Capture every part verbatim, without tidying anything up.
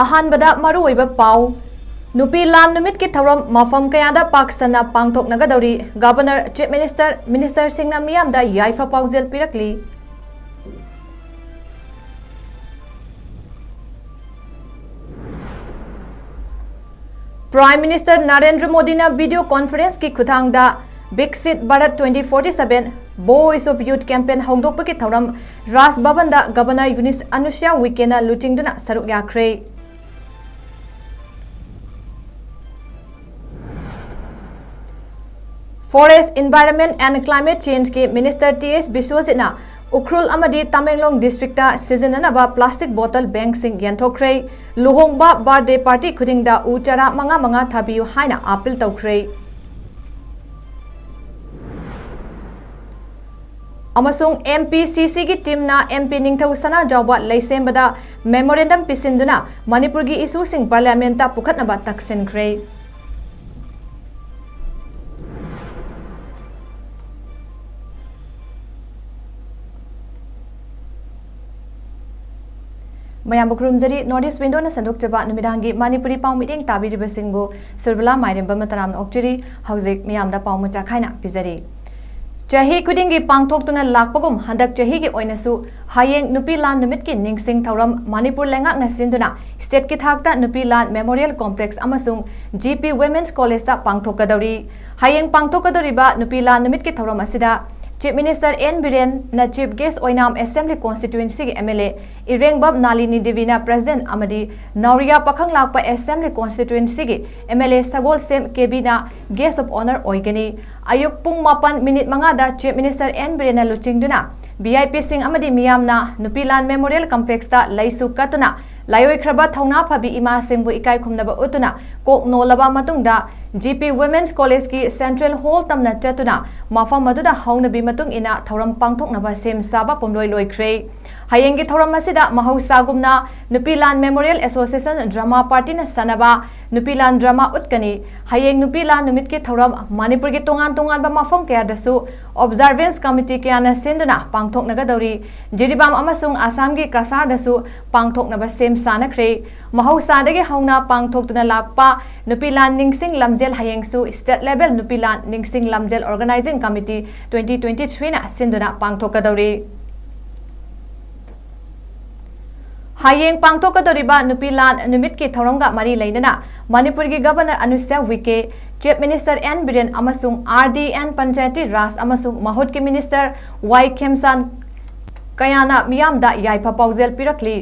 ꯑꯍꯥꯟꯕꯗ ꯃꯔꯨꯑꯣꯏꯕ ꯄꯥꯎ꯫ ꯅꯨꯄꯤ ꯂꯥꯟ ꯅꯨꯃꯤꯠꯀꯤ ꯊꯧꯔꯝ ꯃꯐꯝ ꯀꯌꯥꯗ ꯄꯥꯛ ꯁꯟꯅ ꯄꯥꯡꯊꯣꯛꯅꯒꯗꯧꯔꯤ꯫ ꯒꯕꯔꯅꯔ, ꯆꯤꯐ ꯃꯤꯅꯤꯁꯇꯔ, ꯃꯤꯅꯤꯁꯇꯔꯁꯤꯡꯅ ꯃꯤꯌꯥꯝꯗ ꯌꯥꯏꯐ ꯄꯥꯎꯖꯦꯜ ꯄꯤꯔꯛꯂꯤ꯫ ꯄ꯭ꯔꯥꯏꯝ ꯃꯤꯅꯤꯁꯇꯔ ꯅꯔꯦꯟꯗ꯭ꯔ ꯃꯣꯗꯤꯅ ꯚꯤꯗꯤꯑꯣ ꯀꯣꯟꯐꯔꯦꯟꯁꯀꯤ ꯈꯨꯠꯊꯥꯡꯗ ꯕꯤꯛꯁꯤꯠ Bharat twenty forty seven Voice of Youth campaign ꯍꯧꯗꯣꯛꯄꯒꯤ ꯊꯧꯔꯝ ꯔꯥꯖ ꯚꯕꯟꯗ ꯒꯕꯔꯅꯔ ꯌꯨꯅꯤꯁ ꯑꯅꯨꯁ꯭ꯌꯥ ꯎꯏꯀꯦꯅ ꯂꯨꯆꯤꯡꯗꯨꯅ ꯁꯔꯨꯛ ꯌꯥꯈ꯭ꯔꯦ꯫ Forest, Environment and Climate Change ꯀꯤ ꯃꯤꯅꯤꯁꯇꯔ ꯇꯤ ꯑꯦꯁ ꯕꯤꯁ꯭ꯋꯖꯤꯠꯅ ꯎꯈ꯭ꯔꯨꯜ ꯑꯃꯗꯤ ꯇꯃꯦꯡꯂꯣꯡ ꯗꯤꯁꯇ꯭ꯔꯤꯛꯇ ꯁꯤꯖꯤꯟꯅꯅꯕ ꯄ꯭ꯂꯥꯁꯇꯤꯛ ꯕꯣꯇꯜ ꯕꯦꯡꯁꯤꯡ ꯌꯦꯟꯊꯣꯛꯈ꯭ꯔꯦ꯫ ꯂꯨꯍꯣꯡꯕ, ꯕꯥꯔꯗꯦ ꯄꯥꯔꯇꯤ ꯈꯨꯗꯤꯡꯗ ꯎ ꯆꯥꯔꯥ ꯃꯉꯥ ꯃꯉꯥ ꯊꯥꯕꯤꯌꯨ ꯍꯥꯏꯅ ꯑꯥꯄꯤꯜ ꯇꯧꯈ꯭ꯔꯦ꯫ ꯑꯃꯁꯨꯡ ꯑꯦꯝ ꯄꯤ ꯁꯤ ꯁꯤꯒꯤ ꯇꯤꯝꯅ ꯑꯦꯝ ꯄꯤ ꯅꯤꯡꯊꯧ ꯁꯅꯥꯖꯥꯎꯕ ꯂꯩꯁꯦꯝꯕꯗ ꯃꯦꯃꯣꯔꯦꯟꯗꯝ ꯄꯤꯁꯤꯟꯗꯨꯅ ꯃꯅꯤꯄꯨꯔꯒꯤ ꯏꯁꯨꯁꯤꯡ ꯄꯥꯔꯂꯤꯌꯥꯃꯦꯟꯠꯇ ꯄꯨꯈꯠꯅꯕ ꯇꯛꯁꯤꯟꯈ꯭ꯔꯦ꯫ ꯃꯌꯥꯝꯕꯨ ꯈꯨꯔꯨꯝꯖꯔꯤ꯫ North East Window ꯅ ꯁꯟꯗꯣꯛꯆꯕ ꯅꯨꯃꯤꯗꯥꯡꯒꯤ ꯃꯅꯤꯄꯨꯔꯤ ꯄꯥꯎ ꯃꯤꯠꯌꯦꯡ ꯇꯥꯕꯤꯔꯤꯕꯁꯤꯡꯕꯨ ꯁꯨꯔꯕꯂꯥ ꯃꯥꯏꯔꯦꯝꯕꯝ ꯃꯇꯅꯥꯝꯅ ꯑꯣꯛꯆꯔꯤ꯫ ꯍꯧꯖꯤꯛ ꯃꯤꯌꯥꯝꯗ ꯄꯥꯎ ꯃꯆꯥ ꯈꯥꯏꯅ ꯄꯤꯖꯔꯤ꯫ ꯆꯍꯤ ꯈꯨꯗꯤꯡꯒꯤ ꯄꯥꯡꯊꯣꯛꯇꯨꯅ ꯂꯥꯛꯄꯒꯨꯝ ꯍꯟꯗꯛ ꯆꯍꯤꯒꯤ ꯑꯣꯏꯅꯁꯨ ꯍꯌꯦꯡ ꯅꯨꯄꯤ ꯂꯥꯟ ꯅꯨꯃꯤꯠꯀꯤ ꯅꯤꯡꯁꯤꯡ ꯊꯧꯔꯝ ꯃꯅꯤꯄꯨꯔ ꯂꯩꯉꯥꯛꯅ ꯁꯤꯟꯗꯨꯅ ꯁ꯭ꯇꯦꯠꯀꯤ ꯊꯥꯛꯇ ꯅꯨꯄꯤ ꯂꯥꯟ ꯃꯦꯃꯣꯔꯤꯌꯦꯜ ꯀꯣꯝꯄ꯭ꯂꯦꯛꯁ ꯑꯃꯁꯨꯡ ꯖꯤ ꯄꯤ ꯋꯨꯃꯦꯟꯁ ꯀꯣꯂꯦꯖꯇ ꯄꯥꯡꯊꯣꯛꯀꯗꯧꯔꯤ꯫ ꯍꯌꯦꯡ ꯄꯥꯡꯊꯣꯛꯀꯗꯧꯔꯤꯕ ꯅꯨꯄꯤ ꯂꯥꯟ ꯅꯨꯃꯤꯠꯀꯤ ꯊꯧꯔꯝ ꯑꯁꯤꯗ ꯆꯤꯐ ꯃꯤꯅꯤꯁꯇꯔ ꯑꯦꯟ ꯕꯤꯔꯦꯟꯅ ꯆꯤꯐ ꯒꯦꯁ ꯑꯣꯏꯅ ꯑꯁꯦꯝꯕ꯭ꯂꯤ ꯀꯣꯟꯁꯇꯤꯇ꯭ꯋꯦꯟꯁꯤꯒꯤ M L A Irengbam Nalini ꯗꯦꯕꯤꯅ ꯄ꯭ꯔꯁꯤꯗꯦꯟꯠ ꯑꯃꯗꯤ ꯅꯥꯎꯔꯤꯌꯥ ꯄꯥꯈꯪꯂꯥꯛꯄ ꯑꯦꯁꯦꯝꯕ꯭ꯂꯤ ꯀꯣꯟꯁꯇꯤꯇ꯭ꯋꯦꯟꯁꯤꯒꯤ ꯑꯦꯝ ꯑꯦꯜ ꯑꯦ ꯁꯒꯣꯜꯁꯦꯝ ꯀꯦꯕꯤꯅ ꯒꯦꯁ ꯑꯣꯐ ꯑꯣꯅꯔ ꯑꯣꯏꯒꯅꯤ꯫ ꯑꯌꯨꯛ ꯄꯨꯡ ꯃꯥꯄꯟ ꯃꯤꯅꯤꯠ ꯃꯉꯥꯗ ꯆꯤꯐ ꯃꯤꯅꯤꯁꯇꯔ ꯑꯦꯟ ꯕꯤꯔꯦꯟꯅ ꯂꯨꯆꯤꯡꯗꯨꯅ ꯚꯤ ꯑꯥꯏ ꯄꯤꯁꯤꯡ ꯑꯃꯗꯤ ꯃꯤꯌꯥꯝꯅ ꯅꯨꯄꯤ ꯂꯥꯟ ꯃꯦꯃꯣꯔꯤꯌꯦꯜ ꯀꯝꯄ꯭ꯂꯦꯛꯁꯇ ꯂꯩꯁꯨ ꯀꯠꯇꯨꯅ ꯂꯥꯏꯑꯣꯏꯈ꯭ꯔꯕ ꯊꯧꯅꯥ ꯐꯕꯤ ꯏꯃꯥꯁꯤꯡꯕꯨ ꯏꯀꯥꯏ ꯈꯨꯝꯅꯕ ꯎꯠꯇꯨꯅ ꯀꯣꯛ ꯅꯣꯜꯂꯕ ꯃꯇꯨꯡꯗ ꯖꯤ ꯄꯤ ꯋꯨꯃꯦꯟꯁ ꯀꯣꯂꯦꯖꯀꯤ ꯁꯦꯟꯇ꯭ꯔꯦꯜ ꯍꯣꯜ ꯇꯝꯅ ꯆꯠꯇꯨꯅ ꯃꯐꯝ ꯑꯗꯨꯗ ꯍꯧꯅꯕꯤ ꯃꯇꯨꯡ ꯏꯟꯅ ꯊꯧꯔꯝ ꯄꯥꯡꯊꯣꯛꯅꯕ ꯁꯦꯝ ꯁꯥꯕ ꯄꯨꯝꯂꯣꯏ ꯂꯣꯏꯈ꯭ꯔꯦ꯫ ꯍꯌꯦꯡꯒꯤ ꯊꯧꯔꯝ ꯑꯁꯤꯗ ꯃꯍꯧꯁꯥꯒꯨꯝꯅ ꯅꯨꯄꯤ ꯂꯥꯟ Memorial Association Drama Party ꯅ ꯁꯥꯟꯅꯕ ꯅꯨꯄꯤ ꯂꯥꯟ drama ꯎꯠꯀꯅꯤ꯫ ꯍꯌꯦꯡ ꯅꯨꯄꯤ ꯂꯥꯟ ꯅꯨꯃꯤꯠꯀꯤ ꯊꯧꯔꯝ ꯃꯅꯤꯄꯨꯔꯒꯤ ꯇꯣꯉꯥꯟ ꯇꯣꯉꯥꯟꯕ ꯃꯐꯝ ꯀꯌꯥꯗꯁꯨ observance committee ꯀꯌꯥꯅ ꯁꯤꯟꯗꯨꯅ ꯄꯥꯡꯊꯣꯛꯅꯒꯗꯧꯔꯤ꯫ ꯖꯤꯔꯤꯕꯥꯝ ꯑꯃꯁꯨꯡ ꯑꯁꯥꯝꯒꯤ ꯀꯁꯥꯔꯗꯁꯨ ꯄꯥꯡꯊꯣꯛꯅꯕ ꯁꯦꯝ ꯁꯥꯅꯈ꯭ꯔꯦ꯫ ꯃꯍꯧꯁꯥꯗꯒꯤ ꯍꯧꯅ ꯄꯥꯡꯊꯣꯛꯇꯨꯅ ꯂꯥꯛꯄ ꯅꯨꯄꯤ ꯂꯥꯟ ꯅꯤꯡꯁꯤꯡ ꯂꯝꯖꯦꯜ ꯍꯌꯦꯡꯁꯨ state level ꯅꯨꯄꯤ ꯂꯥꯟ ꯅꯤꯡꯁꯤꯡ ꯂꯝꯖꯦꯜ Organizing Committee twenty twenty three ꯅ ꯁꯤꯟꯗꯨꯅ ꯄꯥꯡꯊꯣꯛꯀꯗꯧꯔꯤ꯫ ꯍꯌꯦꯡ ꯄꯥꯡꯊꯣꯛꯀꯗꯧꯔꯤꯕ ꯅꯨꯄꯤ ꯂꯥꯟ ꯅꯨꯃꯤꯠꯀꯤ ꯊꯧꯔꯝꯒ ꯃꯔꯤ ꯂꯩꯅꯅ ꯃꯅꯤꯄꯨꯔꯒꯤ Governor Anusuiya Uikey, Chief Minister N Biren ꯑꯃꯁꯨꯡ ꯑꯥꯔ ꯗꯤ ꯑꯦꯟ ꯄꯟꯆꯥꯌꯇꯤ ꯔꯥꯖ ꯑꯃꯁꯨꯡ ꯃꯍꯨꯠꯀꯤ Minister ꯋꯥꯏ ꯈꯦꯝꯆꯥꯟ ꯀꯌꯥꯅ ꯃꯤꯌꯥꯝꯗ ꯌꯥꯏꯐ ꯄꯥꯎꯖꯦꯜ ꯄꯤꯔꯛꯂꯤ꯫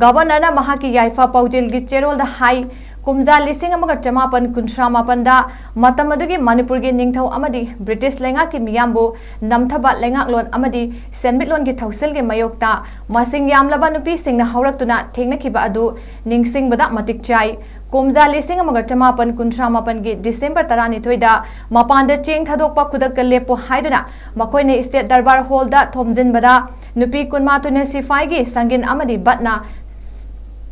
Governor ꯅ ꯃꯍꯥꯛꯀꯤ ꯌꯥꯏꯐ ꯄꯥꯎꯖꯦꯜꯒꯤ ꯆꯦꯔꯣꯜꯗ ꯍꯥꯏ, ꯀꯨꯝꯖꯥ ꯂꯤꯁꯤꯡ ꯑꯃꯒ ꯆꯃꯥꯄꯟ ꯀꯨꯟꯊ꯭ꯔꯥ ꯃꯥꯄꯟꯗ ꯃꯇꯝ ꯑꯗꯨꯒꯤ ꯃꯅꯤꯄꯨꯔꯒꯤ ꯅꯤꯡꯊꯧ ꯑꯃꯗꯤ ꯕ꯭ꯔꯤꯇꯤꯁ ꯂꯩꯉꯥꯛꯀꯤ ꯃꯤꯌꯥꯝꯕꯨ ꯅꯝꯊꯕ ꯂꯩꯉꯥꯛꯂꯣꯟ ꯑꯃꯗꯤ ꯁꯦꯟꯃꯤꯠꯂꯣꯟꯒꯤ ꯊꯧꯁꯤꯜꯒꯤ ꯃꯥꯌꯣꯛꯇ ꯃꯁꯤꯡ ꯌꯥꯝꯂꯕ ꯅꯨꯄꯤꯁꯤꯡꯅ ꯍꯧꯔꯛꯇꯨꯅ ꯊꯦꯡꯅꯈꯤꯕ ꯑꯗꯨ ꯅꯤꯡꯁꯤꯡꯕꯗ ꯃꯇꯤꯛ ꯆꯥꯏ꯫ ꯀꯨꯝꯖꯥ ꯂꯤꯁꯤꯡ ꯑꯃꯒ ꯆꯃꯥꯄꯟ ꯀꯨꯟꯊ꯭ꯔꯥ ꯃꯥꯄꯟꯒꯤ December ꯇꯔꯥꯅꯤꯊꯣꯏꯗ ꯃꯄꯥꯟꯗ ꯆꯦꯡ ꯊꯥꯗꯣꯛꯄ ꯈꯨꯗꯛꯇ ꯂꯦꯞꯄꯨ ꯍꯥꯏꯗꯨꯅ ꯃꯈꯣꯏꯅ State Darbar Hall ꯗ ꯊꯣꯝꯖꯤꯟꯕꯗ ꯅꯨꯄꯤ ꯀꯨꯟꯃꯥꯊꯣꯏꯅ ꯁꯤꯐꯥꯏꯒꯤ ꯁꯪꯒꯤꯟ ꯑꯃꯗꯤ ꯕꯠꯅ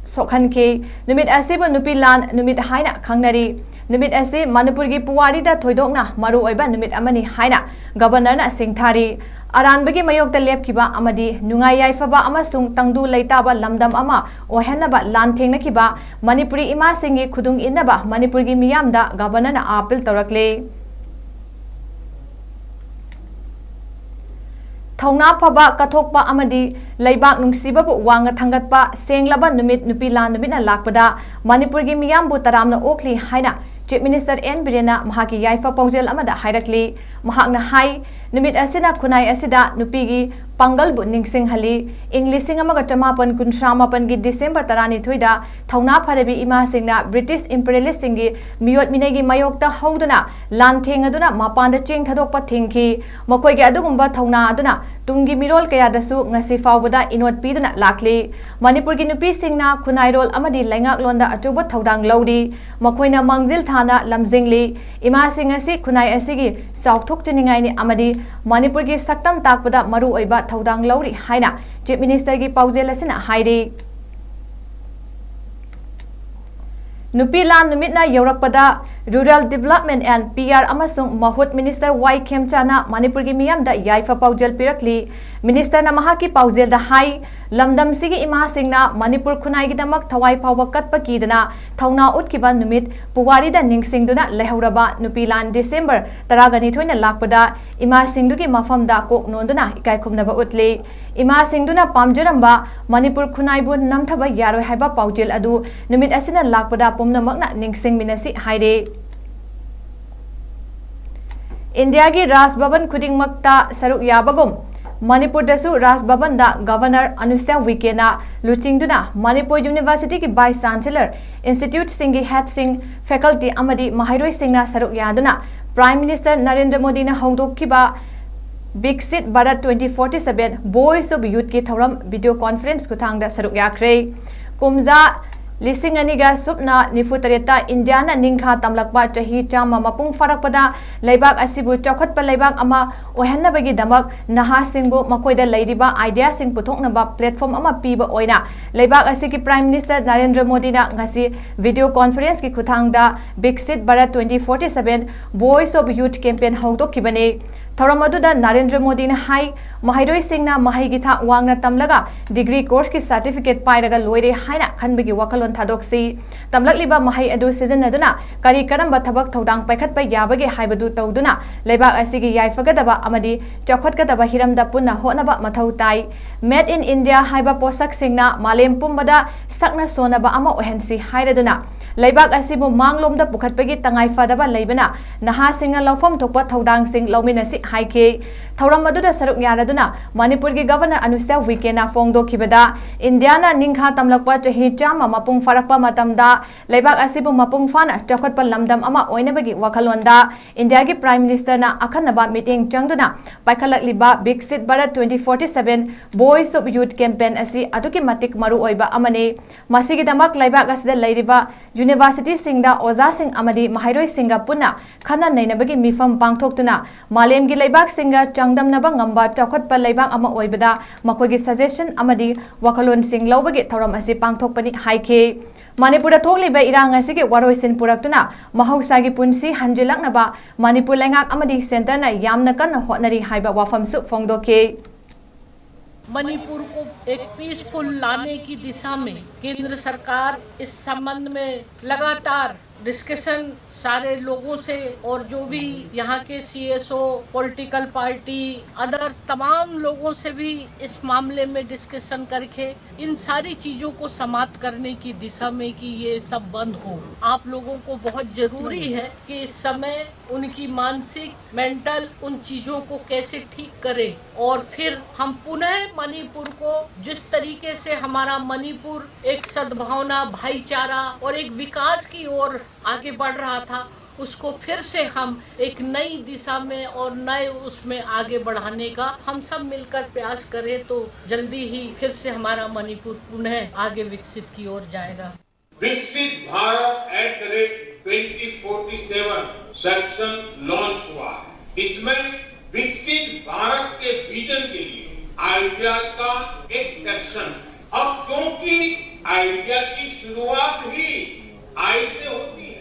ꯁꯣꯛꯍꯟꯈꯤ꯫ ꯅꯨꯃꯤꯠ ꯑꯁꯤꯕꯨ ꯅꯨꯄꯤ ꯂꯥꯟ ꯅꯨꯃꯤꯠ ꯍꯥꯏꯅ ꯈꯪꯅꯔꯤ꯫ ꯅꯨꯃꯤꯠ ꯑꯁꯤ ꯃꯅꯤꯄꯨꯔꯒꯤ ꯄꯨꯋꯥꯔꯤꯗ ꯊꯣꯏꯗꯣꯛꯅ ꯃꯔꯨꯑꯣꯏꯕ ꯅꯨꯃꯤꯠ ꯑꯃꯅꯤ ꯍꯥꯏꯅ Governor ꯅ ꯁꯤꯡꯊꯥꯔꯤ꯫ ꯑꯔꯥꯟꯕꯒꯤ ꯃꯥꯌꯣꯛꯇ ꯂꯦꯞꯈꯤꯕ ꯑꯃꯗꯤ ꯅꯨꯡꯉꯥꯏ ꯌꯥꯏꯐꯕ ꯑꯃꯁꯨꯡ ꯇꯪꯗꯨ ꯂꯩꯇꯥꯕ ꯂꯝꯗꯝ ꯑꯃ ꯑꯣꯏꯍꯟꯅꯕ ꯂꯥꯟꯊꯦꯡꯅꯈꯤꯕ ꯃꯅꯤꯄꯨꯔꯤ ꯏꯃꯥꯁꯤꯡꯒꯤ ꯈꯨꯗꯨꯡ ꯏꯟꯅꯕ ꯃꯅꯤꯄꯨꯔꯒꯤ ꯃꯤꯌꯥꯝꯗ Governor ꯅ appeal ꯇꯧꯔꯛꯂꯤ꯫ ꯊꯧꯅꯥ ꯐꯕ, ꯀꯠꯊꯣꯛꯄ ꯑꯃꯗꯤ ꯂꯩꯕꯥꯛ ꯅꯨꯡꯁꯤꯕꯕꯨ ꯋꯥꯡꯅ ꯊꯥꯡꯒꯠꯄ ꯁꯦꯡꯂꯕ ꯅꯨꯃꯤꯠ ꯅꯨꯄꯤ ꯂꯥꯟ ꯅꯨꯃꯤꯠꯅ ꯂꯥꯛꯄꯗ ꯃꯅꯤꯄꯨꯔꯒꯤ ꯃꯤꯌꯥꯝꯕꯨ ꯇꯔꯥꯝꯅ ꯑꯣꯛꯂꯤ ꯍꯥꯏꯅ Chief Minister ꯑꯦꯟ ꯕꯤꯔꯦꯟꯅ ꯃꯍꯥꯛꯀꯤ ꯌꯥꯏꯐ ꯄꯥꯎꯖꯦꯜ ꯑꯃꯗ ꯍꯥꯏꯔꯛꯂꯤ꯫ ꯃꯍꯥꯛꯅ ꯍꯥꯏ, ꯅꯨꯃꯤꯠ ꯑꯁꯤꯅ ꯈꯨꯟꯅꯥꯏ ꯑꯁꯤꯗ ꯅꯨꯄꯤꯒꯤ ꯄꯥꯡꯒꯜꯕꯨ ꯅꯤꯡꯁꯤꯡꯍꯜꯂꯤ꯫ ꯏꯪ ꯂꯤꯁꯤꯡ ꯑꯃꯒ ꯆꯃꯥꯄꯟ ꯀꯨꯟꯊ꯭ꯔꯥ ꯃꯥꯄꯟꯒꯤ December ꯇꯔꯥꯅꯤꯊꯣꯏꯗ ꯊꯧꯅꯥ ꯐꯔꯕꯤ ꯏꯃꯥꯁꯤꯡꯅ ꯕ꯭ꯔꯤꯇꯤꯁ imperialist ꯁꯤꯡꯒꯤ ꯃꯤꯑꯣꯠ ꯃꯤꯅꯩꯒꯤ ꯃꯥꯌꯣꯛꯇ ꯍꯧꯗꯨꯅ ꯂꯥꯟ ꯊꯦꯡꯅꯗꯨꯅ ꯃꯄꯥꯟꯗ ꯆꯦꯡ ꯊꯥꯗꯣꯛꯄ ꯊꯤꯡꯈꯤ꯫ ꯃꯈꯣꯏꯒꯤ ꯑꯗꯨꯒꯨꯝꯕ ꯊꯧꯅꯥ ꯑꯗꯨꯅ ꯇꯨꯡꯒꯤ ꯃꯤꯔꯣꯜ ꯀꯌꯥꯗꯁꯨ ꯉꯁꯤ ꯐꯥꯎꯕꯗ ꯏꯅꯣꯠ ꯄꯤꯗꯨꯅ ꯂꯥꯛꯂꯤ꯫ ꯃꯅꯤꯄꯨꯔꯒꯤ ꯅꯨꯄꯤꯁꯤꯡꯅ ꯈꯨꯟꯅꯥꯏꯔꯣꯜ ꯑꯃꯗꯤ ꯂꯩꯉꯥꯛꯂꯣꯟꯗ ꯑꯆꯧꯕ ꯊꯧꯗꯥꯡ ꯂꯧꯔꯤ꯫ ꯃꯈꯣꯏꯅ ꯃꯥꯡꯖꯤꯜ ꯊꯥꯅ ꯂꯝꯖꯤꯡꯂꯤ꯫ ꯏꯃꯥꯁꯤꯡ ꯑꯁꯤ ꯈꯨꯟꯅꯥꯏ ꯑꯁꯤꯒꯤ ꯆꯥꯎꯊꯣꯛꯆꯅꯤꯡꯉꯥꯏꯅꯤ ꯑꯃꯗꯤ ꯃꯅꯤꯄꯨꯔꯒꯤ ꯁꯛꯇꯝ ꯇꯥꯛꯄꯗ ꯃꯔꯨꯑꯣꯏꯕ ꯊꯧꯗꯥꯡ ꯂꯧꯔꯤ ꯍꯥꯏꯅ Chief Minister ꯒꯤ ꯄꯥꯎꯖꯦꯜ ꯑꯁꯤꯅ ꯍꯥꯏꯔꯤ꯫ ꯅꯨꯄꯤ ꯂꯥꯟ ꯅꯨꯃꯤꯠꯅ ꯌꯧꯔꯛꯄꯗ Rural Development and P R ꯑꯃꯁꯨꯡ ꯃꯍꯨꯠ Minister ꯋꯥꯏ ꯈꯦꯝꯆꯥꯅ ꯃꯅꯤꯄꯨꯔꯒꯤ ꯃꯤꯌꯥꯝꯗ ꯌꯥꯏꯐ ꯄꯥꯎꯖꯦꯜ ꯄꯤꯔꯛꯂꯤ꯫ Minister ꯅ ꯃꯍꯥꯛꯀꯤ ꯄꯥꯎꯖꯦꯜꯗ ꯍꯥꯏ, ꯂꯝꯗꯝꯁꯤꯒꯤ ꯏꯃꯥꯁꯤꯡꯅ ꯃꯅꯤꯄꯨꯔ ꯈꯨꯟꯅꯥꯏꯒꯤꯗꯃꯛ ꯊꯋꯥꯏ ꯐꯥꯎꯕ ꯀꯠꯄ ꯀꯤꯗꯅ ꯊꯧꯅꯥ ꯎꯠꯈꯤꯕ ꯅꯨꯃꯤꯠ ꯄꯨꯋꯥꯔꯤꯗ ꯅꯤꯡꯁꯤꯡꯗꯨꯅ ꯂꯩꯍꯧꯔꯕ ꯅꯨꯄꯤ ꯂꯥꯟ December ꯇꯔꯥꯒ ꯅꯤꯊꯣꯏꯅ ꯂꯥꯛꯄꯗ ꯏꯃꯥꯁꯤꯡꯗꯨꯒꯤ ꯃꯐꯝꯗ ꯀꯣꯛ ꯅꯣꯟꯗꯨꯅ ꯏꯀꯥꯏ ꯈꯨꯝꯅꯕ ꯎꯠꯂꯤ꯫ ꯏꯃꯥꯁꯤꯡꯗꯨꯅ ꯄꯥꯝꯖꯔꯝꯕ ꯃꯅꯤꯄꯨꯔ ꯈꯨꯟꯅꯥꯏꯕꯨ ꯅꯝꯊꯕ ꯌꯥꯔꯣꯏ ꯍꯥꯏꯕ ꯄꯥꯎꯖꯦꯜ ꯑꯗꯨ ꯅꯨꯃꯤꯠ ꯑꯁꯤꯅ ꯂꯥꯛꯄꯗ ꯄꯨꯝꯅꯃꯛꯅ ꯅꯤꯡꯁꯤꯡꯃꯤꯟꯅꯁꯤ ꯍꯥꯏꯔꯤ꯫ ꯏꯟꯗꯤꯌꯥꯒꯤ ꯔꯥꯖ ꯚꯕꯟ ꯈꯨꯗꯤꯡꯃꯛꯇ ꯁꯔꯨꯛ ꯌꯥꯕꯒꯨꯝ ꯃꯅꯤꯄꯨꯔꯗꯁꯨ ꯔꯥꯖ ꯚꯕꯟꯗ Governor ꯑꯅꯨꯁ꯭ꯌꯥ ꯎꯏꯀꯦꯅ ꯂꯨꯆꯤꯡꯗꯨꯅ ꯃꯅꯤꯄꯨꯔ University ꯒꯤ Vice Chancellor, institute ꯁꯤꯡꯒꯤ head ꯁꯤꯡ, faculty ꯑꯃꯗꯤ ꯃꯍꯩꯔꯣꯏꯁꯤꯡꯅ ꯁꯔꯨꯛ ꯌꯥꯗꯨꯅ Prime Minister ꯅꯔꯦꯟꯗ꯭ꯔ ꯃꯣꯗꯤꯅ ꯍꯧꯗꯣꯛꯈꯤꯕ Viksit Bharat twenty forty seven Voice of Youth ꯀꯤ ꯊꯧꯔꯝ video conference ꯈꯨꯊꯥꯡꯗ ꯁꯔꯨꯛ ꯌꯥꯈ꯭ꯔꯦ꯫ ꯀꯨꯝꯖꯥ ꯂꯤꯁꯤꯡ ꯑꯅꯤꯒ ꯁꯨꯞꯅ ꯅꯤꯐꯨ ꯇꯔꯦꯠꯇ ꯏꯟꯗꯤꯌꯥꯅ ꯅꯤꯡꯈꯥ ꯇꯝꯂꯛꯄ ꯆꯍꯤ ꯆꯥꯝꯃ ꯃꯄꯨꯡ ꯐꯥꯔꯛꯄꯗ ꯂꯩꯕꯥꯛ ꯑꯁꯤꯕꯨ ꯆꯥꯎꯈꯠꯄ ꯂꯩꯕꯥꯛ ꯑꯃ ꯑꯣꯏꯍꯟꯅꯕꯒꯤꯗꯃꯛ ꯅꯍꯥꯁꯤꯡꯕꯨ ꯃꯈꯣꯏꯗ ꯂꯩꯔꯤꯕ idea ꯁꯤꯡ ꯄꯨꯊꯣꯛꯅꯕ platform ꯑꯃ ꯄꯤꯕ ꯑꯣꯏꯅ ꯂꯩꯕꯥꯛ ꯑꯁꯤꯒꯤ Prime Minister ꯅꯔꯦꯟꯗ꯭ꯔ ꯃꯣꯗꯤꯅ ꯉꯁꯤ video conference ꯀꯤ ꯈꯨꯊꯥꯡꯗ Viksit Bharat twenty forty seven Voice of Youth campaign ꯍꯧꯗꯣꯛꯈꯤꯕꯅꯤ꯫ ꯊꯧꯔꯝ ꯑꯗꯨꯗ ꯅꯔꯦꯟꯗ꯭ꯔ ꯃꯣꯗꯤꯅ ꯍꯥꯏ, ꯃꯍꯩꯔꯣꯏꯁꯤꯡꯅ ꯃꯍꯩꯒꯤ ꯊꯥꯛ ꯋꯥꯡꯅ ꯇꯝꯂꯒ degree course ꯀꯤ certificate ꯄꯥꯏꯔꯒ ꯂꯣꯏꯔꯦ ꯍꯥꯏꯅ ꯈꯟꯕꯒꯤ ꯋꯥꯈꯜꯂꯣꯟ ꯊꯥꯗꯣꯛꯁꯤ꯫ ꯇꯝꯂꯛꯂꯤꯕ ꯃꯍꯩ ꯑꯗꯨ ꯁꯤꯖꯤꯟꯅꯗꯨꯅ ꯀꯔꯤ ꯀꯔꯝꯕ ꯊꯕꯛ ꯊꯧꯗꯥꯡ ꯄꯥꯏꯈꯠꯄ ꯌꯥꯕꯒꯦ ꯍꯥꯏꯕꯗꯨ ꯇꯧꯗꯨꯅ ꯂꯩꯕꯥꯛ ꯑꯁꯤꯒꯤ ꯌꯥꯏꯐꯒꯗꯕ ꯑꯃꯗꯤ ꯆꯥꯎꯈꯠꯀꯗꯕ ꯍꯤꯔꯝꯗ ꯄꯨꯟꯅ ꯍꯣꯠꯅꯕ ꯃꯊꯧ ꯇꯥꯏ꯫ Made in India ꯍꯥꯏꯕ ꯄꯣꯠꯁꯛꯁꯤꯡꯅ ꯃꯥꯂꯦꯝ ꯄꯨꯝꯕꯗ ꯁꯛꯅ ꯁꯣꯟꯅꯕ ꯑꯃ ꯑꯣꯏꯍꯟꯁꯤ ꯍꯥꯏꯔꯗꯨꯅ ꯂꯩꯕꯥꯛ ꯑꯁꯤꯕꯨ ꯃꯥꯡꯂꯣꯝꯗ ꯄꯨꯈꯠꯄꯒꯤ ꯇꯉꯥꯏ ꯐꯗꯕ ꯂꯩꯕꯅ ꯅꯍꯥꯁꯤꯡꯅ ꯂꯧꯐꯝ ꯊꯣꯛꯄ ꯊꯧꯗꯥꯡꯁꯤꯡ ꯂꯧꯃꯤꯟꯅꯁꯤ ꯍꯥꯏꯈꯤ꯫ ꯊꯧꯔꯝ ꯑꯗꯨꯗ ꯁꯔꯨꯛ ꯌꯥꯅꯗꯨꯅ ꯃꯅꯤꯄꯨꯔꯒꯤ ꯒꯚꯔꯅꯔ ꯑꯅꯨꯁ꯭ꯌ ꯎꯏꯀꯦꯅ ꯐꯣꯡꯗꯣꯛꯈꯤꯕꯗ, ꯏꯟꯗꯤꯌꯥꯅ ꯅꯤꯡꯈꯥ ꯇꯝꯂꯛꯄ ꯆꯍꯤ ꯆꯥꯝꯃ ꯃꯄꯨꯡ ꯐꯥꯔꯛꯄ ꯃꯇꯝꯗ ꯂꯩꯕꯥꯛ ꯑꯁꯤꯕꯨ ꯃꯄꯨꯡ ꯐꯥꯅ ꯆꯥꯎꯈꯠꯄ ꯂꯝꯗꯝ ꯑꯃ ꯑꯣꯏꯅꯕꯒꯤ ꯋꯥꯈꯜꯂꯣꯟꯗ ꯏꯟꯗꯤꯌꯥꯒꯤ Prime Ministerꯅ ꯑꯈꯟꯅꯕ ꯃꯤꯠꯌꯦꯡ ꯆꯪꯗꯨꯅ ꯄꯥꯏꯈꯠꯂꯛꯂꯤꯕ Viksit Bharat twenty forty-seven Voice of Youth campaign ꯑꯁꯤ ꯑꯗꯨꯛꯀꯤ ꯃꯇꯤꯛ ꯃꯔꯨ ꯑꯣꯏꯕ ꯑꯃꯅꯤ꯫ ꯃꯁꯤꯒꯤꯗꯃꯛ ꯂꯩꯕꯥꯛ ꯑꯁꯤꯗ ꯂꯩꯔꯤꯕ ꯌꯨꯅꯤꯚꯔꯁꯤꯇꯤꯁꯤꯡꯗ ꯑꯣꯖꯥꯁꯤꯡ ꯑꯃꯗꯤ ꯃꯍꯩꯔꯣꯏꯁꯤꯡꯒ ꯄꯨꯟꯅ ꯈꯟꯅ ꯅꯩꯅꯕꯒꯤ ꯃꯤꯐꯝ ꯄꯥꯡꯊꯣꯛꯇꯨꯅ ꯃꯥꯂꯦꯝꯒꯤ ꯂꯩꯕꯥꯛꯁꯤꯡꯒ ꯆꯥꯡꯗꯝꯅꯕ ꯉꯝꯕ ꯆꯥꯎꯈꯠꯄ ꯂꯩꯕꯥꯛ ꯑꯃ ꯑꯣꯏꯕꯗ ꯃꯈꯣꯏꯒꯤ suggestion ꯑꯃꯗꯤ ꯋꯥꯈꯜꯂꯣꯟꯁꯤꯡ ꯂꯧꯕꯒꯤ ꯊꯧꯔꯝ ꯑꯁꯤ ꯄꯥꯡꯊꯣꯛꯄꯅꯤ ꯍꯥꯏꯈꯤ꯫ ꯃꯅꯤꯄꯨꯔꯗ ꯊꯣꯛꯂꯤꯕ ꯏꯔꯥꯡ ꯑꯁꯤꯒꯤ ꯋꯥꯔꯣꯏꯁꯤꯟ ꯄꯨꯔꯛꯇꯨꯅ ꯃꯍꯧꯁꯥꯒꯤ ꯄꯨꯟꯁꯤ ꯍꯟꯖꯤꯜꯂꯛꯅꯕ ꯃꯅꯤꯄꯨꯔ ꯂꯩꯉꯥꯛ ꯑꯃꯗꯤ centreꯅ ꯌꯥꯝꯅ ꯀꯟꯅ ꯍꯣꯠꯅꯔꯤ ꯍꯥꯏꯕ ꯋꯥꯐꯝꯁꯨ ꯐꯣꯡꯗꯣꯛꯈꯤ꯫ मणिपुर को एक पीसफुल लाने की दिशा में केंद्र सरकार इस संबंध में लगातार डिस्कशन सारे लोगों से और जो भी यहाँ के सीएसओ, पॉलिटिकल पार्टी, अदर तमाम लोगों से भी इस मामले में डिस्कशन करके इन सारी चीज़ों को समाप्त करने की दिशा में कि ये सब बंद हो। आप लोगों को बहुत ज़रूरी है कि इस समय उनकी मानसिक, मेंटल, उन चीज़ों को कैसे ठीक करें और फिर हम पुनः मणिपुर को, जिस तरीके से हमारा मणिपुर एक सद्भावना, भाईचारा और एक विकास की ओर आगे बढ़ रहा था, उसको फिर से हम एक नई दिशा में और नए उसमें आगे बढ़ाने का हम सब मिलकर प्रयास करें तो जल्दी ही फिर से हमारा मणिपुर पुनः आगे विकसित की ओर जाएगा। Viksit Bharat at the rate twenty forty-seven section launch हुआ है। इसमें विकसित भारत के विजन के लिए आइडिया का एक सेक्शन है। अब क्योंकि आइडिया की शुरुआत ही आई से होती है,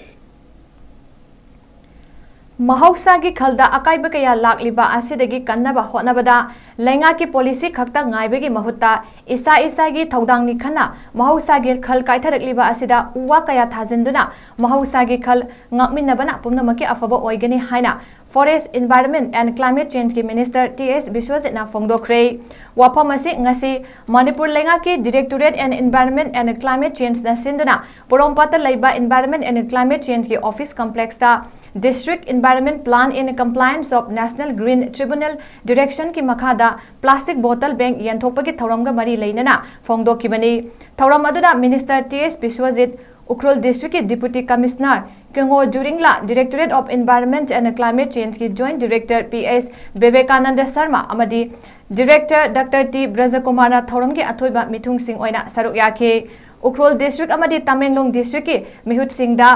ꯃꯍꯧꯁꯥꯒꯤ ꯈꯜꯗ ꯑꯀꯥꯏꯕ ꯀꯌꯥ ꯂꯥꯛꯂꯤꯕ ꯑꯁꯤꯗꯒꯤ ꯀꯟꯅꯕ ꯍꯣꯠꯅꯕꯗ ꯂꯩꯉꯥꯛꯀꯤ ꯄꯣꯂꯤꯁꯤ ꯈꯛꯇ ꯉꯥꯏꯕꯒꯤ ꯃꯍꯨꯠꯇ ꯏꯁꯥ ꯏꯁꯥꯒꯤ ꯊꯧꯗꯥꯡꯅꯤ ꯈꯟꯅ ꯃꯍꯧꯁꯥꯒꯤ ꯈꯜ ꯀꯥꯏꯊꯔꯛꯂꯤꯕ ꯑꯁꯤꯗ ꯎ ꯋꯥ ꯀꯌꯥ ꯊꯥꯖꯤꯟꯗꯨꯅ ꯃꯍꯧꯁꯥꯒꯤ ꯈꯜ ꯉꯥꯛꯃꯤꯟꯅꯕꯅ ꯄꯨꯝꯅꯃꯛꯀꯤ ꯑꯐꯕ ꯑꯣꯏꯒꯅꯤ ꯍꯥꯏꯅ Forest, Environment and Climate Changeꯀꯤ Minister ꯇꯤ ꯑꯦꯁ ꯕꯤꯁ꯭ꯋꯖꯤꯠꯅ ꯐꯣꯡꯗꯣꯛꯈ꯭ꯔꯦ꯫ ꯋꯥꯐꯝ ꯑꯁꯤ ꯉꯁꯤ ꯃꯅꯤꯄꯨꯔ ꯂꯩꯉꯥꯛꯀꯤ Directorate and Environment and Climate Changeꯅ ꯁꯤꯟꯗꯨꯅ ꯄꯣꯔꯣꯝꯄꯥꯠꯇ ꯂꯩꯕ Environment and Climate Changeꯀꯤ office complexꯇ District Environment Plan in Compliance of National Green Tribunal Direction ꯀꯤ ꯃꯈꯥꯗ plastic bottle bank ꯌꯦꯟꯊꯣꯛꯄꯒꯤ ꯊꯧꯔꯝꯒ ꯃꯔꯤ ꯂꯩꯅꯅ ꯐꯣꯡꯗꯣꯛꯈꯤꯕꯅꯤ꯫ ꯊꯧꯔꯝ ꯑꯗꯨꯗ Minister T S Biswajit, Ukhrul District ꯀꯤ Deputy Commissioner Kengo Zuringla, Directorate of Environment and Climate Change ꯀꯤ Joint Director P S Bibekananda Sharma ꯑꯃꯗꯤ Director doctor T ꯕ꯭ꯔꯖꯀꯨꯃꯥꯔꯅ ꯊꯧꯔꯝꯒꯤ ꯑꯊꯣꯏꯕ ꯃꯤꯊꯨꯡꯁꯤꯡ ꯑꯣꯏꯅ ꯁꯔꯨꯛ ꯌꯥꯈꯤ꯫ ꯎꯈ꯭ꯔꯨꯜ District ꯑꯃꯗꯤ ꯇꯃꯦꯡꯂꯣꯡ District ꯀꯤ ꯃꯤꯍꯨꯠꯁꯤꯡꯗ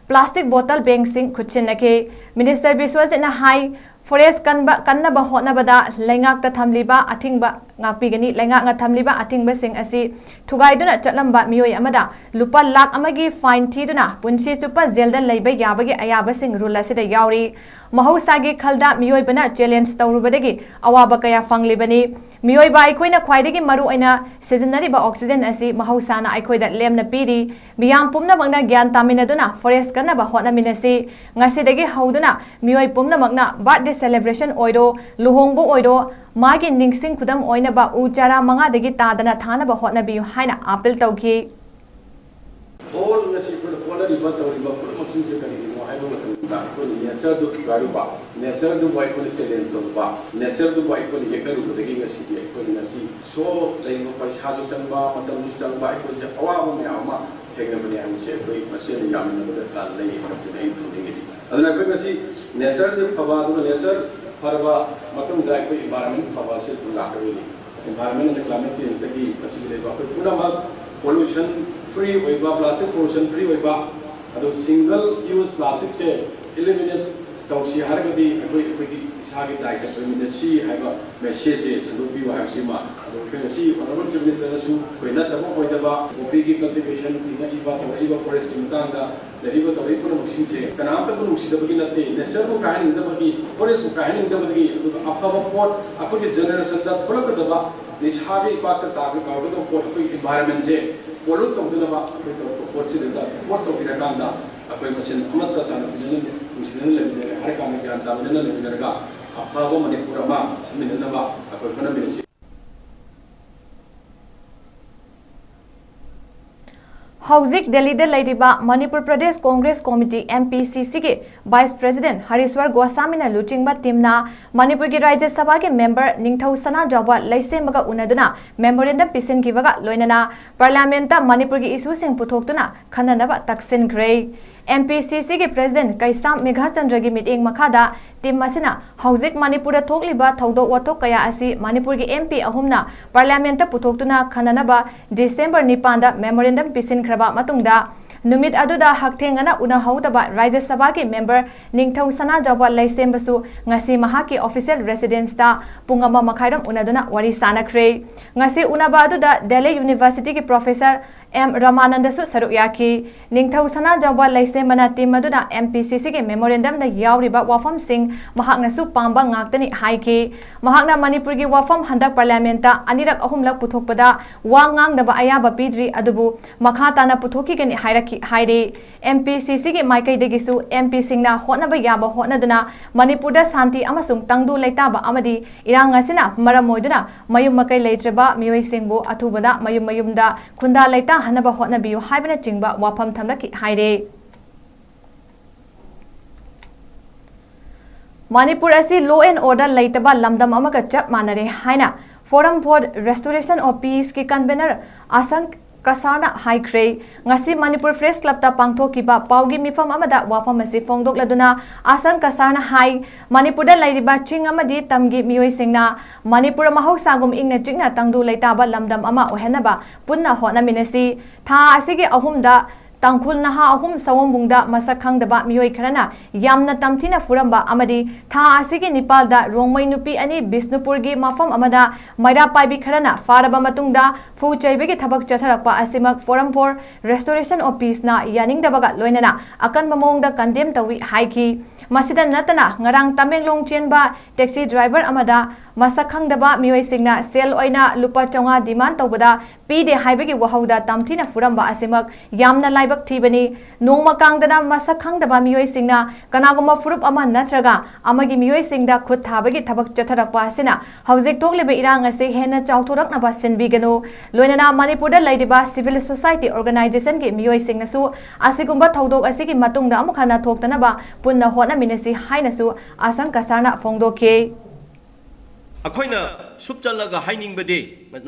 plastic bottle bank ꯁꯤꯡ ꯈꯨꯠꯁꯤꯟꯅꯈꯤ꯫ Minister ꯕꯤꯁ꯭ꯋꯖꯤꯠꯅ ꯍꯥꯏ, forest ꯀꯟꯕ, ꯀꯟꯅꯕ ꯍꯣꯠꯅꯕꯗ ꯂꯩꯉꯥꯛꯇ ꯊꯝꯂꯤꯕ ꯑꯊꯤꯡꯕ ꯉꯥꯛꯄꯤꯒꯅꯤ꯫ ꯂꯩꯉꯥꯛꯅ ꯊꯝꯂꯤꯕ ꯑꯊꯤꯡꯕꯁꯤꯡ ꯑꯁꯤ ꯊꯨꯒꯥꯏꯗꯨꯅ ꯆꯠꯂꯝꯕ ꯃꯤꯑꯣꯏ ꯑꯃꯗ ꯂꯨꯄꯥ ꯂꯥꯈ ꯑꯃꯒꯤ fine ꯊꯤꯗꯨꯅ ꯄꯨꯟꯁꯤ ꯆꯨꯞꯄ ꯖꯦꯜꯗ ꯂꯩꯕ ꯌꯥꯕꯒꯤ ꯑꯌꯥꯕꯁꯤꯡ rule ꯑꯁꯤꯗ ꯌꯥꯎꯔꯤ꯫ ꯃꯍꯧꯁꯥꯒꯤ ꯈꯜꯗ ꯃꯤꯑꯣꯏꯕꯅ challenge ꯇꯧꯔꯨꯕꯗꯒꯤ ꯑꯋꯥꯕ ꯀꯌꯥ ꯐꯪꯂꯤꯕꯅꯤ꯫ ꯃꯤꯑꯣꯏꯕ ꯑꯩꯈꯣꯏꯅ ꯈ꯭ꯋꯥꯏꯗꯒꯤ ꯃꯔꯨ ꯑꯣꯏꯅ ꯁꯤꯖꯤꯟꯅꯔꯤꯕ oxygen ꯑꯁꯤ ꯃꯍꯧꯁꯥꯅ ꯑꯩꯈꯣꯏꯗ ꯂꯦꯝꯅ ꯄꯤꯔꯤ꯫ ꯃꯤꯌꯥꯝ ꯄꯨꯝꯅꯃꯛꯅ ꯒ꯭ꯌꯥꯟ ꯇꯥꯃꯤꯟꯅꯗꯨꯅ forest ꯀꯟꯅꯕ ꯍꯣꯠꯅꯃꯤꯟꯅꯁꯤ꯫ ꯉꯁꯤꯗꯒꯤ ꯍꯧꯗꯨꯅ ꯃꯤꯑꯣꯏ ꯄꯨꯝꯅꯃꯛꯅ birthday celebration ꯑꯣꯏꯔꯣ, ꯂꯨꯍꯣꯡꯕ ꯑꯣꯏꯔꯣ, ꯃꯥꯒꯤ ꯅꯤꯡꯁꯤꯡ ꯈꯨꯗꯝ ꯑꯣꯏꯅꯕ ꯎ ꯆꯥꯔꯥ ꯃꯉꯥꯗꯒꯤ ꯇꯥꯗꯅ ꯊꯥꯅꯕ ꯍꯣꯠꯅꯕꯤꯌꯨ ꯍꯥꯏꯅ appeal ꯇꯧꯈꯤ꯫ All ꯉꯁꯤ ꯑꯩꯈꯣꯏꯅ ꯍꯣꯠꯅꯔꯤꯕ, ꯇꯧꯔꯤꯕ ꯄꯨꯝꯅꯃꯛꯁꯤꯡꯁꯦ ꯀꯔꯤꯒꯤꯅꯣ ꯍꯥꯏꯕ ꯃꯇꯝꯗ, ꯑꯩꯈꯣꯏꯅ nature ꯗꯨ ꯊꯨꯒꯥꯏꯔꯨꯕ, nature ꯗꯨꯕꯨ ꯑꯩꯈꯣꯏꯅ challenge ꯇꯧꯔꯨꯕ, nature ꯗꯨꯕꯨ ꯑꯩꯈꯣꯏꯅ ꯌꯦꯛꯅꯔꯨꯕꯗꯒꯤ ꯉꯁꯤꯗꯤ ꯑꯩꯈꯣꯏꯅ ꯉꯁꯤ ꯁꯣ ꯂꯩꯔꯤꯕ ꯄꯩꯁꯥꯁꯨ ꯆꯪꯕ, ꯃꯇꯝꯁꯨ ꯆꯪꯕ, ꯑꯩꯈꯣꯏꯁꯦ ꯑꯋꯥꯕ ꯃꯌꯥꯝ ꯑꯃ ꯊꯦꯡꯅꯕꯅꯦ ꯍꯥꯏꯕꯁꯦ ꯑꯩꯈꯣꯏ ꯃꯁꯦꯟꯅ ꯌꯥꯃꯤꯟꯅꯕ ꯗꯔꯀꯥꯔ ꯂꯩ ꯍꯥꯏꯕꯗꯨꯅ ꯑꯩꯅ ꯊꯝꯖꯅꯤꯡꯉꯤ꯫ ꯑꯗꯨꯅ ꯑꯩꯈꯣꯏ ꯉꯁꯤ nature ꯁꯦ ꯐꯕ, ꯑꯗꯨꯒ nature ꯐꯔꯕ ꯃꯇꯨꯡꯗ ꯑꯩꯈꯣꯏ environment ꯐꯕ ꯑꯁꯤ ꯑꯗꯨꯝ ꯂꯥꯛꯀꯗꯣꯏꯅꯤ꯫ Environment and climate change ꯗꯒꯤ ꯃꯁꯤꯒꯤ ꯂꯩꯕ ꯑꯩꯈꯣꯏ ꯄꯨꯝꯅꯃꯛ pollution free ꯑꯣꯏꯕ, plastic pollution free ꯑꯣꯏꯕ, ꯑꯗꯣ single use plastic ꯁꯦ eliminate ꯇꯧꯁꯤ ꯍꯥꯏꯔꯒꯗꯤ ꯑꯩꯈꯣꯏ, ꯑꯩꯈꯣꯏꯒꯤ ꯏꯁꯥꯒꯤ ꯗꯥꯏꯇ ꯑꯩꯈꯣꯏ ꯃꯤꯅꯠ ꯁꯤ ꯍꯥꯏꯕ message ꯁꯦ ꯁꯟꯗꯣꯛꯄꯤꯌꯨ ꯍꯥꯏꯕꯁꯤꯃ꯫ ꯑꯗꯣ ꯑꯩꯈꯣꯏ ꯉꯁꯤ Honourable Chief Minister ꯅꯁꯨ ꯑꯩꯈꯣꯏ ꯅꯠꯇꯕ ꯑꯣꯏꯗꯕ coffee ꯒꯤ cultivation, ꯊꯤꯡꯉꯛꯏꯕ, ꯇꯧꯔꯛꯏꯕ forest ꯀꯤ ꯃꯇꯥꯡꯗ ꯂꯩꯔꯤꯕ ꯇꯧꯔꯤꯕ ꯄꯨꯝꯅꯃꯛꯁꯤꯡꯁꯦ ꯀꯅꯥꯝꯇꯕꯨ ꯅꯨꯡꯁꯤꯗꯕꯒꯤ ꯅꯠꯇꯦ, nature ꯕꯨ ꯀꯥꯏꯍꯟꯅꯤꯡꯗꯕꯒꯤ, forest ꯄꯨ ꯀꯥꯏꯍꯟꯅꯤꯡꯗꯕꯗꯒꯤ, ꯑꯗꯨꯒ ꯑꯐꯕ ꯄꯣꯠ ꯑꯩꯈꯣꯏꯒꯤ generation ꯗ ꯊꯣꯛꯂꯛꯀꯗꯕ ꯅꯤꯁꯥꯒꯤ ꯏꯄꯥꯛꯇ ꯇꯥꯒꯗꯧꯔꯤꯕ ꯄꯣꯠ ꯑꯩꯈꯣꯏꯒꯤ environment ꯁꯦ pollute ꯇꯧꯗꯅꯕ ꯑꯩꯈꯣꯏ ꯇꯧꯔꯛꯄ ꯄꯣꯠꯁꯤꯗ support ꯇꯧꯕꯤꯔꯀꯥꯟꯗ ꯑꯩꯈꯣꯏ ꯃꯁꯦꯟ ꯑꯃꯠꯇ ꯆꯥꯟꯅ ꯆꯤꯟꯅꯅ ꯅꯨꯡꯁꯤꯅꯅ ꯂꯩꯃꯤꯟꯅꯔꯦ ꯍꯥꯏꯔ ꯀꯥꯟꯗ ꯒ꯭ꯌꯥꯟ ꯇꯥꯃꯤꯟꯅꯅ ꯂꯩꯃꯤꯟꯅꯔꯒ ꯑꯐꯕ ꯃꯅꯤꯄꯨꯔ ꯑꯃ ꯁꯦꯝꯃꯤꯟꯅꯅꯕ ꯑꯩꯈꯣꯏ ꯍꯣꯠꯅꯃꯤꯟꯅꯁꯤ꯫ ꯍꯧꯖꯤꯛ ꯗꯦꯜꯂꯤꯗ ꯂꯩꯔꯤꯕ ꯃꯅꯤꯄꯨꯔ ꯄ꯭ꯔꯗꯦꯁ ꯀꯣꯡꯒ꯭ꯔꯦꯁ ꯀꯣꯃꯤꯇꯤ, MPCCꯒꯤ ꯚꯥꯏꯁ ꯄ꯭ꯔꯦꯁꯤꯗꯦꯟꯠ ꯍꯔꯤꯁ꯭ꯋꯔ ꯒꯣꯁꯥꯃꯤꯅ ꯂꯨꯆꯤꯡꯕ ꯇꯤꯝꯅ ꯃꯅꯤꯄꯨꯔꯒꯤ ꯔꯥꯖ꯭ꯌ ꯁꯚꯥꯒꯤ ꯃꯦꯝꯕꯔ ꯅꯤꯡꯊꯧ ꯁꯅꯥꯖꯥꯎꯕ ꯂꯩꯁꯦꯝꯕꯒ ꯎꯅꯗꯨꯅ ꯃꯦꯃꯣꯔꯦꯟꯗꯝ ꯄꯤꯁꯤꯟꯈꯤꯕꯒ ꯂꯣꯏꯅꯅ ꯄꯥꯔꯂꯤꯌꯥꯃꯦꯟꯠꯇ ꯃꯅꯤꯄꯨꯔꯒꯤ ꯏꯁꯨꯁꯤꯡ ꯄꯨꯊꯣꯛꯇꯨꯅ ꯈꯟꯅꯅꯕ ꯇꯛꯁꯤꯟꯈ꯭ꯔꯦ꯫ MPCCꯒꯤ ꯄ꯭ꯔꯦꯁꯤꯗꯦꯟꯠ ꯀꯩꯁꯥꯝ ꯃꯦꯘꯥꯆꯟꯗ꯭ꯔꯒꯤ ꯃꯤꯠꯌꯦꯡ ꯃꯈꯥꯗ ꯇꯤꯝ ꯑꯁꯤꯅ ꯍꯧꯖꯤꯛ ꯃꯅꯤꯄꯨꯔꯗ ꯊꯣꯛꯂꯤꯕ ꯊꯧꯗꯣꯛ ꯋꯥꯊꯣꯛ ꯀꯌꯥ ꯑꯁꯤ ꯃꯅꯤꯄꯨꯔꯒꯤ MP ꯑꯍꯨꯝꯅ ꯄꯥꯔꯂꯤꯌꯥꯃꯦꯟꯠꯇ ꯄꯨꯊꯣꯛꯇꯨꯅ ꯈꯟꯅꯅꯕ ꯗꯤꯁꯦꯝꯕꯔ ꯅꯤꯄꯥꯟꯗ ꯃꯦꯃꯣꯔꯦꯟꯗꯝ ꯄꯤꯁꯤꯟꯈ꯭ꯔꯕ ꯃꯇꯨꯡꯗ, ꯅꯨꯃꯤꯠ ꯑꯗꯨꯗ ꯍꯛꯊꯦꯡꯅꯅ ꯎꯅꯍꯧꯗꯕ ꯔꯥꯖ꯭ꯌ ꯁꯚꯥꯒꯤ ꯃꯦꯝꯕꯔ ꯅꯤꯡꯊꯧ ꯁꯅꯥꯖꯥꯎꯕ ꯂꯩꯁꯦꯝꯕꯁꯨ ꯉꯁꯤ ꯃꯍꯥꯛꯀꯤ ꯑꯣꯐꯤꯁꯤꯌꯦꯜ ꯔꯦꯁꯤꯗꯦꯟꯁꯇ ꯄꯨꯡ ꯑꯃ ꯃꯈꯥꯏꯔꯣꯝ ꯎꯅꯗꯨꯅ ꯋꯥꯔꯤ ꯁꯥꯅꯈ꯭ꯔꯦ꯫ ꯉꯁꯤ ꯎꯅꯕ ꯑꯗꯨꯗ ꯗꯦꯜꯂꯤ ꯌꯨꯅꯤꯚꯔꯁꯤꯇꯤꯒꯤ ꯄ꯭ꯔꯣꯐꯦꯁꯔ ꯑꯦꯝ ꯔꯃꯥꯅꯟꯗꯁꯨ ꯁꯔꯨꯛ ꯌꯥꯈꯤ꯫ ꯅꯤꯡꯊꯧ ꯁꯅꯥꯖꯥꯎꯕ ꯂꯩꯁꯦꯝꯕꯅ ꯇꯤꯝ ꯑꯗꯨꯗ MPCCꯒꯤ ꯃꯦꯃꯣꯔꯦꯟꯗꯝꯗ ꯌꯥꯎꯔꯤꯕ ꯋꯥꯐꯝꯁꯤꯡ ꯃꯍꯥꯛꯅꯁꯨ ꯄꯥꯝꯕ ꯉꯥꯛꯇꯅꯤ ꯍꯥꯏꯈꯤ꯫ ꯃꯍꯥꯛꯅ ꯃꯅꯤꯄꯨꯔꯒꯤ ꯋꯥꯐꯝ ꯍꯟꯗꯛ ꯄꯥꯔꯂꯤꯌꯥꯃꯦꯟꯠꯇ ꯑꯅꯤꯔꯛ ꯑꯍꯨꯝꯂꯛ ꯄꯨꯊꯣꯛꯄꯗ ꯋꯥ ꯉꯥꯡꯅꯕ ꯑꯌꯥꯕ ꯄꯤꯗ꯭ꯔꯤ, ꯑꯗꯨꯕꯨ ꯃꯈꯥ ꯇꯥꯅ ꯄꯨꯊꯣꯛꯈꯤꯒꯅꯤ ꯍꯥꯏꯔꯛꯈꯤ ꯍꯥꯏꯔꯤ꯫ MPCCꯒꯤ ꯃꯥꯏꯀꯩꯗꯒꯤꯁꯨ MPꯁꯤꯡꯅ ꯍꯣꯠꯅꯕ ꯌꯥꯕ ꯍꯣꯠꯅꯗꯨꯅ ꯃꯅꯤꯄꯨꯔꯗ ꯁꯥꯟꯇꯤ ꯑꯃꯁꯨꯡ ꯇꯪꯗꯨ ꯂꯩꯇꯥꯕ ꯑꯃꯗꯤ ꯏꯔꯥꯡ ꯑꯁꯤꯅ ꯃꯔꯝ ꯑꯣꯏꯗꯨꯅ ꯃꯌꯨꯝ ꯃꯀꯩ ꯂꯩꯇ꯭ꯔꯕ ꯃꯤꯑꯣꯏꯁꯤꯡꯕꯨ ꯑꯊꯨꯕꯗ ꯃꯌꯨꯝ ꯃꯌꯨꯝꯗ ꯈꯨꯟꯗꯥ ꯂꯩꯇꯥꯍꯟꯅꯕ ꯍꯣꯠꯅꯕꯤꯌꯨ ꯍꯥꯏꯕꯅꯆꯤꯡꯕ ꯋꯥꯐꯝ ꯊꯝꯂꯛꯈꯤ ꯍꯥꯏꯔꯤ꯫ ꯃꯅꯤꯄꯨꯔ ꯑꯁꯤ law and order ꯂꯩꯇꯕ ꯂꯝꯗꯝ ꯑꯃꯒ ꯆꯞ ꯃꯥꯟꯅꯔꯦ ꯍꯥꯏꯅ Forum for Restoration of Peaceꯀꯤ convener ꯑꯁꯪ ꯀꯁꯥꯔꯅ ꯍꯥꯏꯈ꯭ꯔꯦ꯫ ꯉꯁꯤ ꯃꯅꯤꯄꯨꯔ ꯄ꯭ꯔꯦꯁ ꯀ꯭ꯂꯕꯇ ꯄꯥꯡꯊꯣꯛꯈꯤꯕ ꯄꯥꯎꯒꯤ ꯃꯤꯐꯝ ꯑꯃꯗ ꯋꯥꯐꯝ ꯑꯁꯤ ꯐꯣꯡꯗꯣꯛꯂꯗꯨꯅ ꯑꯁꯪ ꯀꯁꯥꯔꯅ ꯍꯥꯏ, ꯃꯅꯤꯄꯨꯔꯗ ꯂꯩꯔꯤꯕ ꯆꯤꯡ ꯑꯃꯗꯤ ꯇꯝꯒꯤ ꯃꯤꯑꯣꯏꯁꯤꯡꯅ ꯃꯅꯤꯄꯨꯔ ꯃꯍꯧꯁꯥꯒꯨꯝ ꯏꯪꯅ ꯆꯤꯛꯅ ꯇꯪꯗꯨ ꯂꯩꯇꯥꯕ ꯂꯝꯗꯝ ꯑꯃ ꯑꯣꯏꯍꯟꯅꯕ ꯄꯨꯟꯅ ꯍꯣꯠꯅꯃꯤꯟꯅꯁꯤ꯫ ꯊꯥ ꯑꯁꯤꯒꯤ ꯑꯍꯨꯝꯗ ꯇꯥꯡꯈꯨꯜ ꯅꯍꯥ ꯑꯍꯨꯝ ꯁꯑꯣꯝꯕꯨꯡꯗ ꯃꯁꯛ ꯈꯪꯗꯕ ꯃꯤꯑꯣꯏ ꯈꯔꯅ ꯌꯥꯝꯅ ꯇꯝꯊꯤꯅ ꯐꯨꯔꯝꯕ ꯑꯃꯗꯤ ꯊꯥ ꯑꯁꯤꯒꯤ ꯅꯤꯄꯥꯜꯗ ꯔꯣꯡꯃꯩ ꯅꯨꯄꯤ ꯑꯅꯤ ꯕꯤꯁꯅꯨꯄꯨꯔꯒꯤ ꯃꯐꯝ ꯑꯃꯗ ꯃꯩꯔꯥ ꯄꯥꯏꯕꯤ ꯈꯔꯅ ꯐꯥꯔꯕ ꯃꯇꯨꯡꯗ ꯐꯨ ꯆꯩꯕꯒꯤ ꯊꯕꯛ ꯆꯠꯊꯔꯛꯄ ꯑꯁꯤꯃꯛ Forum for Restoration of Peaceꯅ ꯌꯥꯅꯤꯡꯗꯕꯒ ꯂꯣꯏꯅꯅ ꯑꯀꯟꯕ ꯃꯑꯣꯡꯗ condemn ꯇꯧꯏ ꯍꯥꯏꯈꯤ꯫ ꯃꯁꯤꯗ ꯅꯠꯇꯅ ꯉꯔꯥꯡ ꯇꯃꯦꯡꯂꯣꯡ ꯆꯦꯟꯕ taxi driver ꯑꯃꯗ ꯃꯁꯛ ꯈꯪꯗꯕ ꯃꯤꯑꯣꯏꯁꯤꯡꯅ ꯁꯦꯜ ꯑꯣꯏꯅ ꯂꯨꯄꯥ ꯆꯥꯝꯃꯉꯥ demand ꯇꯧꯕꯗ ꯄꯤꯗꯦ ꯍꯥꯏꯕꯒꯤ ꯋꯥꯍꯧꯗ ꯇꯝꯊꯤꯅ ꯐꯨꯔꯝꯕ ꯑꯁꯤꯃꯛ ꯌꯥꯝꯅ ꯂꯥꯏꯕꯛ ꯊꯤꯕꯅꯤ꯫ ꯅꯣꯡꯃ ꯀꯥꯡꯗꯅ ꯃꯁꯛ ꯈꯪꯗꯕ ꯃꯤꯑꯣꯏꯁꯤꯡꯅ ꯀꯅꯥꯒꯨꯝꯕ ꯐꯨꯔꯨꯞ ꯑꯃ ꯅꯠꯇ꯭ꯔꯒ ꯑꯃꯒꯤ ꯃꯤꯑꯣꯏꯁꯤꯡꯗ ꯈꯨꯠ ꯊꯥꯕꯒꯤ ꯊꯕꯛ ꯆꯠꯊꯔꯛꯄ ꯑꯁꯤꯅ ꯍꯧꯖꯤꯛ ꯊꯣꯛꯂꯤꯕ ꯏꯔꯥꯡ ꯑꯁꯤ ꯍꯦꯟꯅ ꯆꯥꯎꯊꯣꯔꯛꯅꯕ ꯁꯤꯟꯕꯤꯒꯅꯨ꯫ ꯂꯣꯏꯅꯅ ꯃꯅꯤꯄꯨꯔꯗ ꯂꯩꯔꯤꯕ civil society organizationꯒꯤ ꯃꯤꯑꯣꯏꯁꯤꯡꯅꯁꯨ ꯑꯁꯤꯒꯨꯝꯕ ꯊꯧꯗꯣꯛ ꯑꯁꯤꯒꯤ ꯃꯇꯨꯡꯗ ꯑꯃꯨꯛ ꯍꯟꯅ ꯊꯣꯛꯇꯅꯕ ꯄꯨꯟꯅ ꯍꯣꯠꯅꯃꯤꯟꯅꯁꯤ ꯍꯥꯏꯅꯁꯨ ꯑꯁꯪ ꯀꯁꯥꯔꯅ ꯐꯣꯡꯗꯣꯛꯈꯤ꯫ ꯑꯩꯈꯣꯏꯅ ꯁꯨꯞꯆꯜꯂꯒ ꯍꯥꯏꯅꯤꯡꯕꯗꯤ,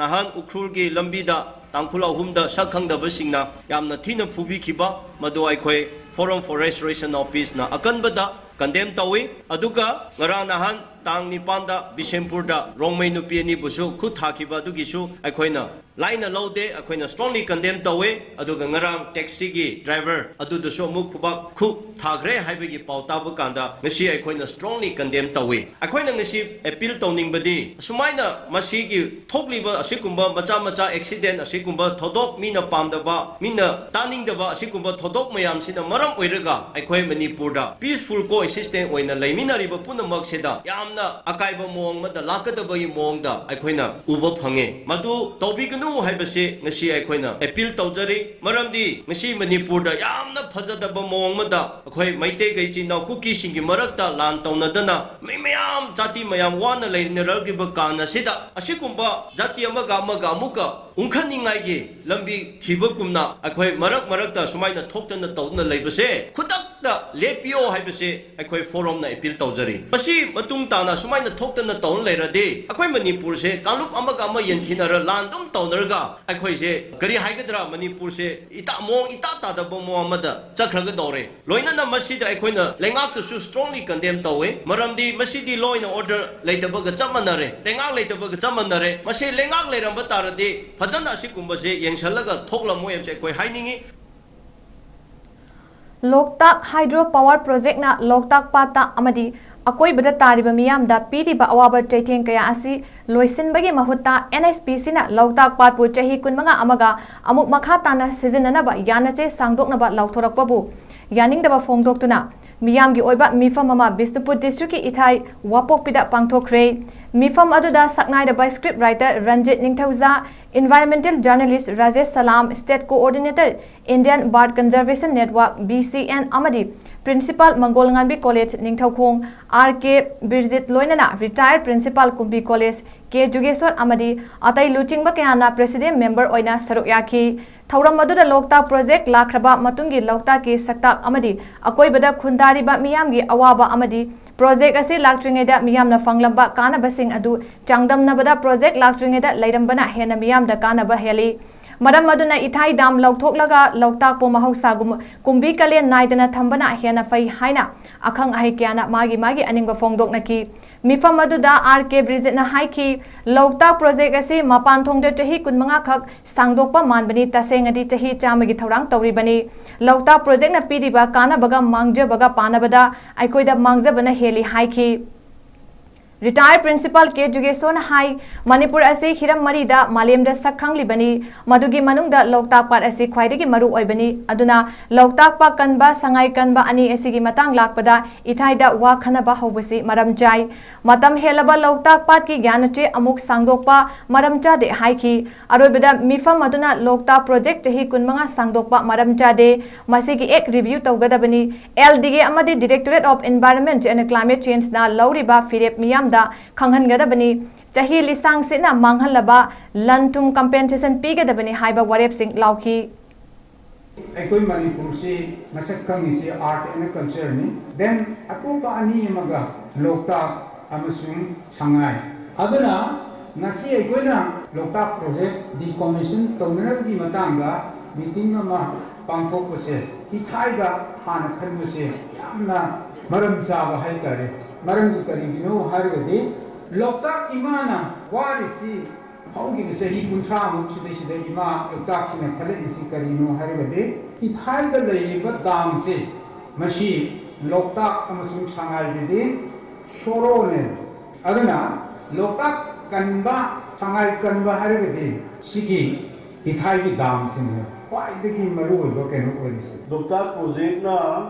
ꯅꯍꯥꯟ ꯎꯈ꯭ꯔꯨꯜꯒꯤ ꯂꯝꯕꯤꯗ ꯇꯥꯡꯈꯨꯜ ꯑꯍꯨꯝꯗ ꯁꯛ ꯈꯪꯗꯕꯁꯤꯡꯅ ꯌꯥꯝꯅ ꯊꯤꯅ ꯐꯨꯕꯤꯈꯤꯕ, ꯃꯗꯨ ꯑꯩꯈꯣꯏ Forum for Restoration of Peaceꯅ ꯑꯀꯟꯕꯗ condemn ꯇꯧꯏ꯫ ꯑꯗꯨꯒ ꯉꯔꯥꯡ ꯅꯍꯥꯟ ꯇꯥꯡ ꯅꯤꯄꯥꯟꯗ ꯕꯤꯁꯦꯝꯄꯨꯔꯗ ꯔꯣꯡꯃꯩ ꯅꯨꯄꯤ ꯑꯅꯤꯕꯨꯁꯨ ꯈꯨꯠ ꯊꯥꯈꯤꯕ ꯑꯗꯨꯒꯤꯁꯨ ꯑꯩꯈꯣꯏꯅ ꯂꯥꯏꯅ ꯂꯧꯗꯦ, ꯑꯩꯈꯣꯏꯅ strongly condemn ꯇꯧꯏ꯫ ꯑꯗꯨꯒ ꯉꯔꯥꯡ taxiꯒꯤ driver ꯑꯗꯨꯗꯁꯨ ꯑꯃꯨꯛ ꯈꯨꯕꯥꯛ ꯈꯨ ꯊꯥꯈ꯭ꯔꯦ ꯍꯥꯏꯕꯒꯤ ꯄꯥꯎ ꯇꯥꯕ ꯀꯥꯟꯗ ꯉꯁꯤ ꯑꯩꯈꯣꯏꯅ strongly condemn ꯇꯧꯏ꯫ ꯑꯩꯈꯣꯏꯅ ꯉꯁꯤ appeal ꯇꯧꯅꯤꯡꯕꯗꯤ, ꯑꯁꯨꯃꯥꯏꯅ ꯃꯁꯤꯒꯤ ꯊꯣꯛꯂꯤꯕ ꯑꯁꯤꯒꯨꯝꯕ ꯃꯆꯥ ꯃꯆꯥ accident, ꯑꯁꯤꯒꯨꯝꯕ ꯊꯧꯗꯣꯛ, ꯃꯤꯅ ꯄꯥꯝꯗꯕ, ꯃꯤꯅ ꯇꯥꯅꯤꯡꯗꯕ ꯑꯁꯤꯒꯨꯝꯕ ꯊꯧꯗꯣꯛ ꯃꯌꯥꯝꯁꯤꯅ ꯃꯔꯝ ꯑꯣꯏꯔꯒ ꯑꯩꯈꯣꯏ ꯃꯅꯤꯄꯨꯔꯗ peaceful coexistence ꯑꯣꯏꯅ ꯂꯩꯃꯤꯟꯅꯔꯤꯕ ꯄꯨꯝꯅꯃꯛꯁꯤꯗ ꯌꯥꯝꯅ ꯑꯀꯥꯏꯕ ꯃꯑꯣꯡ ꯑꯃꯗ ꯂꯥꯛꯀꯗꯕꯒꯤ ꯃꯑꯣꯡꯗ ꯑꯩꯈꯣꯏꯅ ꯎꯕ ꯐꯪꯉꯦ꯫ ꯃꯗꯨ ꯇꯧꯕꯤꯒꯅꯨ ꯍꯥꯏꯕꯁꯤ ꯉꯁꯤ ꯑꯩꯈꯣꯏꯅ appeal ꯇꯧꯖꯔꯤ꯫ ꯃꯔꯝꯗꯤ ꯉꯁꯤ ꯃꯅꯤꯄꯨꯔꯗ ꯌꯥꯝꯅ ꯐꯖꯗꯕ ꯃꯑꯣꯡ ꯑꯃꯗ ꯑꯩꯈꯣꯏ ꯃꯩꯇꯩꯒ ꯏꯆꯤꯟ ꯏꯅꯥꯎ ꯀꯨꯀꯤꯁꯤꯡꯒꯤ ꯃꯔꯛꯇ ꯂꯥꯟ ꯇꯧꯅꯗꯅ ꯃꯤ ꯃꯌꯥꯝ, ꯖꯥꯇꯤ ꯃꯌꯥꯝ ꯋꯥꯅ ꯂꯩꯅꯔꯛꯂꯤꯕ ꯀꯥꯟ ꯑꯁꯤꯗ ꯑꯁꯤꯒꯨꯝꯕ ꯖꯥꯇꯤ ꯑꯃꯒ ꯑꯃꯒ ꯑꯃꯨꯛꯀ ꯎꯪꯈꯠꯅꯤꯡꯉꯥꯏꯒꯤ ꯂꯝꯕꯤ ꯊꯤꯕꯒꯨꯝꯅ ꯑꯩꯈꯣꯏ ꯃꯔꯛ ꯃꯔꯛꯇ ꯁꯨꯃꯥꯏꯅ ꯊꯣꯛꯇꯅ ꯇꯧꯗꯨꯅ ꯂꯩꯕꯁꯦ ꯈꯨꯗꯛꯇ ꯂꯦꯞꯄꯤꯌꯣ ꯍꯥꯏꯕꯁꯦ ꯑꯩꯈꯣꯏ Forumꯅ appeal ꯇꯧꯖꯔꯤ꯫ ꯃꯁꯤ ꯃꯇꯨꯡ ꯇꯥꯅ ꯁꯨꯃꯥꯏꯅ ꯊꯣꯛꯇꯅ ꯇꯧꯔ ꯂꯩꯔꯗꯤ ꯑꯩꯈꯣꯏ ꯃꯅꯤꯄꯨꯔꯁꯦ ꯀꯥꯡꯂꯨꯞ ꯑꯃꯒ ꯑꯃ ꯌꯦꯟꯊꯤꯅꯔ ꯂꯥꯟ ꯑꯗꯨꯝ ꯇꯧꯅꯔꯒ ꯑꯩꯈꯣꯏꯁꯦ ꯀꯔꯤ ꯍꯥꯏꯒꯗ꯭ꯔꯥ, ꯃꯅꯤꯄꯨꯔꯁꯦ ꯏꯇꯥ-, ꯃꯑꯣꯡ ꯏꯇꯥ ꯇꯥꯗꯕ ꯃꯑꯣꯡ ꯑꯃꯗ ꯆꯠꯈ꯭ꯔꯒꯗꯧꯔꯦ꯫ ꯂꯣꯏꯅꯅ ꯃꯁꯤꯗ ꯑꯩꯈꯣꯏꯅ ꯂꯩꯉꯥꯛꯇꯁꯨ strongly condemn ꯇꯧꯋꯦ, ꯃꯔꯝꯗꯤ ꯃꯁꯤꯗꯤ law and order ꯂꯩꯇꯕꯒ ꯆꯞ ꯃꯥꯟꯅꯔꯦ, ꯂꯩꯉꯥꯛ ꯂꯩꯇꯕꯒ ꯆꯞ ꯃꯥꯟꯅꯔꯦ꯫ ꯃꯁꯤ ꯂꯩꯉꯥꯛ ꯂꯩꯔꯝꯕ ꯇꯥꯔꯗꯤ ꯐꯖꯅ ꯑꯁꯤꯒꯨꯝꯕꯁꯦ ꯌꯦꯡꯁꯜꯂꯒ ꯊꯣꯛꯂꯝꯃꯣꯏ ꯍꯥꯏꯕꯁꯦ ꯑꯩꯈꯣꯏ ꯍꯥꯏꯅꯤꯡꯉꯤ꯫ ꯂꯣꯛꯇꯥꯛ Hydro Power Projectꯅ ꯂꯣꯛꯇꯥꯛ ꯄꯥꯠꯇ ꯑꯃꯗꯤ ꯑꯀꯣꯏꯕꯗ ꯇꯥꯔꯤꯕ ꯃꯤꯌꯥꯝꯗ ꯄꯤꯔꯤꯕ ꯑꯋꯥꯕ ꯆꯩꯊꯦꯡ ꯀꯌꯥ ꯑꯁꯤ ꯂꯣꯏꯁꯤꯟꯕꯒꯤ ꯃꯍꯨꯠꯇ NHPCꯅ ꯂꯣꯛꯇꯥꯛ ꯄꯥꯠꯄꯨ ꯆꯍꯤ ꯀꯨꯟꯃꯉꯥ ꯑꯃꯒ ꯑꯃꯨꯛ ꯃꯈꯥ ꯇꯥꯅ ꯁꯤꯖꯤꯟꯅꯅꯕ ꯌꯥꯅꯆꯦ ꯁꯥꯡꯗꯣꯛꯅꯕ ꯂꯥꯎꯊꯣꯔꯛꯄꯕꯨ ꯌꯥꯅꯤꯡꯗꯕ ꯐꯣꯡꯗꯣꯛꯇꯨꯅ ꯃꯤꯌꯥꯝꯒꯤ ꯑꯣꯏꯕ ꯃꯤꯐꯝ ꯑꯃ ꯕꯤꯁꯅꯨꯄꯨꯔ ꯗꯤꯁꯇ꯭ꯔꯤꯛꯀꯤ ꯏꯊꯥꯏ ꯋꯥꯄꯣꯛꯄꯤꯗ ꯄꯥꯡꯊꯣꯛꯈ꯭ꯔꯦ꯫ ꯃꯤꯐꯝ ꯑꯗꯨꯗ ꯁꯛꯅꯥꯏꯔꯕ script writer Ranjit Ningthouja, environmental journalist Rajesh Salam, state coordinator Indian bird conservation network, B C N, ꯑꯃꯗꯤ principal Mangolnganbi college Ningthoukhong, R K Birjit, ꯂꯣꯏꯅꯅ retired principal Kumbi college K Jugeshor ꯑꯃꯗꯤ ꯑꯇꯩ ꯂꯨꯆꯤꯡꯕ ꯀꯌꯥꯅ ꯄ꯭ꯔꯦꯁꯤꯗꯦꯟꯠ ꯃꯦꯝꯕꯔ ꯑꯣꯏꯅ ꯁꯔꯨꯛ ꯌꯥꯈꯤ꯫ ꯊꯧꯔꯝ ꯑꯗꯨꯗ ꯂꯣꯛꯇꯥꯛ ꯄ꯭ꯔꯣꯖꯦꯛ ꯂꯥꯛꯈ꯭ꯔꯕ ꯃꯇꯨꯡꯒꯤ ꯂꯣꯛꯇꯥꯛꯀꯤ ꯁꯛꯇꯥꯛ ꯑꯃꯗꯤ ꯑꯀꯣꯏꯕꯗ ꯈꯨꯟꯗꯥꯔꯤꯕ ꯃꯤꯌꯥꯝꯒꯤ ꯑꯋꯥꯕ ꯑꯃꯗꯤ ꯄ꯭ꯔꯣꯖꯦꯛ ꯑꯁꯤ ꯂꯥꯛꯇ꯭ꯔꯤꯉꯩꯗ ꯃꯤꯌꯥꯝꯅ ꯐꯪꯂꯝꯕ ꯀꯥꯟꯅꯕꯁꯤꯡ ꯑꯗꯨ ꯆꯥꯡꯗꯝꯅꯕꯗ ꯄ꯭ꯔꯣꯖꯦꯛ ꯂꯥꯛꯇ꯭ꯔꯤꯉꯩꯗ ꯂꯩꯔꯝꯕꯅ ꯍꯦꯟꯅ ꯃꯤꯌꯥꯝꯗ ꯀꯥꯟꯅꯕ ꯍꯦꯜꯂꯤ꯫ ꯃꯔꯝ ꯑꯗꯨꯅ ꯏꯊꯥꯏ ꯗꯥꯝ ꯂꯧꯊꯣꯛꯂꯒ ꯂꯣꯛꯇꯥꯛꯄꯨ ꯃꯍꯧꯁꯥꯒꯨꯝ ꯀꯨꯝꯕꯤ ꯀꯥꯂꯦꯟ ꯅꯥꯏꯗꯅ ꯊꯝꯕꯅ ꯍꯦꯟꯅ ꯐꯩ ꯍꯥꯏꯅ ꯑꯈꯪ ꯑꯍꯩ ꯀꯌꯥꯅ ꯃꯥꯒꯤ ꯃꯥꯒꯤ ꯑꯅꯤꯡꯕ ꯐꯣꯡꯗꯣꯛꯅꯈꯤ꯫ ꯃꯤꯐꯝ ꯑꯗꯨꯗ ꯑꯥꯔ ꯀꯦ ꯕ꯭ꯔꯤꯖꯤꯠꯅ ꯍꯥꯏꯈꯤ, ꯂꯣꯛꯇꯥꯛ ꯄ꯭ꯔꯣꯖꯦꯛ ꯑꯁꯤ ꯃꯄꯥꯟ ꯊꯣꯡꯗ ꯆꯍꯤ ꯀꯨꯟꯃꯉꯥ ꯈꯛ ꯁꯥꯡꯗꯣꯛꯄ ꯃꯥꯟꯕꯅꯤ, ꯇꯁꯦꯡꯅꯗꯤ ꯆꯍꯤ ꯆꯥꯝꯃꯒꯤ ꯊꯧꯔꯥꯡ ꯇꯧꯔꯤꯕꯅꯤ꯫ ꯂꯣꯛꯇꯥꯛ ꯄ꯭ꯔꯣꯖꯦꯛꯅ ꯄꯤꯔꯤꯕ ꯀꯥꯟꯅꯕꯒ ꯃꯥꯡꯖꯕꯒ ꯄꯥꯅꯕꯗ ꯑꯩꯈꯣꯏꯗ ꯃꯥꯡꯖꯕꯅ ꯍꯦꯜꯂꯤ ꯍꯥꯏꯈꯤ꯫ ꯔꯤꯇꯥꯌꯔ ꯄ꯭ꯔꯤꯟꯁꯤꯄꯥꯜ ꯀꯦ ꯖꯨꯒꯦꯁꯣꯔꯅ ꯍꯥꯏ, ꯃꯅꯤꯄꯨꯔ ꯑꯁꯤ ꯍꯤꯔꯝ ꯃꯔꯤꯗ ꯃꯥꯂꯦꯝꯗ ꯁꯛ ꯈꯪꯂꯤꯕꯅꯤ, ꯃꯗꯨꯒꯤ ꯃꯅꯨꯡꯗ ꯂꯣꯛꯇꯥꯛ ꯄꯥꯠ ꯑꯁꯤ ꯈ꯭ꯋꯥꯏꯗꯒꯤ ꯃꯔꯨ ꯑꯣꯏꯕꯅꯤ꯫ ꯑꯗꯨꯅ ꯂꯣꯛꯇꯥꯛ ꯄꯥꯠ ꯀꯟꯕ, ꯁꯉꯥꯏ ꯀꯟꯕ ꯑꯅꯤ ꯑꯁꯤꯒꯤ ꯃꯇꯥꯡ ꯂꯥꯛꯄꯗ ꯏꯊꯥꯏꯗ ꯋꯥ ꯈꯟꯅꯕ ꯍꯧꯕꯁꯤ ꯃꯔꯝ ꯆꯥꯏ꯫ ꯃꯇꯝ ꯍꯦꯜꯂꯕ ꯂꯣꯛꯇꯥꯛ ꯄꯥꯠꯀꯤ ꯌꯥꯅꯆꯦ ꯑꯃꯨꯛ ꯁꯥꯡꯗꯣꯛꯄ ꯃꯔꯝ ꯆꯥꯗꯦ ꯍꯥꯏꯈꯤ꯫ ꯑꯔꯣꯏꯕꯗ ꯃꯤꯐꯝ ꯑꯗꯨꯅ ꯂꯣꯛꯇꯥꯛ ꯄ꯭ꯔꯣꯖꯦꯛ ꯆꯍꯤ ꯀꯨꯟꯃꯉꯥ ꯁꯥꯡꯗꯣꯛꯄ ꯃꯔꯝ ꯆꯥꯗꯦ, ꯃꯁꯤꯒꯤ ꯑꯦꯛ ꯔꯤꯚ꯭ꯌꯨ ꯇꯧꯒꯗꯕꯅꯤ꯫ ꯑꯦꯜ ꯗꯤ ꯑꯦ ꯑꯃꯗꯤ Directorate of Environment and Climate Change ꯅ ꯂꯧꯔꯤꯕ ꯐꯤꯔꯦꯞ ꯃꯤꯌꯥꯝꯗ ꯈꯪꯍꯟꯒꯗꯕꯅꯤ꯫ ꯆꯍꯤ ꯂꯤꯁꯥꯡ ꯁꯤꯠꯅ ꯃꯥꯡꯍꯜꯂꯕ ꯂꯟ ꯊꯨꯝ ꯀꯝꯄꯦꯟꯁꯦꯁꯟ ꯄꯤꯒꯗꯕꯅꯤ ꯍꯥꯏꯕ ꯋꯥꯔꯦꯞꯁꯤꯡ ꯂꯥꯎꯈꯤ꯫ ꯑꯩꯈꯣꯏ ꯃꯅꯤꯄꯨꯔꯁꯤ ꯃꯁꯛ ꯈꯪꯉꯤꯁꯤ ꯑꯥꯔꯠ ꯑꯦꯟ ꯀꯜꯆꯔꯅꯤ꯫ ꯗꯦꯟ ꯑꯇꯣꯞꯄ ꯑꯅꯤ ꯑꯃꯒ ꯂꯣꯛꯇꯥꯛ ꯑꯃꯁꯨꯡ ꯁꯉꯥꯏ꯫ ꯑꯗꯨꯅ ꯉꯁꯤ ꯑꯩꯈꯣꯏꯅ ꯂꯣꯛꯇꯥꯛ ꯄ꯭ꯔꯣꯖꯦꯛ ꯗꯤꯀꯣꯃꯤꯁꯟ ꯇꯧꯅꯅꯕꯒꯤ ꯃꯇꯥꯡꯗ ꯃꯤꯇꯤꯡ ꯑꯃ ꯄꯥꯡꯊꯣꯛꯄꯁꯦ ꯏꯊꯥꯏꯗ ꯍꯥꯟꯅ ꯈꯟꯕꯁꯦ ꯌꯥꯝꯅ ꯃꯔꯝ ꯆꯥꯕ ꯍꯥꯏꯇꯥꯔꯦ꯫ ꯃꯔꯝꯗꯤ ꯀꯔꯤꯒꯤꯅꯣ ꯍꯥꯏꯔꯒꯗꯤ ꯂꯣꯛꯇꯥꯛ ꯏꯃꯥꯅ ꯋꯥꯔꯤꯁꯤ ꯍꯧꯈꯤꯕ ꯆꯍꯤ ꯀꯨꯟꯊ꯭ꯔꯥꯃꯨꯛ ꯁꯤꯗꯩꯁꯤꯗ ꯏꯃꯥ ꯂꯣꯛꯇꯥꯛꯁꯤꯅ ꯈꯜꯂꯛꯏꯁꯤ ꯀꯔꯤꯅꯣ ꯍꯥꯏꯔꯒꯗꯤ ꯏꯊꯥꯏꯗ ꯂꯩꯔꯤꯕ ꯗꯥꯝꯁꯤ ꯃꯁꯤ ꯂꯣꯛꯇꯥꯛ ꯑꯃꯁꯨꯡ ꯁꯉꯥꯏꯒꯤꯗꯤ ꯁꯣꯔꯣꯅꯦ꯫ ꯑꯗꯨꯅ ꯂꯣꯛꯇꯥꯛ ꯀꯟꯕ, ꯁꯉꯥꯏ ꯀꯟꯕ ꯍꯥꯏꯔꯒꯗꯤ ꯁꯤꯒꯤ ꯏꯊꯥꯏꯒꯤ ꯗꯥꯝꯁꯤꯅꯦ ꯈ꯭ꯋꯥꯏꯗꯒꯤ ꯃꯔꯨꯑꯣꯏꯕ ꯀꯩꯅꯣ ꯑꯣꯏꯔꯤꯁꯦ꯫ ꯂꯣꯛꯇꯥꯛ ꯄ꯭ꯔꯣꯖꯦꯛꯅ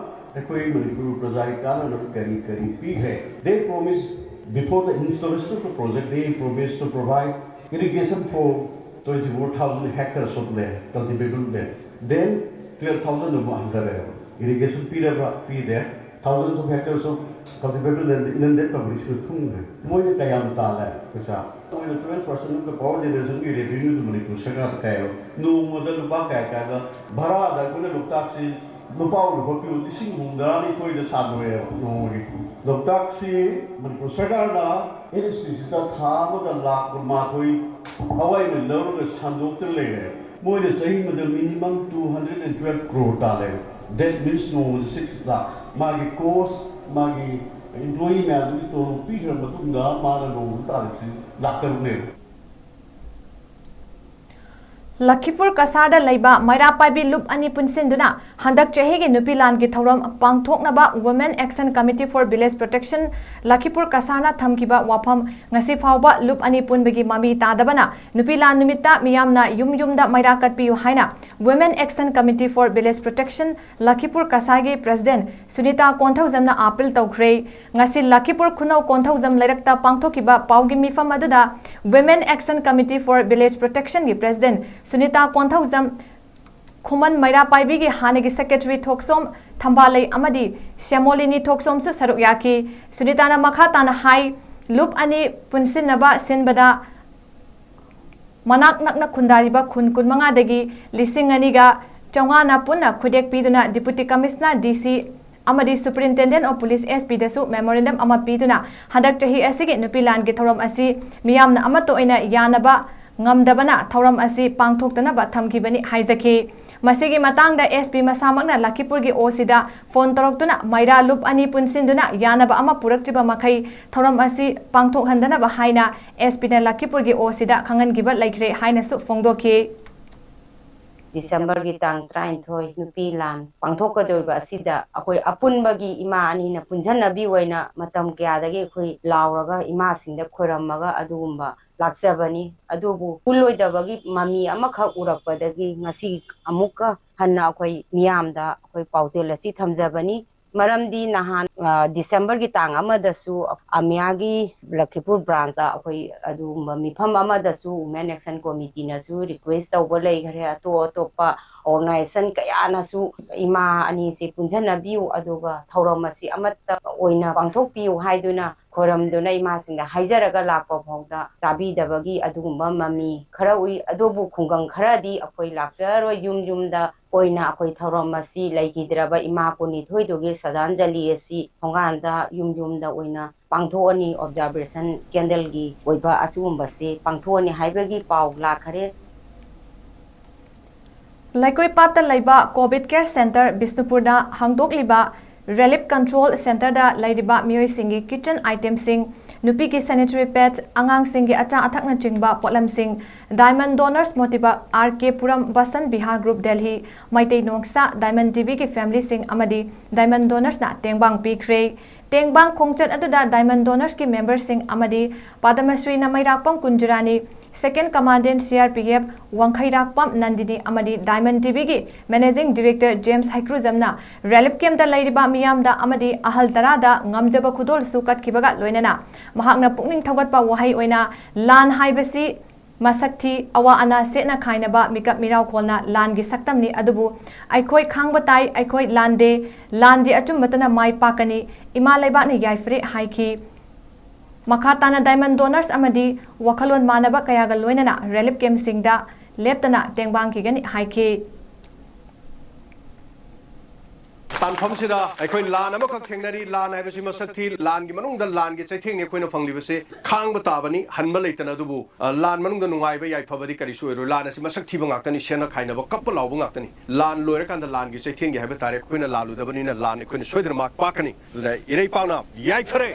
ꯑꯩꯈꯣꯏ ꯃꯅꯤꯄꯨꯔ ꯄ꯭ꯔꯖꯥꯒꯤ ꯀꯥꯟꯅꯅꯕ ꯀꯔꯤ ꯀꯔꯤ ꯄꯤꯈ꯭ꯔꯦ? They promised, before the installation of the project, they promised to provide irrigation for twenty-four thousand hectares of land, cultivable land. Then twelve thousand ꯑꯃꯨꯛ ꯍꯟꯊꯔꯛꯑꯦꯕ꯫ Irrigation ꯄꯤꯔꯕ꯭ꯔꯥ? ꯄꯤꯗꯦ꯫ Thousands of hectares of cultivable land inundated ꯇꯧꯈ꯭ꯔꯤꯁꯤꯅ ꯊꯨꯝꯈ꯭ꯔꯦ꯫ ꯃꯣꯏꯅ ꯀꯌꯥꯝ ꯇꯥꯜꯂꯦ ꯄꯩꯁꯥ? ꯃꯣꯏꯅ twelve percent of the power generationꯒꯤ revenueꯗꯨ Manipur ꯁꯔꯀꯥꯔꯗ ꯀꯥꯏꯕ꯫ ꯅꯣꯡꯃꯗ ꯂꯨꯄꯥ ꯀꯌꯥ ꯀꯌꯥꯒ ꯚꯔꯥꯗ ꯑꯩꯈꯣꯏꯅ ꯂꯣꯛꯇꯥꯛꯁꯤ ꯂꯨꯄꯥ ꯑꯣꯏꯅ ꯍꯣꯠꯄꯤꯌꯨ, ꯂꯤꯁꯤꯡ ꯍꯨꯝꯐꯨꯇꯔꯥꯅꯤꯊꯣꯏꯗ ꯁꯥꯗꯣꯛꯑꯦꯕ ꯅꯣꯡꯃꯒꯤ꯫ ꯂꯣꯛꯇꯥꯛꯁꯤ ꯃꯅꯤꯄꯨꯔ ꯁꯔꯀꯥꯔꯅ NHPCꯗ ꯊꯥ ꯑꯃꯗ ꯂꯥꯈ ꯀꯨꯟꯃꯥꯊꯣꯏ ꯑꯋꯥꯏꯃꯟ ꯂꯧꯔꯒ ꯁꯟꯗꯣꯛꯇꯨꯅ ꯂꯩꯔꯦ꯫ ꯃꯣꯏꯅ ꯆꯍꯤ ꯑꯃꯗ minimum two hundred and twelve crore ꯇꯥꯜꯂꯦ꯫ That means ꯅꯣꯡꯃꯗ six ꯂꯥꯈ꯫ ꯃꯥꯒꯤ cost, ꯃꯥꯒꯤ employee ꯃꯌꯥꯝꯗꯨꯒꯤ ꯇꯣꯂꯣꯞ ꯄꯤꯈ꯭ꯔ ꯃꯇꯨꯡꯗ ꯃꯥꯅ ꯅꯣꯡꯃꯗ ꯇꯥꯜꯂꯤꯕꯁꯤ ꯂꯥꯈ ꯇꯔꯨꯛꯅꯦꯕ꯫ ꯂꯈꯤꯄꯨꯔ ꯀꯁꯥꯔꯗ ꯂꯩꯕ ꯃꯩꯔꯥ ꯄꯥꯏꯕꯤ ꯂꯨꯞ ꯑꯅꯤ ꯄꯨꯟꯁꯤꯟꯗꯨꯅ ꯍꯟꯗꯛ ꯆꯍꯤꯒꯤ ꯅꯨꯄꯤ ꯂꯥꯟꯒꯤ ꯊꯧꯔꯝ ꯄꯥꯡꯊꯣꯛꯅꯕ Women Action Committee for Village Protection ꯂꯈꯤꯄꯨꯔ ꯀꯁꯥꯔꯅ ꯊꯝꯈꯤꯕ ꯋꯥꯐꯝ ꯉꯁꯤ ꯐꯥꯎꯕ ꯂꯨꯞ ꯑꯅꯤ ꯄꯨꯟꯕꯒꯤ ꯃꯃꯤ ꯇꯥꯗꯕꯅ ꯅꯨꯄꯤ ꯂꯥꯟ ꯅꯨꯃꯤꯠꯇ ꯃꯤꯌꯥꯝꯅ ꯌꯨꯝ ꯌꯨꯝꯗ ꯃꯩꯔꯥ ꯀꯠꯄꯤꯌꯨ ꯍꯥꯏꯅ Women Action Committee for Village Protection ꯂꯈꯤꯄꯨꯔ ꯀꯁꯥꯔꯒꯤ President Sunita ꯀꯣꯟꯊꯧꯖꯝꯅ appeal ꯇꯧꯈ꯭ꯔꯦ꯫ ꯉꯁꯤ ꯂꯈꯤꯄꯨꯔ ꯈꯨꯅꯧ ꯀꯣꯟꯊꯧꯖꯝ ꯂꯩꯔꯛꯇ ꯄꯥꯡꯊꯣꯛꯈꯤꯕ ꯄꯥꯎꯒꯤ ꯃꯤꯐꯝ ꯑꯗꯨꯗ Women Action Committee for Village Protectionꯒꯤ President Sunita Konthoujam, ꯈꯨꯃꯟ ꯃꯩꯔꯥ ꯄꯥꯏꯕꯤꯒꯤ ꯍꯥꯟꯅꯒꯤ Secretary ꯊꯣꯛꯁꯣꯝ ꯊꯝꯕꯥꯂꯩ ꯑꯃꯗꯤ ꯁ꯭ꯌꯥꯃꯣꯂꯤꯅꯤ ꯊꯣꯛꯁꯣꯝꯁꯨ ꯁꯔꯨꯛ ꯌꯥꯈꯤ꯫ ꯁꯨꯅꯤꯇꯥꯅ ꯃꯈꯥ ꯇꯥꯅ ꯍꯥꯏ, ꯂꯨꯞ ꯑꯅꯤ ꯄꯨꯟꯁꯤꯟꯅꯕ ꯁꯤꯟꯕꯗ ꯃꯅꯥꯛ ꯅꯛꯅ ꯈꯨꯟꯗꯥꯔꯤꯕ ꯈꯨꯟ ꯀꯨꯟꯃꯉꯥꯗꯒꯤ ꯂꯤꯁꯤꯡ ꯑꯅꯤꯒ ꯆꯥꯝꯃꯉꯥꯅ ꯄꯨꯟꯅ ꯈꯨꯗꯦꯛ ꯄꯤꯗꯨꯅ Deputy Commissioner, DC ꯑꯃꯗꯤ Superintendent of Police, SPꯗꯁꯨ memorandum ꯑꯃ ꯄꯤꯗꯨꯅ ꯍꯟꯗꯛ ꯆꯍꯤ ꯑꯁꯤꯒꯤ ꯅꯨꯄꯤ ꯂꯥꯟꯒꯤ ꯊꯧꯔꯝ ꯑꯁꯤ ꯃꯤꯌꯥꯝꯅ ꯑꯃꯠꯇ ꯑꯣꯏꯅ ꯌꯥꯅꯕ ꯉꯝꯗꯕꯅ ꯊꯧꯔꯝ ꯑꯁꯤ ꯄꯥꯡꯊꯣꯛꯇꯅꯕ ꯊꯝꯈꯤꯕꯅꯤ ꯍꯥꯏꯖꯈꯤ꯫ ꯃꯁꯤꯒꯤ ꯃꯇꯥꯡꯗ SP ꯃꯁꯥꯃꯛꯅ ꯂꯈꯤꯄꯨꯔꯒꯤ OCꯗ phone ꯇꯧꯔꯛꯇꯨꯅ ꯃꯩꯔꯥ ꯂꯨꯞ ꯑꯅꯤ ꯄꯨꯟꯁꯤꯟꯗꯨꯅ ꯌꯥꯅꯕ ꯑꯃ ꯄꯨꯔꯛꯇ꯭ꯔꯤꯕ ꯃꯈꯩ ꯊꯧꯔꯝ ꯑꯁꯤ ꯄꯥꯡꯊꯣꯛꯍꯟꯗꯅꯕ ꯍꯥꯏꯅ SPꯅ ꯂꯈꯤꯄꯨꯔꯒꯤ OCꯗ ꯈꯪꯍꯟꯈꯤꯕ ꯂꯩꯈ꯭ꯔꯦ ꯍꯥꯏꯅꯁꯨ ꯐꯣꯡꯗꯣꯛꯈꯤ꯫ ꯗꯤꯁꯦꯝꯕꯔꯒꯤ ꯇꯥꯡ ꯇꯔꯥꯅꯤꯊꯣꯏ ꯅꯨꯄꯤ ꯂꯥꯟ ꯄꯥꯡꯊꯣꯛꯀꯗꯧꯔꯤꯕ ꯑꯁꯤꯗ ꯑꯩꯈꯣꯏ ꯑꯄꯨꯟꯕꯒꯤ ꯏꯃꯥ ꯑꯅꯤꯅ ꯄꯨꯟꯁꯤꯟꯅꯕꯤ ꯑꯣꯏꯅ ꯃꯇꯝ ꯀꯌꯥꯗꯒꯤ ꯑꯩꯈꯣꯏ ꯂꯥꯎꯔꯒ ꯏꯃꯥꯁꯤꯡꯗ ꯈꯣꯏꯔꯝꯃꯒ ꯑꯗꯨꯒꯨꯝꯕ ꯂꯥꯛꯆꯕꯅꯤ꯫ ꯑꯗꯨꯕꯨ ꯄꯨꯜꯂꯣꯏꯗꯕꯒꯤ ꯃꯃꯤ ꯑꯃꯈꯛ ꯎꯔꯛꯄꯗꯒꯤ ꯉꯁꯤ ꯑꯃꯨꯛꯀ ꯍꯟꯅ ꯑꯩꯈꯣꯏ ꯃꯤꯌꯥꯝꯗ ꯑꯩꯈꯣꯏ ꯄꯥꯎꯖꯦꯜ ꯑꯁꯤ ꯊꯝꯖꯕꯅꯤ꯫ ꯃꯔꯝꯗꯤ ꯅꯍꯥꯟ, ꯑ, ꯗꯤꯁꯦꯝꯕꯔꯒꯤ ꯇꯥꯡ ꯑꯃꯗꯁꯨ ꯑꯃꯤꯌꯥꯒꯤ ꯂꯈꯤꯄꯨꯔ ꯕ꯭ꯔꯥꯟꯁꯇ ꯑꯩꯈꯣꯏ ꯑꯗꯨꯒꯨꯝꯕ ꯃꯤꯐꯝ ꯑꯃꯗꯁꯨ Women Action Committeeꯅꯁꯨ request ꯇꯧꯕ ꯂꯩꯈ꯭ꯔꯦ꯫ ꯑꯇꯣꯞ ꯑꯇꯣꯞꯄ organization ꯀꯌꯥꯅꯁꯨ ꯏꯃꯥ ꯑꯅꯤꯁꯤ ꯄꯨꯟꯁꯤꯟꯅꯕꯤꯌꯨ, ꯑꯗꯨꯒ ꯊꯧꯔꯝ ꯑꯁꯤ ꯑꯃꯠꯇ ꯑꯣꯏꯅ ꯄꯥꯡꯊꯣꯛꯄꯤꯌꯨ ꯍꯥꯏꯗꯨꯅ ꯈꯣꯏꯔꯝꯗꯨꯅ ꯏꯃꯥꯁꯤꯡꯗ ꯍꯥꯏꯖꯔꯒ ꯂꯥꯛꯄ ꯐꯥꯎꯗ ꯇꯥꯕꯤꯗꯕꯒꯤ ꯑꯗꯨꯒꯨꯝꯕ ꯃꯃꯤ ꯈꯔ ꯎꯏ꯫ ꯑꯗꯨꯕꯨ ꯈꯨꯡꯒꯪ ꯈꯔꯗꯤ ꯑꯩꯈꯣꯏ ꯂꯥꯛꯆꯔꯔꯣꯏ, ꯌꯨꯝ ꯌꯨꯝꯗ ꯑꯣꯏꯅ ꯑꯩꯈꯣꯏ ꯊꯧꯔꯝ ꯑꯁꯤ ꯂꯩꯈꯤꯗ꯭ꯔꯕ ꯏꯃꯥ ꯀꯨꯟꯅꯤꯊꯣꯏꯗꯨꯒꯤ ꯁ꯭ꯔꯗꯥꯟꯖꯂꯤ ꯑꯁꯤ ꯊꯣꯡꯒꯥꯟꯗ ꯌꯨꯝ ꯌꯨꯝꯗ ꯑꯣꯏꯅ ꯄꯥꯡꯊꯣꯛꯑꯅꯤ꯫ Observation candleꯒꯤ ꯑꯣꯏꯕ ꯑꯁꯤꯒꯨꯝꯕꯁꯤ ꯄꯥꯡꯊꯣꯛꯑꯅꯤ ꯍꯥꯏꯕꯒꯤ ꯄꯥꯎ ꯂꯥꯛꯈꯔꯦ꯫ ꯂꯩꯀꯣꯏꯄꯥꯠꯇ ꯂꯩꯕ COVID Care Centre ꯕꯤꯁꯅꯨꯄꯨꯔꯗ ꯍꯥꯡꯗꯣꯛꯂꯤꯕ Relief Control Centreꯗ ꯂꯩꯔꯤꯕ ꯃꯤꯑꯣꯏꯁꯤꯡꯒꯤ kitchen itemꯁꯤꯡ, ꯅꯨꯄꯤꯒꯤ sanitary pad, ꯑꯉꯥꯡꯁꯤꯡꯒꯤ ꯑꯆꯥ ꯑꯊꯛꯅꯆꯤꯡꯕ ꯄꯣꯠꯂꯝꯁꯤꯡ Diamond Donors ꯃꯣꯇꯤꯕꯛ, R K Puram, Vasan Vihar Group Delhi, Meitei ꯅꯣꯡꯁꯥ, Diamond TVꯒꯤ familyꯁꯤꯡ ꯑꯃꯗꯤ Diamond Donorsꯅ ꯇꯦꯡꯕꯥꯡ ꯄꯤꯈ꯭ꯔꯦ꯫ ꯇꯦꯡꯕꯥꯡ ꯈꯣꯡꯆꯠ ꯑꯗꯨꯗ Diamond Donorsꯀꯤ memberꯁꯤꯡ ꯑꯃꯗꯤ ꯄꯗꯃꯁ꯭ꯔꯤ ꯅꯃꯩꯔꯥꯛꯄꯝ ꯀꯨꯟꯖꯔꯥꯅꯤ, Second Commandant CRPF ꯋꯥꯡꯈꯩꯔꯥꯛꯄꯝ ꯅꯟꯗꯤꯅꯤ ꯑꯃꯗꯤ Diamond TVꯒꯤ Managing Director James ꯍꯩꯀ꯭ꯔꯨꯖꯝꯅ relief campꯇ ꯂꯩꯔꯤꯕ ꯃꯤꯌꯥꯝꯗ ꯑꯃꯗꯤ ꯑꯍꯜ ꯇꯔꯥꯗ ꯉꯝꯖꯕ ꯈꯨꯗꯣꯜꯁꯨ ꯀꯠꯈꯤꯕꯒ ꯂꯣꯏꯅꯅ ꯃꯍꯥꯛꯅ ꯄꯨꯛꯅꯤꯡ ꯊꯧꯒꯠꯄ ꯋꯥꯍꯩ ꯑꯣꯏꯅ, "ꯂꯥꯟ ꯍꯥꯏꯕꯁꯤ ꯃꯁꯛ ꯊꯤ, ꯑꯋꯥ ꯑꯅꯥ ꯁꯦꯠꯅ ꯈꯥꯏꯅꯕ ꯃꯤꯀꯞ ꯃꯤꯔꯥꯎꯈꯣꯜꯅ ꯂꯥꯟꯒꯤ ꯁꯛꯇꯝꯅꯤ, ꯑꯗꯨꯕꯨ ꯑꯩꯈꯣꯏ ꯈꯥꯡꯕ ꯇꯥꯏ, ꯑꯩꯈꯣꯏ ꯂꯥꯟꯗꯦ, ꯂꯥꯟꯗꯤ ꯑꯆꯨꯝꯕꯇꯅ ꯃꯥꯏ ꯄꯥꯛꯀꯅꯤ, ꯏꯃꯥ ꯂꯩꯕꯥꯛꯅ ꯌꯥꯏꯐꯔꯦ" ꯍꯥꯏꯈꯤ꯫ ꯃꯈꯥ ꯇꯥꯅ Diamond Donors ꯑꯃꯗꯤ ꯋꯥꯈꯜꯂꯣꯟ ꯃꯥꯟꯅꯕ ꯀꯌꯥꯒ ꯂꯣꯏꯅꯅ relief campꯁꯤꯡꯗ ꯂꯦꯞꯇꯅ ꯇꯦꯡꯕꯥꯡ ꯈꯤꯒꯅꯤ ꯍꯥꯏꯈꯤ꯫ ꯇꯥꯟꯐꯝꯁꯤꯗ ꯑꯩꯈꯣꯏ ꯂꯥꯟ ꯑꯃꯈꯛ ꯊꯦꯡꯅꯔꯤ꯫ ꯂꯥꯟ ꯍꯥꯏꯕꯁꯤ ꯃꯁꯛ ꯊꯤ꯫ ꯂꯥꯟꯒꯤ ꯃꯅꯨꯡꯗ ꯂꯥꯟꯒꯤ ꯆꯩꯊꯦꯡꯅꯤ ꯑꯩꯈꯣꯏꯅ ꯐꯪꯂꯤꯕꯁꯤ꯫ ꯈꯥꯡꯕ ꯇꯥꯕꯅꯤ, ꯍꯟꯕ ꯂꯩꯇꯅ꯫ ꯑꯗꯨꯕꯨ, ꯑ, ꯂꯥꯟ ꯃꯅꯨꯡꯗ ꯅꯨꯡꯉꯥꯏꯕ ꯌꯥꯏꯐꯕꯗꯤ ꯀꯔꯤꯁꯨ ꯑꯣꯏꯔꯣꯏ꯫ ꯂꯥꯟ ꯑꯁꯤ ꯃꯁꯛ ꯊꯤꯕ ꯉꯥꯛꯇꯅꯤ, ꯁꯦꯠꯅ ꯈꯥꯏꯅꯕ, ꯀꯞꯄ ꯂꯥꯎꯕ ꯉꯥꯛꯇꯅꯤ꯫ ꯂꯥꯟ ꯂꯣꯏꯔꯀꯥꯟꯗ ꯂꯥꯟꯒꯤ ꯆꯩꯊꯦꯡꯒꯤ ꯍꯥꯏꯕ ꯇꯥꯔꯦ꯫ ꯑꯩꯈꯣꯏꯅ ꯂꯥꯜꯂꯨꯗꯕꯅꯤꯅ ꯂꯥꯟ ꯑꯩꯈꯣꯏꯅ ꯁꯣꯏꯗꯅ ꯃꯥꯏ ꯄꯥꯛꯀꯅꯤ꯫ ꯑꯗꯨꯅ ꯏꯔꯩ ꯄꯥꯛꯅ ꯌꯥꯏꯐꯔꯦ꯫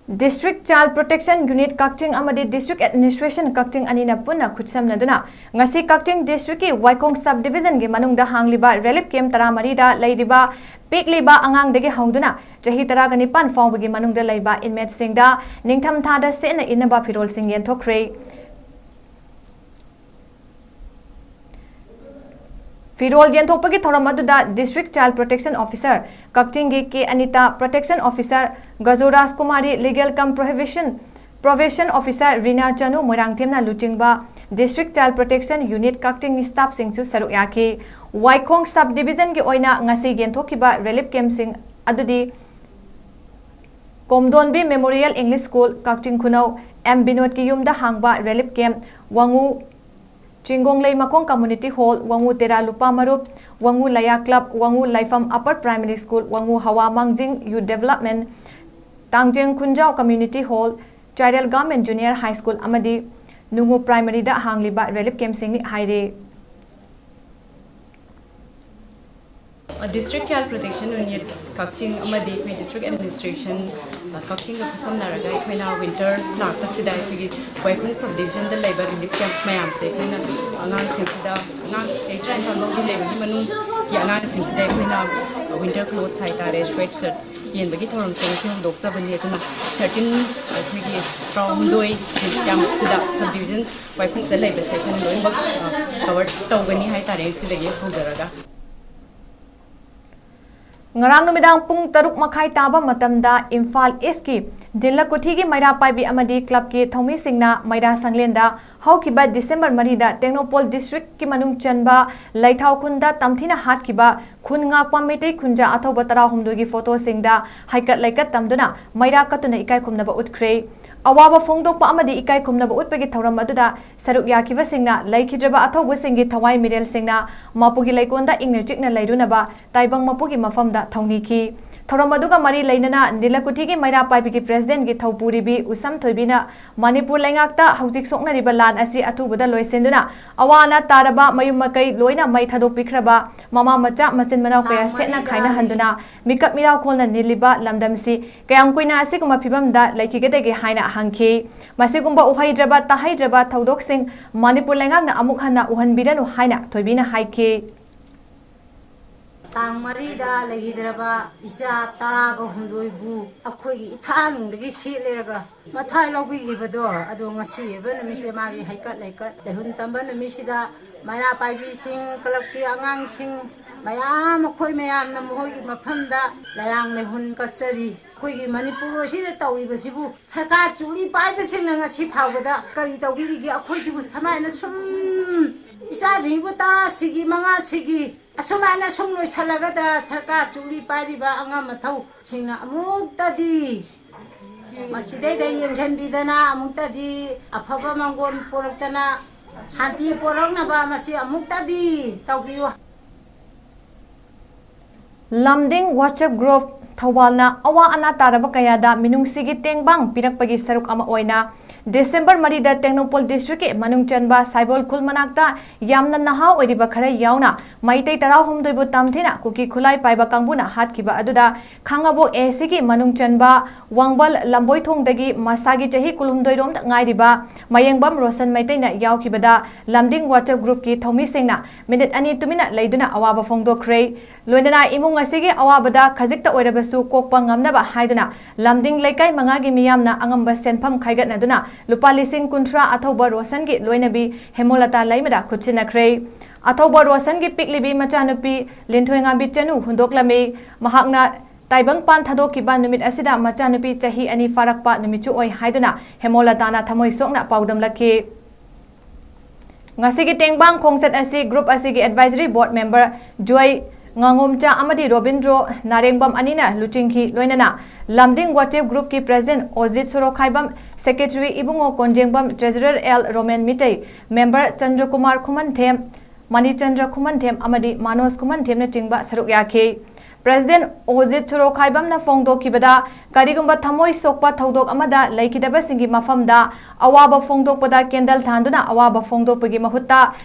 District Child Protection Unit ꯀꯛꯆꯤꯡ ꯑꯃꯗꯤ District Administration ꯀꯛꯆꯤꯡ ꯑꯅꯤꯅ ꯄꯨꯟꯅ ꯈꯨꯠꯁꯝꯅꯗꯨꯅ ꯉꯁꯤ ꯀꯛꯆꯤꯡ Districtꯀꯤ ꯋꯥꯏꯈꯣꯡ Sub Divisionꯒꯤ ꯃꯅꯨꯡꯗ ꯍꯥꯡꯂꯤꯕ relief camp ꯇꯔꯥꯃꯔꯤꯗ ꯂꯩꯔꯤꯕ ꯄꯤꯛꯂꯤꯕ ꯑꯉꯥꯡꯗꯒꯤ ꯍꯧꯗꯨꯅ ꯆꯍꯤ ꯇꯔꯥꯒ ꯅꯤꯄꯥꯟ ꯐꯥꯎꯕꯒꯤ ꯃꯅꯨꯡꯗ ꯂꯩꯕ inmateꯁꯤꯡꯗ ꯅꯤꯡꯊꯝ ꯊꯥꯗ ꯁꯦꯠꯅ ꯏꯟꯅꯕ ꯐꯤꯔꯣꯜꯁꯤꯡ ꯌꯦꯟꯊꯣꯛꯈ꯭ꯔꯦ꯫ ꯐꯤꯔꯣꯜ ꯌꯦꯟꯊꯣꯛꯄꯒꯤ ꯊꯧꯔꯝ ꯑꯗꯨꯗ District Child Protection Officer ꯀꯛꯆꯤꯡꯒꯤ ꯀꯦ Anita, Protection Officer ꯒꯖꯨ ꯔꯥꯖꯀꯨꯃꯥꯔꯤ, Legal cum Prohibition, Probation Officer ꯔꯤꯅꯥ ꯆꯅꯨ ꯃꯣꯏꯔꯥꯡꯊꯦꯝꯅ ꯂꯨꯆꯤꯡꯕ District Child Protection Unit ꯀꯛꯆꯤꯡꯒꯤ staffꯁꯤꯡꯁꯨ ꯁꯔꯨꯛ ꯌꯥꯈꯤ꯫ ꯋꯥꯏꯈꯣꯡ Sub Divisionꯒꯤ ꯑꯣꯏꯅ ꯉꯁꯤ ꯌꯦꯟꯊꯣꯛꯈꯤꯕ relief campꯁꯤꯡ ꯑꯗꯨꯗꯤ ꯀꯣꯝꯗꯣꯟꯕꯤ Memorial English School, ꯀꯛꯆꯤꯡ ꯈꯨꯅꯧ ꯑꯦꯝ ꯕꯤꯅꯣꯗꯀꯤ ꯌꯨꯝꯗ ꯍꯥꯡꯕ relief camp, ꯋꯥꯉꯨ ꯆꯤꯡꯒꯣꯡꯂꯩ ꯃꯈꯣꯡ Community Hall, ꯋꯥꯉꯨ ꯇꯦꯔꯥ ꯂꯨꯄꯥ ꯃꯔꯨꯞ, ꯋꯥꯉꯨ ꯂꯌꯥ Club, ꯋꯥꯉꯨ ꯂꯥꯏꯐꯝ Upper Primary School, ꯋꯥꯉꯨ ꯍꯋꯥ ꯃꯥꯡꯖꯤꯡ Youth Development, ꯇꯥꯡꯖꯦꯡ ꯈꯨꯟꯖꯥꯎ Community Hall, ꯆꯥꯏꯔꯦꯜ Government Junior High School ꯑꯃꯗꯤ ꯅꯨꯡꯉꯨ Primaryꯗ ꯍꯥꯡꯂꯤꯕ relief campꯁꯤꯡꯅꯤ ꯍꯥꯏꯔꯤ꯫ District Child Protection Unit ꯀꯛꯆꯤꯡ ꯑꯃꯗꯤ ꯑꯩꯈꯣꯏ District Administration, ꯑ, ꯀꯛꯆꯤꯡꯒ ꯈꯨꯠꯁꯝꯅꯔꯒ ꯑꯩꯈꯣꯏꯅ winter ꯂꯥꯛꯄꯁꯤꯗ ꯑꯩꯈꯣꯏꯒꯤ ꯋꯥꯏꯈꯣꯡ Sub Divisionꯗ ꯂꯩꯕ relief camp ꯃꯌꯥꯝꯁꯦ ꯑꯩꯈꯣꯏꯅ ꯑꯉꯥꯡꯁꯤꯡꯁꯤꯗ, ꯑꯉꯥꯡ ꯆꯍꯤ ꯇꯔꯥꯅꯤꯄꯥꯟ ꯐꯥꯎꯒꯤ ꯂꯩꯕꯒꯤ ꯃꯅꯨꯡꯒꯤ ꯑꯉꯥꯡꯁꯤꯡꯁꯤꯗ ꯑꯩꯈꯣꯏꯅ winter clothes ꯍꯥꯏꯇꯥꯔꯦ, sweat shirts ꯌꯦꯟꯕꯒꯤ ꯊꯧꯔꯝꯁꯦ ꯉꯁꯤ ꯍꯧꯗꯣꯛꯆꯕꯅꯤ꯫ ꯑꯗꯨꯅ thirteen, ꯑꯩꯈꯣꯏꯒꯤ ꯇꯔꯥꯍꯨꯝꯗꯣꯏ campꯁꯤꯗ Sub Division ꯋꯥꯏꯈꯣꯡꯁꯤꯗ ꯂꯩꯕꯁꯦ ꯑꯩꯈꯣꯏꯅ ꯂꯣꯏꯅꯃꯛ, ꯑ, cover ꯇꯧꯒꯅꯤ ꯍꯥꯏꯇꯥꯔꯦ ꯁꯤꯗꯒꯤ ꯍꯧꯖꯔꯒ꯫ ꯉꯔꯥꯡ ꯅꯨꯃꯤꯗꯥꯡ ꯄꯨꯡ ꯇꯔꯨꯛ ꯃꯈꯥꯏ ꯇꯥꯕ ꯃꯇꯝꯗ ꯏꯝꯐꯥꯜ Eastꯀꯤ ꯗꯤꯜꯂ ꯀꯨꯊꯤꯒꯤ ꯃꯩꯔꯥ ꯄꯥꯏꯕꯤ ꯑꯃꯗꯤ clubꯀꯤ ꯊꯧꯃꯤꯁꯤꯡꯅ ꯃꯩꯔꯥ ꯁꯪꯂꯦꯟꯗ ꯍꯧꯈꯤꯕ December ꯃꯔꯤꯗ ꯇꯦꯡꯅꯧꯄꯜ Districtꯀꯤ ꯃꯅꯨꯡ ꯆꯟꯕ ꯂꯩꯊꯥꯎ ꯈꯨꯟꯗ ꯇꯝꯊꯤꯅ ꯍꯥꯠꯈꯤꯕ ꯈꯨꯟ ꯉꯥꯛꯄ ꯃꯩꯇꯩ ꯈꯨꯟꯖꯥ ꯑꯊꯧꯕ ꯇꯔꯥꯍꯨꯝꯗꯣꯏꯒꯤ photoꯁꯤꯡꯗ ꯍꯩꯀꯠ ꯂꯩꯀꯠ ꯇꯝꯗꯨꯅ ꯃꯩꯔꯥ ꯀꯠꯇꯨꯅ ꯏꯀꯥꯏ ꯈꯨꯝꯅꯕ ꯎꯠꯈ꯭ꯔꯦ꯫ ꯑꯋꯥꯕ ꯐꯣꯡꯗꯣꯛꯄ ꯑꯃꯗꯤ ꯏꯀꯥꯏ ꯈꯨꯝꯅꯕ ꯎꯠꯄꯒꯤ ꯊꯧꯔꯝ ꯑꯗꯨꯗ ꯁꯔꯨꯛ ꯌꯥꯈꯤꯕꯁꯤꯡꯅ ꯂꯩꯈꯤꯗ꯭ꯔꯕ ꯑꯊꯧꯕꯁꯤꯡꯒꯤ ꯊꯋꯥꯏ ꯃꯤꯔꯦꯜꯁꯤꯡꯅ ꯃꯄꯨꯒꯤ ꯂꯩꯀꯣꯜꯗ ꯏꯪꯅ ꯆꯤꯛꯅ ꯂꯩꯔꯨꯅꯕ ꯇꯥꯏꯕꯪ ꯃꯄꯨꯒꯤ ꯃꯐꯝꯗ ꯊꯧꯅꯤꯈꯤ꯫ ꯊꯧꯔꯝ ꯑꯗꯨꯒ ꯃꯔꯤ ꯂꯩꯅꯅ ꯅꯤꯂꯀꯨꯊꯤꯒꯤ ꯃꯩꯔꯥ ꯄꯥꯏꯕꯤꯒꯤ ꯄ꯭ꯔꯦꯁꯤꯗꯦꯟꯠꯀꯤ ꯊꯧꯄꯨꯔꯤꯕꯤ ꯎꯁꯝ ꯊꯣꯏꯕꯤꯅ ꯃꯅꯤꯄꯨꯔ ꯂꯩꯉꯥꯛꯇ ꯍꯧꯖꯤꯛ ꯁꯣꯛꯅꯔꯤꯕ ꯂꯥꯟ ꯑꯁꯤ ꯑꯊꯨꯕꯗ ꯂꯣꯏꯁꯤꯟꯗꯨꯅ ꯑꯋꯥ ꯑꯅꯥ ꯇꯥꯔꯕ ꯃꯌꯨꯝ ꯃꯀꯩ ꯂꯣꯏꯅ ꯃꯩ ꯊꯥꯗꯣꯛꯄꯤꯈ꯭ꯔꯕ ꯃꯃꯥ ꯃꯆꯥ ꯃꯆꯤꯟ ꯃꯅꯥꯎ ꯀꯌꯥ ꯁꯦꯠꯅ ꯈꯥꯏꯅꯍꯟꯗꯨꯅ ꯃꯤꯀꯞ ꯃꯤꯔꯥꯎꯈꯣꯜꯅ ꯅꯤꯜꯂꯤꯕ ꯂꯝꯗꯝꯁꯤ ꯀꯌꯥꯝ ꯀꯨꯏꯅ ꯑꯁꯤꯒꯨꯝꯕ ꯐꯤꯕꯝꯗ ꯂꯩꯈꯤꯒꯗꯒꯦ ꯍꯥꯏꯅ ꯍꯪꯈꯤ꯫ ꯃꯁꯤꯒꯨꯝꯕ ꯎꯍꯩꯗ꯭ꯔꯕ ꯇꯥꯍꯩꯗ꯭ꯔꯕ ꯊꯧꯗꯣꯛꯁꯤꯡ ꯃꯅꯤꯄꯨꯔ ꯂꯩꯉꯥꯛꯅ ꯑꯃꯨꯛ ꯍꯟꯅ ꯎꯍꯟꯕꯤꯔꯅꯨ ꯍꯥꯏꯅ ꯊꯣꯏꯕꯤꯅ ꯍꯥꯏꯈꯤ꯫ ꯇꯥꯡ ꯃꯔꯤꯗ ꯂꯩꯈꯤꯗ꯭ꯔꯕ ꯏꯆꯥ ꯇꯔꯥꯒ ꯍꯨꯝꯗꯣꯏꯕꯨ ꯑꯩꯈꯣꯏꯒꯤ ꯏꯊꯥꯅꯨꯡꯗꯒꯤ ꯁꯤꯠꯂꯦꯔꯒ ꯃꯊꯥꯏ ꯂꯧꯕꯤꯈꯤꯕꯗꯣ, ꯑꯗꯣ ꯉꯁꯤ ꯑꯣꯏꯕ ꯅꯨꯃꯤꯠꯁꯤꯗ ꯃꯥꯒꯤ ꯍꯩꯀꯠ ꯂꯩꯀꯠ ꯂꯩꯍꯨꯟ ꯇꯝꯕ ꯅꯨꯃꯤꯠꯁꯤꯗ ꯃꯩꯔꯥ ꯄꯥꯏꯕꯤꯁꯤꯡ, ꯀ꯭ꯂꯕꯀꯤ ꯑꯉꯥꯡꯁꯤꯡ ꯃꯌꯥꯝ, ꯑꯩꯈꯣꯏ ꯃꯌꯥꯝꯅ ꯃꯈꯣꯏꯒꯤ ꯃꯐꯝꯗ ꯂꯩꯔꯥꯡ ꯂꯩꯍꯨꯟ ꯀꯠꯆꯔꯤ꯫ ꯑꯩꯈꯣꯏꯒꯤ ꯃꯅꯤꯄꯨꯔ ꯑꯁꯤꯗ ꯇꯧꯔꯤꯕꯁꯤꯕꯨ ꯁꯔꯀꯥꯔ ꯆꯨꯛꯂꯤ ꯄꯥꯏꯕꯁꯤꯡꯅ ꯉꯁꯤ ꯐꯥꯎꯕꯗ ꯀꯔꯤ ꯇꯧꯕꯤꯔꯤꯒꯦ? ꯑꯩꯈꯣꯏꯁꯤꯕꯨ ꯁꯨꯃꯥꯏꯅ ꯁꯨꯝ ꯏꯆꯥꯁꯤꯡꯕꯨ ꯇꯔꯥꯁꯤꯒꯤ ꯃꯉꯥꯁꯤꯒꯤ ꯑꯁꯨꯃꯥꯏꯅ ꯁꯨꯝ ꯂꯣꯏꯁꯤꯜꯂꯒꯗ꯭ꯔꯥ? ꯁꯔꯀꯥꯔ ꯆꯨꯛꯂꯤ ꯄꯥꯏꯔꯤꯕ ꯑꯉꯝ ꯑꯊꯧꯁꯤꯡꯅ ꯑꯃꯨꯛꯇꯗꯤ ꯃꯁꯤꯗꯩꯗ ꯌꯦꯡꯁꯤꯟꯕꯤꯗꯅ ꯑꯃꯨꯛꯇꯗꯤ ꯑꯐꯕ ꯃꯪꯒꯣꯜ ꯄꯣꯔꯛꯇꯅ ꯁꯥꯟꯇꯤ ꯄꯣꯔꯛꯅꯕ ꯃꯁꯤ ꯑꯃꯨꯛꯇꯗꯤ ꯇꯧꯕꯤꯌꯨ꯫ ꯂꯝꯗꯤꯡ WhatsApp group ꯊꯧꯕꯥꯜꯅ ꯑꯋꯥ ꯑꯅꯥ ꯇꯥꯔꯕ ꯀꯌꯥꯗ ꯃꯤꯅꯨꯡꯁꯤꯒꯤ ꯇꯦꯡꯕꯥꯡ ꯄꯤꯔꯛꯄꯒꯤ ꯁꯔꯨꯛ ꯑꯃ ꯑꯣꯏꯅ ꯗꯤꯁꯦꯝꯕꯔ ꯃꯔꯤꯗ ꯇꯦꯡꯅꯧꯄꯜ ꯗꯤꯁꯇ꯭ꯔꯤꯛꯀꯤ ꯃꯅꯨꯡ ꯆꯟꯕ ꯁꯥꯏꯕꯣꯜ ꯈꯨꯜ ꯃꯅꯥꯛꯇ ꯌꯥꯝꯅ ꯅꯍꯥ ꯑꯣꯏꯔꯤꯕ ꯈꯔ ꯌꯥꯎꯅ ꯃꯩꯇꯩ ꯇꯔꯥꯍꯨꯝꯗꯣꯏꯕꯨ ꯇꯝꯊꯤꯅ ꯀꯨꯀꯤ ꯈꯨꯠꯂꯥꯏ ꯄꯥꯏꯕ ꯀꯥꯡꯕꯨꯅ ꯍꯥꯠꯈꯤꯕ ꯑꯗꯨꯗ ꯈꯥꯡꯉꯕꯣꯛ ACꯒꯤ ꯃꯅꯨꯡ ꯆꯟꯕ ꯋꯥꯡꯕꯜ ꯂꯝꯕꯣꯏꯊꯣꯡꯗꯒꯤ ꯃꯁꯥꯒꯤ ꯆꯍꯤ ꯀꯨꯟꯍꯨꯝꯗꯣꯏ ꯔꯣꯝꯗ ꯉꯥꯏꯔꯤꯕ ꯃꯌꯦꯡꯕꯝ ꯔꯣꯁꯟ ꯃꯩꯇꯩꯅ ꯌꯥꯎꯈꯤꯕꯗ ꯂꯝꯗꯤꯡ WhatsApp groupꯀꯤ ꯊꯧꯃꯤꯁꯤꯡꯅ ꯃꯤꯅꯤꯠ ꯑꯅꯤ ꯇꯨꯃꯤꯟꯅ ꯂꯩꯗꯨꯅ ꯑꯋꯥꯕ ꯐꯣꯡꯗꯣꯛꯈ꯭ꯔꯦ꯫ ꯂꯣꯏꯅꯅ ꯏꯃꯨꯡ ꯑꯁꯤꯒꯤ ꯑꯋꯥꯕꯗ ꯈꯖꯤꯛꯇ ꯑꯣꯏꯔꯕꯁꯨ ꯀꯣꯛꯄ ꯉꯝꯅꯕ ꯍꯥꯏꯗꯨꯅ ꯂꯝꯗꯤꯡ ꯂꯩꯀꯥꯏ ꯃꯉꯥꯒꯤ ꯃꯤꯌꯥꯝꯅ ꯑꯉꯝꯕ ꯁꯦꯟꯐꯝ ꯈꯥꯏꯒꯠꯅꯗꯨꯅ ꯂꯨꯄꯥ ꯂꯤꯁꯤꯡ ꯀꯨꯟꯊ꯭ꯔꯥ ꯑꯊꯧꯕ ꯔꯣꯁꯟꯒꯤ ꯂꯣꯏꯅꯕꯤ ꯍꯦꯃꯣꯂꯇꯥ ꯂꯩꯃꯗ ꯈꯨꯠꯁꯤꯟꯅꯈ꯭ꯔꯦ꯫ ꯑꯊꯧꯕ ꯔꯣꯁꯟꯒꯤ ꯄꯤꯛꯂꯤꯕꯤ ꯃꯆꯥꯅꯨꯄꯤ ꯂꯤꯟꯊꯣꯏꯉꯥꯝꯕꯤ ꯆꯅꯨ ꯍꯨꯟꯗꯣꯛꯂꯝꯃꯤ꯫ ꯃꯍꯥꯛꯅ ꯇꯥꯏꯕꯪꯄꯥꯟ ꯊꯥꯗꯣꯛꯈꯤꯕ ꯅꯨꯃꯤꯠ ꯑꯁꯤꯗ ꯃꯆꯥꯅꯨꯄꯤ ꯆꯍꯤ ꯑꯅꯤ ꯐꯥꯔꯛꯄ ꯅꯨꯃꯤꯠꯁꯨ ꯑꯣꯏ ꯍꯥꯏꯗꯨꯅ ꯍꯦꯃꯣꯂꯇꯥꯅ ꯊꯃꯣꯏ ꯁꯣꯛꯅ ꯄꯥꯎꯗꯝꯂꯛꯈꯤ꯫ ꯉꯁꯤꯒꯤ ꯇꯦꯡꯕꯥꯡ ꯈꯣꯡꯆꯠ ꯑꯁꯤ group ꯑꯁꯤꯒꯤ advisory board member ꯖꯣꯏ ꯉꯥꯉꯣꯝꯆꯥ ꯑꯃꯗꯤ ꯔꯣꯕꯤꯟꯗ꯭ꯔꯣ ꯅꯥꯔꯦꯡꯕꯝ ꯑꯅꯤꯅ ꯂꯨꯆꯤꯡꯈꯤ꯫ ꯂꯣꯏꯅꯅ ꯂꯝꯗꯤꯡ WhatsApp groupꯀꯤ president Ojit Sorokkhaibam, secretary Ibungo Konjengbam, treasurer L Romen Meitei, member Chandrakumar Khumanthem, Manichandra Khumanthem ꯑꯃꯗꯤ ꯃꯥꯅꯣꯖ ꯈꯨꯃꯟꯊꯦꯝꯅꯆꯤꯡꯕ ꯁꯔꯨꯛ ꯌꯥꯈꯤ꯫ ꯄ꯭ꯔꯦꯁꯤꯗꯦꯟꯠ ꯑꯣꯖꯤꯠ ꯁꯣꯔꯣꯛꯈꯥꯏꯕꯝꯅ ꯐꯣꯡꯗꯣꯛꯈꯤꯕꯗ, ꯀꯔꯤꯒꯨꯝꯕ ꯊꯃꯣꯏ ꯁꯣꯛꯄ ꯊꯧꯗꯣꯛ ꯑꯃꯗ ꯂꯩꯈꯤꯗꯕꯁꯤꯡꯒꯤ ꯃꯐꯝꯗ ꯑꯋꯥꯕ ꯐꯣꯡꯗꯣꯛꯄꯗ ꯀꯦꯟꯗꯜ ꯊꯥꯟꯗꯨꯅ ꯑꯋꯥꯕ ꯐꯣꯡꯗꯣꯛꯄꯒꯤ ꯃꯍꯨꯠꯇ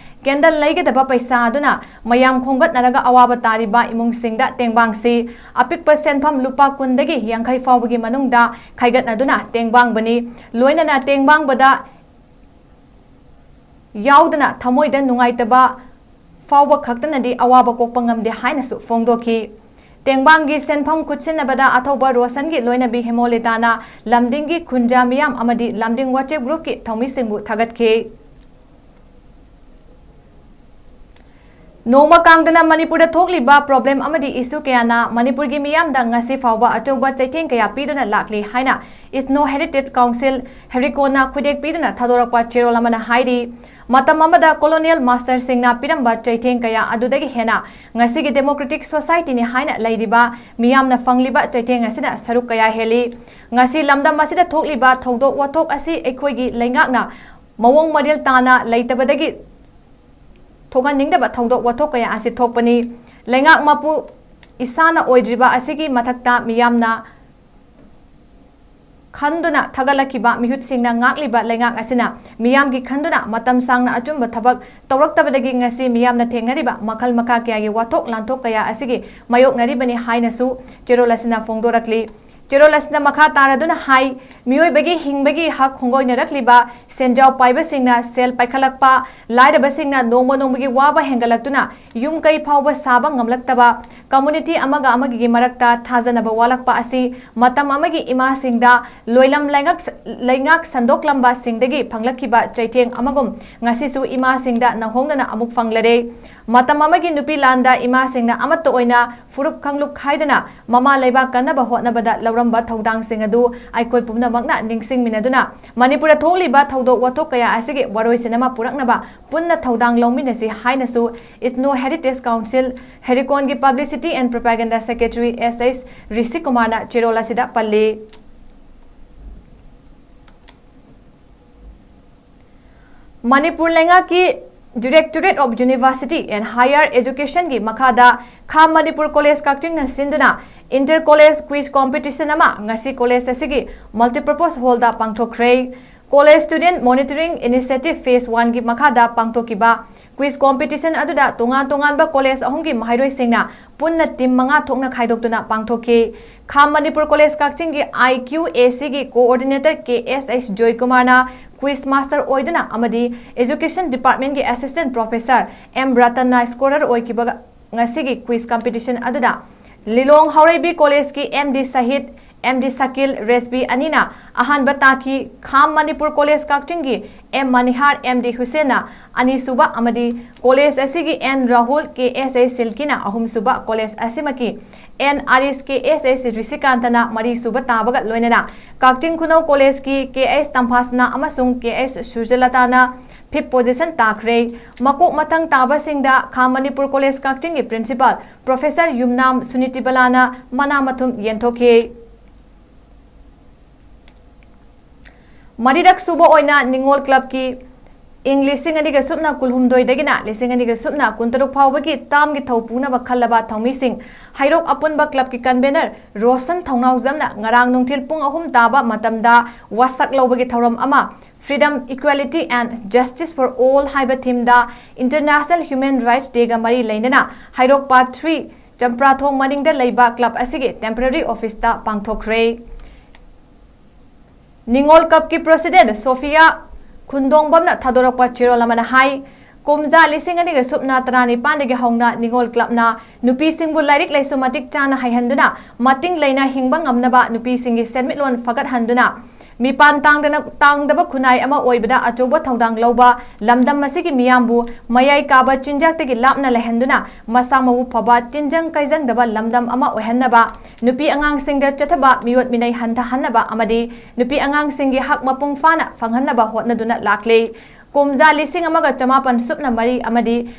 ꯀꯦꯟꯗꯜ ꯂꯩꯒꯗꯕ ꯄꯩꯁꯥ ꯑꯗꯨꯅ ꯃꯌꯥꯝ ꯈꯣꯝꯒꯠꯅꯔꯒ ꯑꯋꯥꯕ ꯇꯥꯔꯤꯕ ꯏꯃꯨꯡꯁꯤꯡꯗ ꯇꯦꯡꯕꯥꯡꯁꯤ ꯑꯄꯤꯛꯄ ꯁꯦꯟꯐꯝ ꯂꯨꯄꯥ ꯀꯨꯟꯗꯒꯤ ꯌꯥꯡꯈꯩ ꯐꯥꯎꯕꯒꯤ ꯃꯅꯨꯡꯗ ꯈꯥꯏꯒꯠꯅꯗꯨꯅ ꯇꯦꯡꯕꯥꯡꯕꯅꯤ꯫ ꯂꯣꯏꯅꯅ ꯇꯦꯡꯕꯥꯡꯕꯗ ꯌꯥꯎꯗꯅ ꯊꯃꯣꯏꯗ ꯅꯨꯡꯉꯥꯏꯇꯕ ꯐꯥꯎꯕ ꯈꯛꯇꯅꯗꯤ ꯑꯋꯥꯕ ꯀꯣꯛꯄ ꯉꯝꯗꯦ ꯍꯥꯏꯅꯁꯨ ꯐꯣꯡꯗꯣꯛꯈꯤ꯫ ꯇꯦꯡꯕꯥꯡꯒꯤ ꯁꯦꯟꯐꯝ ꯈꯨꯠꯁꯤꯟꯅꯕꯗ ꯑꯊꯧꯕ ꯔꯣꯁꯟꯒꯤ ꯂꯣꯏꯅꯕꯤ ꯍꯦꯃꯣꯂꯤꯇꯥꯅ ꯂꯝꯗꯤꯡꯒꯤ ꯈꯨꯟꯖꯥ ꯃꯤꯌꯥꯝ ꯑꯃꯗꯤ ꯂꯝꯗꯤꯡ WhatsApp groupꯀꯤ ꯊꯧꯃꯤꯁꯤꯡꯕꯨ ꯊꯥꯒꯠꯈꯤ꯫ ꯅꯣꯡꯃ ꯀꯥꯡꯗꯅ ꯃꯅꯤꯄꯨꯔꯗ ꯊꯣꯛꯂꯤꯕ problem ꯑꯃꯗꯤ issue ꯀꯌꯥꯅ ꯃꯅꯤꯄꯨꯔꯒꯤ ꯃꯤꯌꯥꯝꯗ ꯉꯁꯤ ꯐꯥꯎꯕ ꯑꯆꯧꯕ ꯆꯩꯊꯦꯡ ꯀꯌꯥ ꯄꯤꯗꯨꯅ ꯂꯥꯛꯂꯤ ꯍꯥꯏꯅ Ethno Heritage Council, ꯍꯦꯔꯤꯀꯣꯟꯅ ꯈꯨꯗꯦꯛ ꯄꯤꯗꯨꯅ ꯊꯥꯗꯣꯔꯛꯄ ꯆꯦꯔꯣꯜ ꯑꯃꯅ ꯍꯥꯏꯔꯤ꯫ ꯃꯇꯝ ꯑꯃꯗ colonial masterꯁꯤꯡꯅ ꯄꯤꯔꯝꯕ ꯆꯩꯊꯦꯡ ꯀꯌꯥ ꯑꯗꯨꯗꯒꯤ ꯍꯦꯟꯅ ꯉꯁꯤꯒꯤ democratic societyꯅꯤ ꯍꯥꯏꯅ ꯂꯩꯔꯤꯕ ꯃꯤꯌꯥꯝꯅ ꯐꯪꯂꯤꯕ ꯆꯩꯊꯦꯡ ꯑꯁꯤꯅ ꯁꯔꯨꯛ ꯀꯌꯥ ꯍꯦꯜꯂꯤ꯫ ꯉꯁꯤ ꯂꯝꯗꯝ ꯑꯁꯤꯗ ꯊꯣꯛꯂꯤꯕ ꯊꯧꯗꯣꯛ ꯋꯥꯊꯣꯛ ꯑꯁꯤ ꯑꯩꯈꯣꯏꯒꯤ ꯂꯩꯉꯥꯛꯅ ꯃꯑꯣꯡ ꯃꯔꯤꯜ ꯇꯥꯅ ꯂꯩꯇꯕꯗꯒꯤ ꯊꯣꯛꯍꯟꯅꯤꯡꯗꯕ ꯊꯧꯗꯣꯛ ꯋꯥꯊꯣꯛ ꯀꯌꯥ ꯑꯁꯤ ꯊꯣꯛꯄꯅꯤ꯫ ꯂꯩꯉꯥꯛ ꯃꯄꯨ ꯏꯁꯥꯅ ꯑꯣꯏꯗ꯭ꯔꯤꯕ ꯑꯁꯤꯒꯤ ꯃꯊꯛꯇ ꯃꯤꯌꯥꯝꯅ ꯈꯟꯗꯨꯅ ꯊꯥꯒꯠꯂꯛꯈꯤꯕ ꯃꯤꯍꯨꯠꯁꯤꯡꯅ ꯉꯥꯛꯂꯤꯕ ꯂꯩꯉꯥꯛ ꯑꯁꯤꯅ ꯃꯤꯌꯥꯝꯒꯤ ꯈꯟꯗꯨꯅ ꯃꯇꯝ ꯁꯥꯡꯅ ꯑꯆꯨꯝꯕ ꯊꯕꯛ ꯇꯧꯔꯛꯇꯕꯗꯒꯤ ꯉꯁꯤ ꯃꯤꯌꯥꯝꯅ ꯊꯦꯡꯅꯔꯤꯕ ꯃꯈꯜ ꯃꯈꯥ ꯀꯌꯥꯒꯤ ꯋꯥꯊꯣꯛ ꯂꯥꯟꯊꯣꯛ ꯀꯌꯥ ꯑꯁꯤꯒꯤ ꯃꯥꯌꯣꯛꯅꯔꯤꯕꯅꯤ ꯍꯥꯏꯅꯁꯨ ꯆꯦꯔꯣꯜ ꯑꯁꯤꯅ ꯐꯣꯡꯗꯣꯔꯛꯂꯤ꯫ ꯆꯦꯔꯣꯜ ꯑꯁꯤꯅ ꯃꯈꯥ ꯇꯥꯔꯗꯨꯅ ꯍꯥꯏ, ꯃꯤꯑꯣꯏꯕꯒꯤ ꯍꯤꯡꯕꯒꯤ ꯍꯛ ꯈꯣꯡꯒꯣꯏꯅꯔꯛꯂꯤꯕ, ꯁꯦꯟꯖꯥꯎ ꯄꯥꯏꯕꯁꯤꯡꯅ ꯁꯦꯜ ꯄꯥꯏꯈꯠꯂꯛꯄ, ꯂꯥꯏꯔꯕꯁꯤꯡꯅ ꯅꯣꯡꯃ ꯅꯣꯡꯃꯒꯤ ꯋꯥꯕ ꯍꯦꯟꯒꯠꯂꯛꯇꯨꯅ ꯌꯨꯝ ꯀꯩ ꯐꯥꯎꯕ ꯁꯥꯕ ꯉꯝꯂꯛꯇꯕ, community ꯑꯃꯒ ꯑꯃꯒꯤ ꯃꯔꯛꯇ ꯊꯥꯖꯅꯕ ꯋꯥꯠꯂꯛꯄ ꯑꯁꯤ ꯃꯇꯝ ꯑꯃꯒꯤ ꯏꯃꯥꯁꯤꯡꯗ ꯂꯣꯏꯂꯝ ꯂꯩꯉꯥꯛ-, ꯂꯩꯉꯥꯛ ꯁꯟꯗꯣꯛꯂꯝꯕꯁꯤꯡꯗꯒꯤ ꯐꯪꯂꯛꯈꯤꯕ ꯆꯩꯊꯦꯡ ꯑꯃꯒꯨꯝ ꯉꯁꯤꯁꯨ ꯏꯃꯥꯁꯤꯡꯗ ꯅꯧꯍꯧꯅꯅ ꯑꯃꯨꯛ ꯐꯪꯂꯔꯦ꯫ ꯃꯇꯝ ꯑꯃꯒꯤ ꯅꯨꯄꯤ ꯂꯥꯟꯗ ꯏꯃꯥꯁꯤꯡꯅ ꯑꯃꯠꯇ ꯑꯣꯏꯅ ꯐꯨꯔꯨꯞ ꯀꯥꯡꯂꯨꯞ ꯈꯥꯏꯗꯅ ꯃꯃꯥ ꯂꯩꯕꯥꯛ ꯀꯟꯅꯕ ꯍꯣꯠꯅꯕꯗ ꯂꯧꯔꯝꯕ ꯊꯧꯗꯥꯡꯁꯤꯡ ꯑꯗꯨ ꯑꯩꯈꯣꯏ ꯄꯨꯝꯅꯃꯛꯅ ꯅꯤꯡꯁꯤꯡꯃꯤꯟꯅꯗꯨꯅ ꯃꯅꯤꯄꯨꯔꯗ ꯊꯣꯛꯂꯤꯕ ꯊꯧꯗꯣꯛ ꯋꯥꯊꯣꯛ ꯀꯌꯥ ꯑꯁꯤꯒꯤ ꯋꯥꯔꯣꯏꯁꯤꯟ ꯑꯃ ꯄꯨꯔꯛꯅꯕ ꯄꯨꯟꯅ ꯊꯧꯗꯥꯡ ꯂꯧꯃꯤꯟꯅꯁꯤ ꯍꯥꯏꯅꯁꯨ Ethno Heritage Council, ꯍꯦꯔꯤꯀꯣꯟꯒꯤ Publicity and Propaganda Secretary S H ꯔꯤꯁꯤ ꯀꯨꯃꯥꯔꯅ ꯆꯦꯔꯣꯜ ꯑꯁꯤꯗ ꯄꯜꯂꯤ꯫ ꯃꯅꯤꯄꯨꯔ ꯂꯩꯉꯥꯛꯀꯤ Directorate of University and Higher Educationꯒꯤ ꯃꯈꯥꯗ ꯈꯥ ꯃꯅꯤꯄꯨꯔ ꯀꯣꯂꯦꯖ ꯀꯛꯆꯤꯡꯅ ꯁꯤꯟꯗꯨꯅ Inter College Quiz Competition ꯑꯃ ꯉꯁꯤ ꯀꯣꯂꯦꯖ ꯑꯁꯤꯒꯤ Multipurpose Hallꯗ ꯄꯥꯡꯊꯣꯛꯈ꯭ꯔꯦ꯫ College Student Monitoring Initiative Phase Oneꯒꯤ ꯃꯈꯥꯗ ꯄꯥꯡꯊꯣꯛꯈꯤꯕ Quiz Competition ꯑꯗꯨꯗ ꯇꯣꯉꯥꯟ ꯇꯣꯉꯥꯟꯕ ꯀꯣꯂꯦꯖ ꯑꯍꯨꯝꯒꯤ ꯃꯍꯩꯔꯣꯏꯁꯤꯡꯅ ꯄꯨꯟꯅ team ꯃꯉꯥ ꯊꯣꯛꯅ ꯈꯥꯏꯗꯣꯛꯇꯨꯅ ꯄꯥꯡꯊꯣꯛꯈꯤ꯫ ꯈꯥ ꯃꯅꯤꯄꯨꯔ ꯀꯣꯂꯦꯖ ꯀꯛꯆꯤꯡꯒꯤ IQACꯒꯤ Coordinator KSH ꯖꯣꯏꯀꯨꯃꯥꯔꯅ Quiz Master ꯑꯣꯏꯗꯨꯅ ꯑꯃꯗꯤ Education Departmentꯒꯤ Assistant Professor M ꯔꯇꯟꯅ scorer ꯑꯣꯏꯈꯤꯕ ꯉꯁꯤꯒꯤ Quiz Competition ꯑꯗꯨꯗ ꯂꯤꯂꯣꯡ ꯍꯥꯎꯔꯩꯕꯤ ꯀꯣꯂꯦꯖꯀꯤ MD ꯁꯍꯤꯗ, MD ꯁꯀꯤꯜ ꯔꯦꯁꯕꯤ ꯑꯅꯤꯅ ꯑꯍꯥꯟꯕ ꯇꯥꯈꯤ꯫ ꯈꯥ ꯃꯅꯤꯄꯨꯔ ꯀꯣꯂꯦꯖ ꯀꯛꯆꯤꯡꯒꯤ M ꯃꯅꯤꯍꯥꯔ, MD ꯍꯨꯁꯦꯟꯅ ꯑꯅꯤꯁꯨꯕ ꯑꯃꯗꯤ ꯀꯣꯂꯦꯖ ꯑꯁꯤꯒꯤ N ꯔꯥꯍꯨꯜ, KSH ꯁꯤꯜꯀꯤꯅ ꯑꯍꯨꯝꯁꯨꯕ, ꯀꯣꯂꯦꯖ ꯑꯁꯤꯃꯛꯀꯤ N ꯑꯔꯤꯁ, KSH ꯔꯤꯁꯤꯀꯥꯟꯇꯅ ꯃꯔꯤꯁꯨꯕ ꯇꯥꯕꯒ ꯂꯣꯏꯅꯅ ꯀꯛꯆꯤꯡ ꯈꯨꯅꯧ ꯀꯣꯂꯦꯖꯀꯤ KH ꯇꯝꯐꯥꯁꯅꯥ ꯑꯃꯁꯨꯡ KH ꯁꯨꯔꯖꯂꯇꯥꯅ fifth position ꯇꯥꯈ꯭ꯔꯦ꯫ ꯃꯀꯣꯛ ꯃꯊꯪ ꯇꯥꯕꯁꯤꯡꯗ ꯈꯥ ꯃꯅꯤꯄꯨꯔ ꯀꯣꯂꯦꯖ ꯀꯛꯆꯤꯡꯒꯤ Principal Professor ꯌꯨꯝꯅꯥꯝ ꯁꯨꯅꯤꯇꯤꯕꯂꯥꯅ ꯃꯅꯥ ꯃꯊꯨꯝ ꯌꯦꯟꯊꯣꯛꯈꯤ꯫ ꯃꯔꯤꯔꯛ ꯁꯨꯕ ꯑꯣꯏꯅ ꯅꯤꯉꯣꯜ ꯀ꯭ꯂꯕꯀꯤ ꯏꯪ ꯂꯤꯁꯤꯡ ꯑꯅꯤꯒ ꯁꯨꯞꯅ ꯀꯨꯟꯍꯨꯝꯗꯣꯏꯗꯒꯤꯅ ꯂꯤꯁꯤꯡ ꯑꯅꯤꯒ ꯁꯨꯞꯅ ꯀꯨꯟꯇꯔꯨꯛ ꯐꯥꯎꯕꯒꯤ termꯒꯤ ꯊꯧ ꯄꯨꯅꯕ ꯈꯜꯂꯕ ꯊꯧꯃꯤꯁꯤꯡ ꯍꯩꯔꯣꯛ ꯑꯄꯨꯟꯕ ꯀ꯭ꯂꯕꯀꯤ convener ꯔꯣꯁꯟ ꯊꯧꯅꯥꯎꯖꯝꯅ ꯉꯔꯥꯡ ꯅꯨꯡꯊꯤꯜ ꯄꯨꯡ ꯑꯍꯨꯝ ꯇꯥꯕ ꯃꯇꯝꯗ ꯋꯥꯁꯛ ꯂꯧꯕꯒꯤ ꯊꯧꯔꯝ ꯑꯃ Freedom, Equality and Justice for All ꯍꯥꯏꯕ themeꯗ International Human Rights Dayꯒ ꯃꯔꯤ ꯂꯩꯅꯅ ꯍꯩꯔꯣꯛ Part Three ꯆꯝꯄ꯭ꯔꯥꯊꯣꯡ ꯃꯅꯤꯡꯗ ꯂꯩꯕ ꯀ꯭ꯂꯕ ꯑꯁꯤꯒꯤ temporary officeꯇ ꯄꯥꯡꯊꯣꯛꯈ꯭ꯔꯦ꯫ ꯅꯤꯉꯣꯜ ꯀꯞꯀꯤ president ꯁꯣꯐꯤꯌꯥ ꯈꯨꯟꯗꯣꯡꯕꯝꯅ ꯊꯥꯗꯣꯔꯛꯄ ꯆꯦꯔꯣꯜ ꯑꯃꯅ ꯍꯥꯏ, ꯀꯨꯝꯖꯥ ꯂꯤꯁꯤꯡ ꯑꯅꯤꯒ ꯁꯨꯞꯅ ꯇꯔꯥꯅꯤꯄꯥꯟꯗꯒꯤ ꯍꯧꯅ ꯅꯤꯉꯣꯜ ꯀ꯭ꯂꯕꯅ ꯅꯨꯄꯤꯁꯤꯡꯕꯨ ꯂꯥꯏꯔꯤꯛ ꯂꯥꯏꯁꯨ ꯃꯇꯤꯛ ꯆꯥꯅ ꯍꯩꯍꯟꯗꯨꯅ ꯃꯇꯤꯡ ꯂꯩꯅ ꯍꯤꯡꯕ ꯉꯝꯅꯕ ꯅꯨꯄꯤꯁꯤꯡꯒꯤ ꯁꯦꯟꯃꯤꯠꯂꯣꯟ ꯐꯒꯠꯍꯟꯗꯨꯅ ꯃꯤꯄꯥꯟ ꯇꯥꯡꯗꯅ, ꯇꯥꯡꯗꯕ ꯈꯨꯟꯅꯥꯏ ꯑꯃ ꯑꯣꯏꯕꯗ ꯑꯆꯧꯕ ꯊꯧꯗꯥꯡ ꯂꯧꯕ ꯂꯝꯗꯝ ꯑꯁꯤꯒꯤ ꯃꯤꯌꯥꯝꯕꯨ ꯃꯌꯥꯏ ꯀꯥꯕ ꯆꯤꯟꯖꯥꯛꯇꯒꯤ ꯂꯥꯞꯅ ꯂꯩꯍꯟꯗꯨꯅ ꯃꯁꯥ ꯃꯎ ꯐꯕ, ꯇꯤꯟꯖꯪ ꯀꯥꯏꯖꯪꯗꯕ ꯂꯝꯗꯝ ꯑꯃ ꯑꯣꯏꯍꯟꯅꯕ, ꯅꯨꯄꯤ ꯑꯉꯥꯡꯁꯤꯡꯗ ꯆꯠꯊꯕ ꯃꯤꯑꯣꯠ ꯃꯤꯅꯩ ꯍꯟꯊꯍꯟꯅꯕ ꯑꯃꯗꯤ ꯅꯨꯄꯤ ꯑꯉꯥꯡꯁꯤꯡꯒꯤ ꯍꯛ ꯃꯄꯨꯡ ꯐꯥꯅ ꯐꯪꯍꯟꯅꯕ ꯍꯣꯠꯅꯗꯨꯅ ꯂꯥꯛꯂꯤ꯫ ꯀꯨꯝꯖꯥ ꯂꯤꯁꯤꯡ ꯑꯃꯒ ꯆꯃꯥꯄꯟ ꯁꯨꯞꯅ ꯃꯔꯤ ꯑꯃꯗꯤ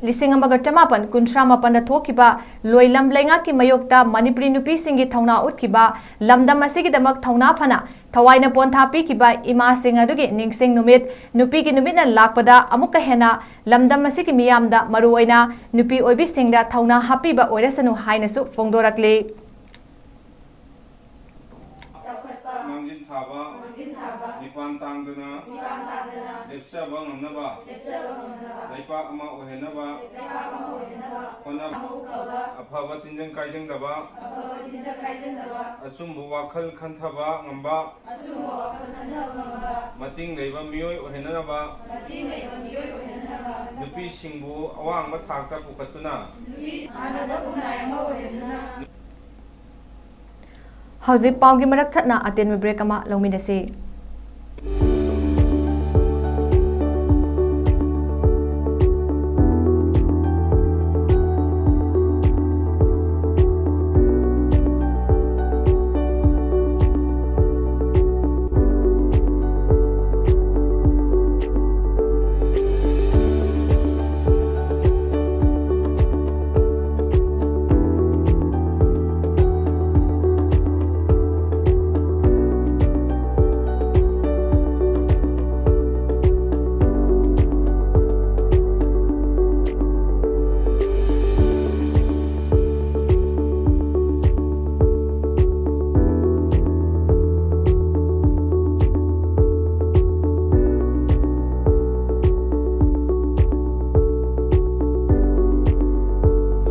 ꯂꯤꯁꯤꯡ ꯑꯃꯒ ꯆꯃꯥꯄꯟ ꯀꯨꯟꯊ꯭ꯔꯥ ꯃꯥꯄꯟꯗ ꯊꯣꯛꯈꯤꯕ ꯂꯣꯏꯂꯝ ꯂꯩꯉꯥꯛꯀꯤ ꯃꯥꯌꯣꯛꯇ ꯃꯅꯤꯄꯨꯔꯤ ꯅꯨꯄꯤꯁꯤꯡꯒꯤ ꯊꯧꯅꯥ ꯎꯠꯈꯤꯕ, ꯂꯝꯗꯝ ꯑꯁꯤꯒꯤꯗꯃꯛ ꯊꯧꯅꯥ ꯐꯅ ꯊꯋꯥꯏꯅ ꯄꯣꯟꯊꯥ ꯄꯤꯈꯤꯕ ꯏꯃꯥꯁꯤꯡ ꯑꯗꯨꯒꯤ ꯅꯤꯡꯁꯤꯡ ꯅꯨꯃꯤꯠ, ꯅꯨꯄꯤꯒꯤ ꯅꯨꯃꯤꯠꯅ ꯂꯥꯛꯄꯗ ꯑꯃꯨꯛꯀ ꯍꯦꯟꯅ ꯂꯝꯗꯝ ꯑꯁꯤꯒꯤ ꯃꯤꯌꯥꯝꯗ, ꯃꯔꯨꯑꯣꯏꯅ ꯅꯨꯄꯤ ꯑꯣꯏꯕꯤꯁꯤꯡꯗ ꯊꯧꯅꯥ ꯍꯥꯞꯄꯤꯕ ꯑꯣꯏꯔꯁꯅꯨ ꯍꯥꯏꯅꯁꯨ ꯐꯣꯡꯗꯣꯔꯛꯂꯤ꯫ ꯆꯥꯎꯈꯠꯄ, ꯃꯥꯡꯖꯤꯟ ꯊꯥꯕ, ꯃꯥꯡꯖꯤꯟ ꯊꯥꯕ, ꯃꯤꯄꯥꯟ ꯇꯥꯡꯗꯅ, ꯃꯤꯄꯥꯟ ꯇꯥꯡꯗꯅ, ꯂꯦꯞꯆꯕ ꯉꯝꯅꯕ, ꯂꯦꯞꯆꯕ ꯉꯝꯅꯕ, ꯂꯩꯄꯥꯛ ꯑꯃ ꯑꯣꯏꯍꯟꯅꯕ, ꯂꯩꯄꯥꯛ ꯑꯃ ꯑꯣꯏꯍꯟꯅꯕ, ꯍꯣꯠꯅꯕ, ꯃꯕꯨꯛ ꯐꯕ, ꯑꯐꯕ ꯇꯤꯟꯖꯪ ꯀꯥꯏꯖꯪꯗꯕ, ꯑꯐꯕ ꯇꯤꯟꯖꯪ ꯀꯥꯏꯖꯪꯗꯕ, ꯑꯆꯨꯝꯕ ꯋꯥꯈꯜ ꯈꯟꯊꯕ ꯉꯝꯕ, ꯑꯆꯨꯝꯕ ꯋꯥꯈꯜ ꯈꯟꯊꯕ ꯉꯝꯕ, ꯃꯇꯤꯡ ꯂꯩꯕ ꯃꯤꯑꯣꯏ ꯑꯣꯏꯍꯟꯅꯕ, ꯃꯇꯤꯡ ꯂꯩꯕ ꯃꯤꯑꯣꯏ ꯑꯣꯏꯍꯟꯅꯕ, ꯅꯨꯄꯤꯁꯤꯡꯕꯨ ꯑꯋꯥꯡꯕ ꯊꯥꯛꯇ ꯄꯨꯈꯠꯇꯨꯅ, ꯅꯨꯄꯤ ꯃꯥꯟꯅꯕ ꯈꯨꯟꯅꯥꯏ ꯑꯃ ꯑꯣꯏꯍꯟꯗꯨꯅ, ꯍꯧꯖꯤꯛ ꯄꯥꯎꯒꯤ ꯃꯔꯛ ꯊꯠꯅ ꯑꯇꯦꯟꯕ ꯕ꯭ꯔꯦꯛ ꯑꯃ ꯂꯧꯃꯤꯟꯅꯁꯤ꯫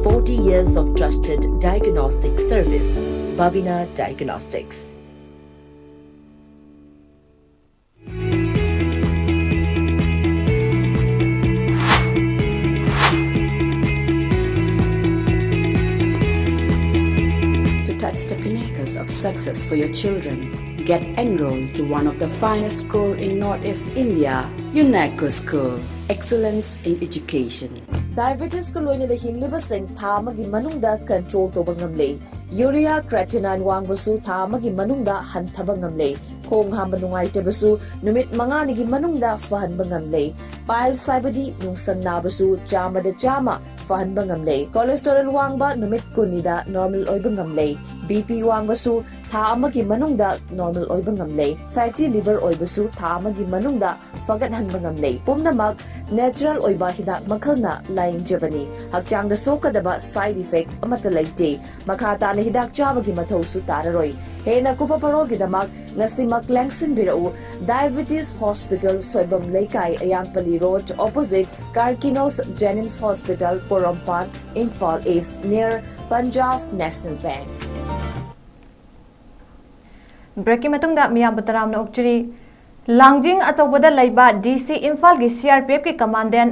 Forty years of trusted diagnostic service, Babina Diagnostics. To touch the pinnacles of success for your children, get enrolled to one of the finest school in Northeast India, UNESCO School, Excellence in Education. Diabetes ꯀ ꯂꯣꯏꯅꯅ ꯍꯤꯡꯂꯤꯕꯁꯤꯡ ꯊꯥ ꯑꯃꯒꯤ ꯃꯅꯨꯡꯗ control ꯇꯧꯕ ꯉꯝꯂꯦ꯫ Urea creatinine ꯋꯥꯡꯕꯁꯨ ꯊꯥ ꯑꯃꯒꯤ ꯃꯅꯨꯡꯗ ꯍꯟꯊꯕ ꯉꯝꯂꯦ꯫ ꯈꯣꯡ ꯍꯥꯝꯕ ꯅꯨꯡꯉꯥꯏꯇꯕꯁꯨ ꯅꯨꯃꯤꯠ ꯃꯉꯥꯅꯤꯒꯤ ꯃꯅꯨꯡꯗ ꯐꯍꯟꯕ ꯉꯝꯂꯦ꯫ Piles ꯍꯥꯏꯕꯗꯤ ꯅꯨꯡꯁꯪ ꯅꯥꯕꯁꯨ ꯆꯥꯝꯃꯗ ꯆꯥꯝꯃ ꯐꯍꯟꯕ ꯉꯝꯂꯦ꯫ Cholesterol ꯋꯥꯡꯕ ꯅꯨꯃꯤꯠ ꯀꯨꯟꯅꯤꯗ normal ꯑꯣꯏꯕ ꯉꯝꯂꯦ꯫ BP ꯋꯥꯡꯕꯁꯨ ꯊꯥ ꯑꯃꯒꯤ ꯃꯅꯨꯡꯗ normal ꯑꯣꯏꯕ ꯉꯝꯂꯦ꯫ Fatty liver ꯑꯣꯏꯕꯁꯨ ꯊꯥ ꯑꯃꯒꯤ ꯃꯅꯨꯡꯗ ꯐꯒꯠꯍꯟꯕ ꯉꯝꯂꯦ꯫ ꯄꯨꯝꯅꯃꯛ natural ꯑꯣꯏꯕ ꯍꯤꯗꯥꯛ ꯃꯈꯜꯅ ꯂꯥꯌꯦꯡꯖꯕꯅꯤ꯫ ꯍꯛꯆꯥꯡꯗ ꯁꯣꯛꯀꯗꯕ side effect ꯑꯃꯠꯇ ꯂꯩꯇꯦ꯫ ꯃꯈꯥ ꯇꯥꯅ ꯍꯤꯗꯥꯛ ꯆꯥꯕꯒꯤ ꯃꯊꯧꯁꯨ ꯇꯥꯔꯔꯣꯏ꯫ ꯍꯦꯟꯅ ꯀꯨꯞꯄ ꯄꯔꯣꯜꯒꯤꯗꯃꯛ ꯉꯁꯤꯃꯛ ꯂꯦꯡꯁꯤꯟꯕꯤꯔꯛꯎ꯫ Diabetes Hospital, ꯁꯣꯏꯕꯝ ꯂꯩꯀꯥꯏ, ꯑꯌꯥꯡꯄꯜꯂꯤ Road, opposite Carkinos Jenims Hospital, ꯄꯣꯔꯣꯝꯄꯥꯠ, Imphal East, near Punjab National Bank꯫ Breakꯀꯤ ꯃꯇꯨꯡꯗ ꯃꯤꯌꯥꯝꯕꯨ ꯇꯔꯥꯝꯅ ꯑꯣꯛꯆꯔꯤ꯫ ꯂꯥꯡꯖꯤꯡ ꯑꯆꯧꯕꯗ ꯂꯩꯕ DC ꯏꯝꯐꯥꯜꯒꯤ CRPFꯀꯤ Commandant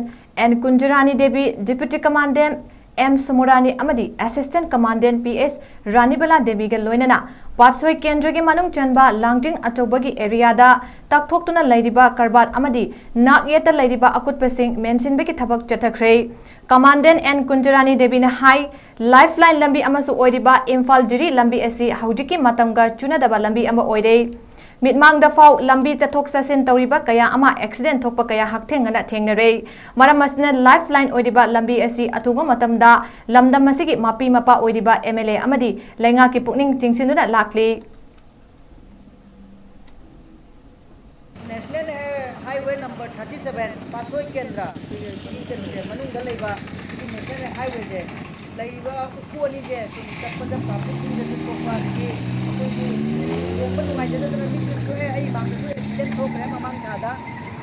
N ꯀꯨꯟꯖꯔꯥꯅꯤ ꯗꯦꯕꯤ, Deputy Commandant M ꯁꯨꯃꯨꯔꯥꯅꯤ ꯑꯃꯗꯤ Assistant Commandant PS ꯔꯥꯅꯤꯕꯂꯥ ꯗꯦꯕꯤꯒ ꯂꯣꯏꯅꯅ ꯄꯥꯠꯁꯣꯏ ꯀꯦꯟꯗ꯭ꯔꯒꯤ ꯃꯅꯨꯡ ꯆꯟꯕ ꯂꯥꯡꯖꯤꯡ ꯑꯆꯧꯕꯒꯤ areaꯗ ꯇꯥꯛꯊꯣꯛꯇꯨꯅ ꯂꯩꯔꯤꯕ ꯀꯔꯕꯥꯔ ꯑꯃꯗꯤ ꯅꯥꯛ ꯌꯦꯠꯇ ꯂꯩꯔꯤꯕ ꯑꯀꯨꯠꯄꯁꯤꯡ ꯃꯦꯟꯁꯤꯟꯕꯒꯤ ꯊꯕꯛ ꯆꯠꯊꯈ꯭ꯔꯦ꯫ Commandant N ꯀꯨꯟꯖꯔꯥꯅꯤ ꯗꯦꯕꯤꯅ ꯍꯥꯏ, Lifeline ꯂꯝꯕꯤ ꯑꯃꯁꯨ ꯑꯣꯏꯔꯤꯕ ꯏꯝꯐꯥꯜ ꯖꯤꯔꯤ ꯂꯝꯕꯤ ꯑꯁꯤ ꯍꯧꯖꯤꯛꯀꯤ ꯃꯇꯝꯒ ꯆꯨꯅꯗꯕ ꯂꯝꯕꯤ ꯑꯃ ꯑꯣꯏꯔꯦ꯫ ꯃꯤꯠꯃꯥꯡꯗ ꯐꯥꯎ ꯂꯝꯕꯤ ꯆꯠꯊꯣꯛ ꯆꯠꯁꯤꯟ ꯇꯧꯔꯤꯕ ꯀꯌꯥ ꯑꯃ accident ꯊꯣꯛꯄ ꯀꯌꯥ ꯍꯛꯊꯦꯡꯅꯅ ꯊꯦꯡꯅꯔꯦ꯫ ꯃꯔꯝ ꯑꯁꯤꯅ Lifeline ꯑꯣꯏꯔꯤꯕ ꯂꯝꯕꯤ ꯑꯁꯤ ꯑꯊꯨꯕ ꯃꯇꯝꯗ ꯂꯝꯗꯝ ꯑꯁꯤꯒꯤ ꯃꯄꯤ ꯃꯄꯥ ꯑꯣꯏꯔꯤꯕ MLA ꯑꯃꯗꯤ ꯂꯩꯉꯥꯛꯀꯤ ꯄꯨꯛꯅꯤꯡ ꯆꯤꯡꯁꯤꯟꯗꯨꯅ ꯂꯥꯛꯂꯤ꯫ National Highway number thirty seven, ꯄꯥꯠꯁꯣꯏ ꯀꯦꯟꯗ꯭ꯔ, ꯑꯩꯈꯣꯏꯒꯤ ꯁꯤꯒꯤ ꯀꯩꯅꯣꯁꯦ, ꯃꯅꯨꯡꯗ ꯂꯩꯕ ꯁꯤꯒꯤ National Highwayꯁꯦ, ꯂꯩꯔꯤꯕ ꯎꯀꯨ ꯑꯅꯤꯁꯦ ꯁꯨꯝ ꯆꯠꯄꯗ trafficꯁꯤꯡꯗꯁꯨ ꯊꯣꯛꯄ, ꯑꯗꯒꯤ ꯑꯩꯈꯣꯏꯒꯤ ꯇꯣꯡꯕ ꯅꯨꯡꯉꯥꯏꯖꯗꯗꯅ ꯃꯤꯁꯨ ꯊꯣꯛꯑꯦ, ꯑꯩ ꯏꯃꯥꯡꯗꯁꯨ accident ꯊꯣꯛꯈ꯭ꯔꯦ ꯃꯃꯥꯡ ꯊꯥꯗ꯫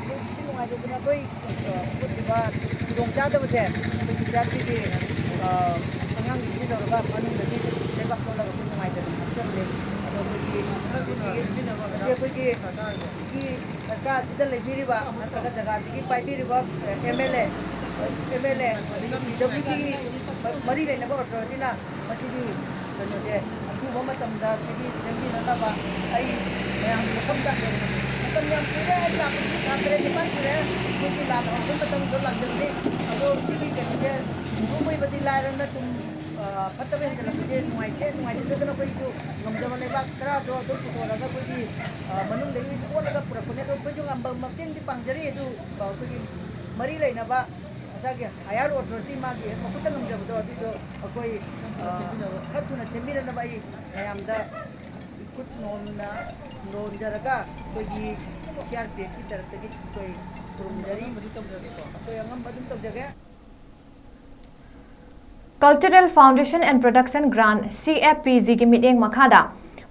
ꯑꯗꯨ ꯅꯨꯡꯉꯥꯏꯖꯗꯅ ꯑꯩꯈꯣꯏ, ꯑ, ꯎꯠꯂꯤꯕ ꯈꯨꯗꯣꯡꯆꯥꯗꯕꯁꯦ ꯑꯩꯈꯣꯏ ꯖꯤꯔꯤ ꯇꯧꯔꯒ ꯃꯅꯨꯡꯗꯒꯤ ꯂꯩꯕꯥꯛ ꯇꯣꯠꯂꯒ ꯑꯩꯈꯣꯏ ꯅꯨꯡꯉꯥꯏꯇꯗꯅ ꯍꯥꯞꯆꯕꯅꯦ꯫ ꯑꯗꯣ ꯑꯩꯈꯣꯏꯒꯤ ꯃꯁꯤ ꯑꯩꯈꯣꯏꯒꯤ ꯁꯤꯒꯤ ꯁꯔꯀꯥꯔꯁꯤꯗ ꯂꯩꯕꯤꯔꯤꯕ ꯅꯠꯇ꯭ꯔꯒ ꯖꯒꯥꯁꯤꯒꯤ ꯄꯥꯏꯕꯤꯔꯤꯕ MLA, MLA, ꯑꯗꯒꯤ PWDꯒꯤ ꯃꯔꯤ ꯂꯩꯅꯕ authorityꯅ ꯃꯁꯤꯒꯤ ꯀꯩꯅꯣꯁꯦ ꯑꯊꯨꯕ ꯃꯇꯝꯗ ꯁꯤꯒꯤ ꯁꯦꯝꯕꯤꯅꯅꯕ ꯑꯩ ꯃꯌꯥꯝꯒꯤ ꯃꯐꯝꯗ, ꯃꯇꯝ ꯌꯥꯝ ꯀꯨꯏꯔꯦ, ꯑꯩ ꯂꯥꯛꯄꯁꯨ ꯊꯥ ꯇꯔꯦꯠ ꯅꯤꯄꯥꯜ ꯁꯨꯔꯦ, ꯑꯩꯈꯣꯏꯒꯤ ꯂꯥꯟ ꯍꯧꯔꯛꯄ ꯃꯇꯝꯗ ꯂꯥꯛꯆꯕꯅꯤ꯫ ꯑꯗꯣ ꯁꯤꯒꯤ ꯀꯩꯅꯣꯁꯦ ꯍꯨꯟꯗꯣꯛꯄꯩꯕꯗꯤ ꯂꯥꯏꯔꯅ ꯁꯨꯝ, ꯑ, ꯐꯠꯇꯕ ꯍꯦꯟꯖꯜꯂꯛꯄꯁꯦ ꯅꯨꯡꯉꯥꯏꯇꯦ꯫ ꯅꯨꯡꯉꯥꯏꯖꯗꯗꯅ ꯑꯩꯈꯣꯏꯁꯨ ꯉꯝꯖꯕ ꯂꯩꯕꯥꯛ ꯈꯔꯗꯣ ꯑꯗꯨꯝ ꯄꯨꯊꯣꯔꯒ ꯑꯩꯈꯣꯏꯒꯤ ꯃꯅꯨꯡꯗꯒꯤ ꯑꯣꯜꯂꯒ ꯄꯨꯔꯛꯄꯅꯦ꯫ ꯑꯗꯣ ꯑꯩꯈꯣꯏꯁꯨ ꯉꯝꯕ ꯃꯇꯦꯡꯗꯤ ꯄꯥꯡꯖꯔꯤ꯫ ꯑꯗꯨ ꯑꯩꯈꯣꯏꯒꯤ ꯃꯔꯤ ꯂꯩꯅꯕ ꯃꯁꯥꯒꯤ ꯍꯥꯌꯔ ꯑꯣꯊꯣꯔꯤꯇꯤ, ꯃꯥꯒꯤ ꯍꯦꯛ ꯃꯈꯨꯠꯇ ꯉꯝꯖꯕꯗꯣ ꯑꯗꯨꯏꯗꯣ ꯑꯩꯈꯣꯏ ꯈꯔ ꯊꯨꯅ ꯁꯦꯝꯕꯤꯅꯕ ꯑꯩ ꯃꯌꯥꯝꯗ ꯏꯈꯨꯠ ꯅꯣꯝꯅ ꯅꯣꯟꯖꯔꯒ ꯑꯩꯈꯣꯏꯒꯤ ꯁꯤ ꯑꯥꯔ ꯄꯤ ꯑꯦꯐꯀꯤ ꯇꯔꯞꯇꯒꯤ ꯑꯩꯈꯣꯏ ꯈꯨꯔꯨꯝꯖꯔꯤ꯫ ꯑꯩꯈꯣꯏ ꯑꯉꯝꯕ ꯑꯗꯨꯝ ꯇꯧꯖꯒꯦ꯫ Cultural Foundation and Production Grant, C F P G ꯒꯤ ꯃꯤꯠꯌꯦꯡ ꯃꯈꯥꯗ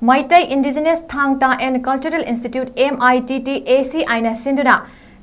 Meitei Indigenous Thang Ta and Cultural Institute, M I T T A C I ꯅ ꯁꯤꯟꯗꯨꯅ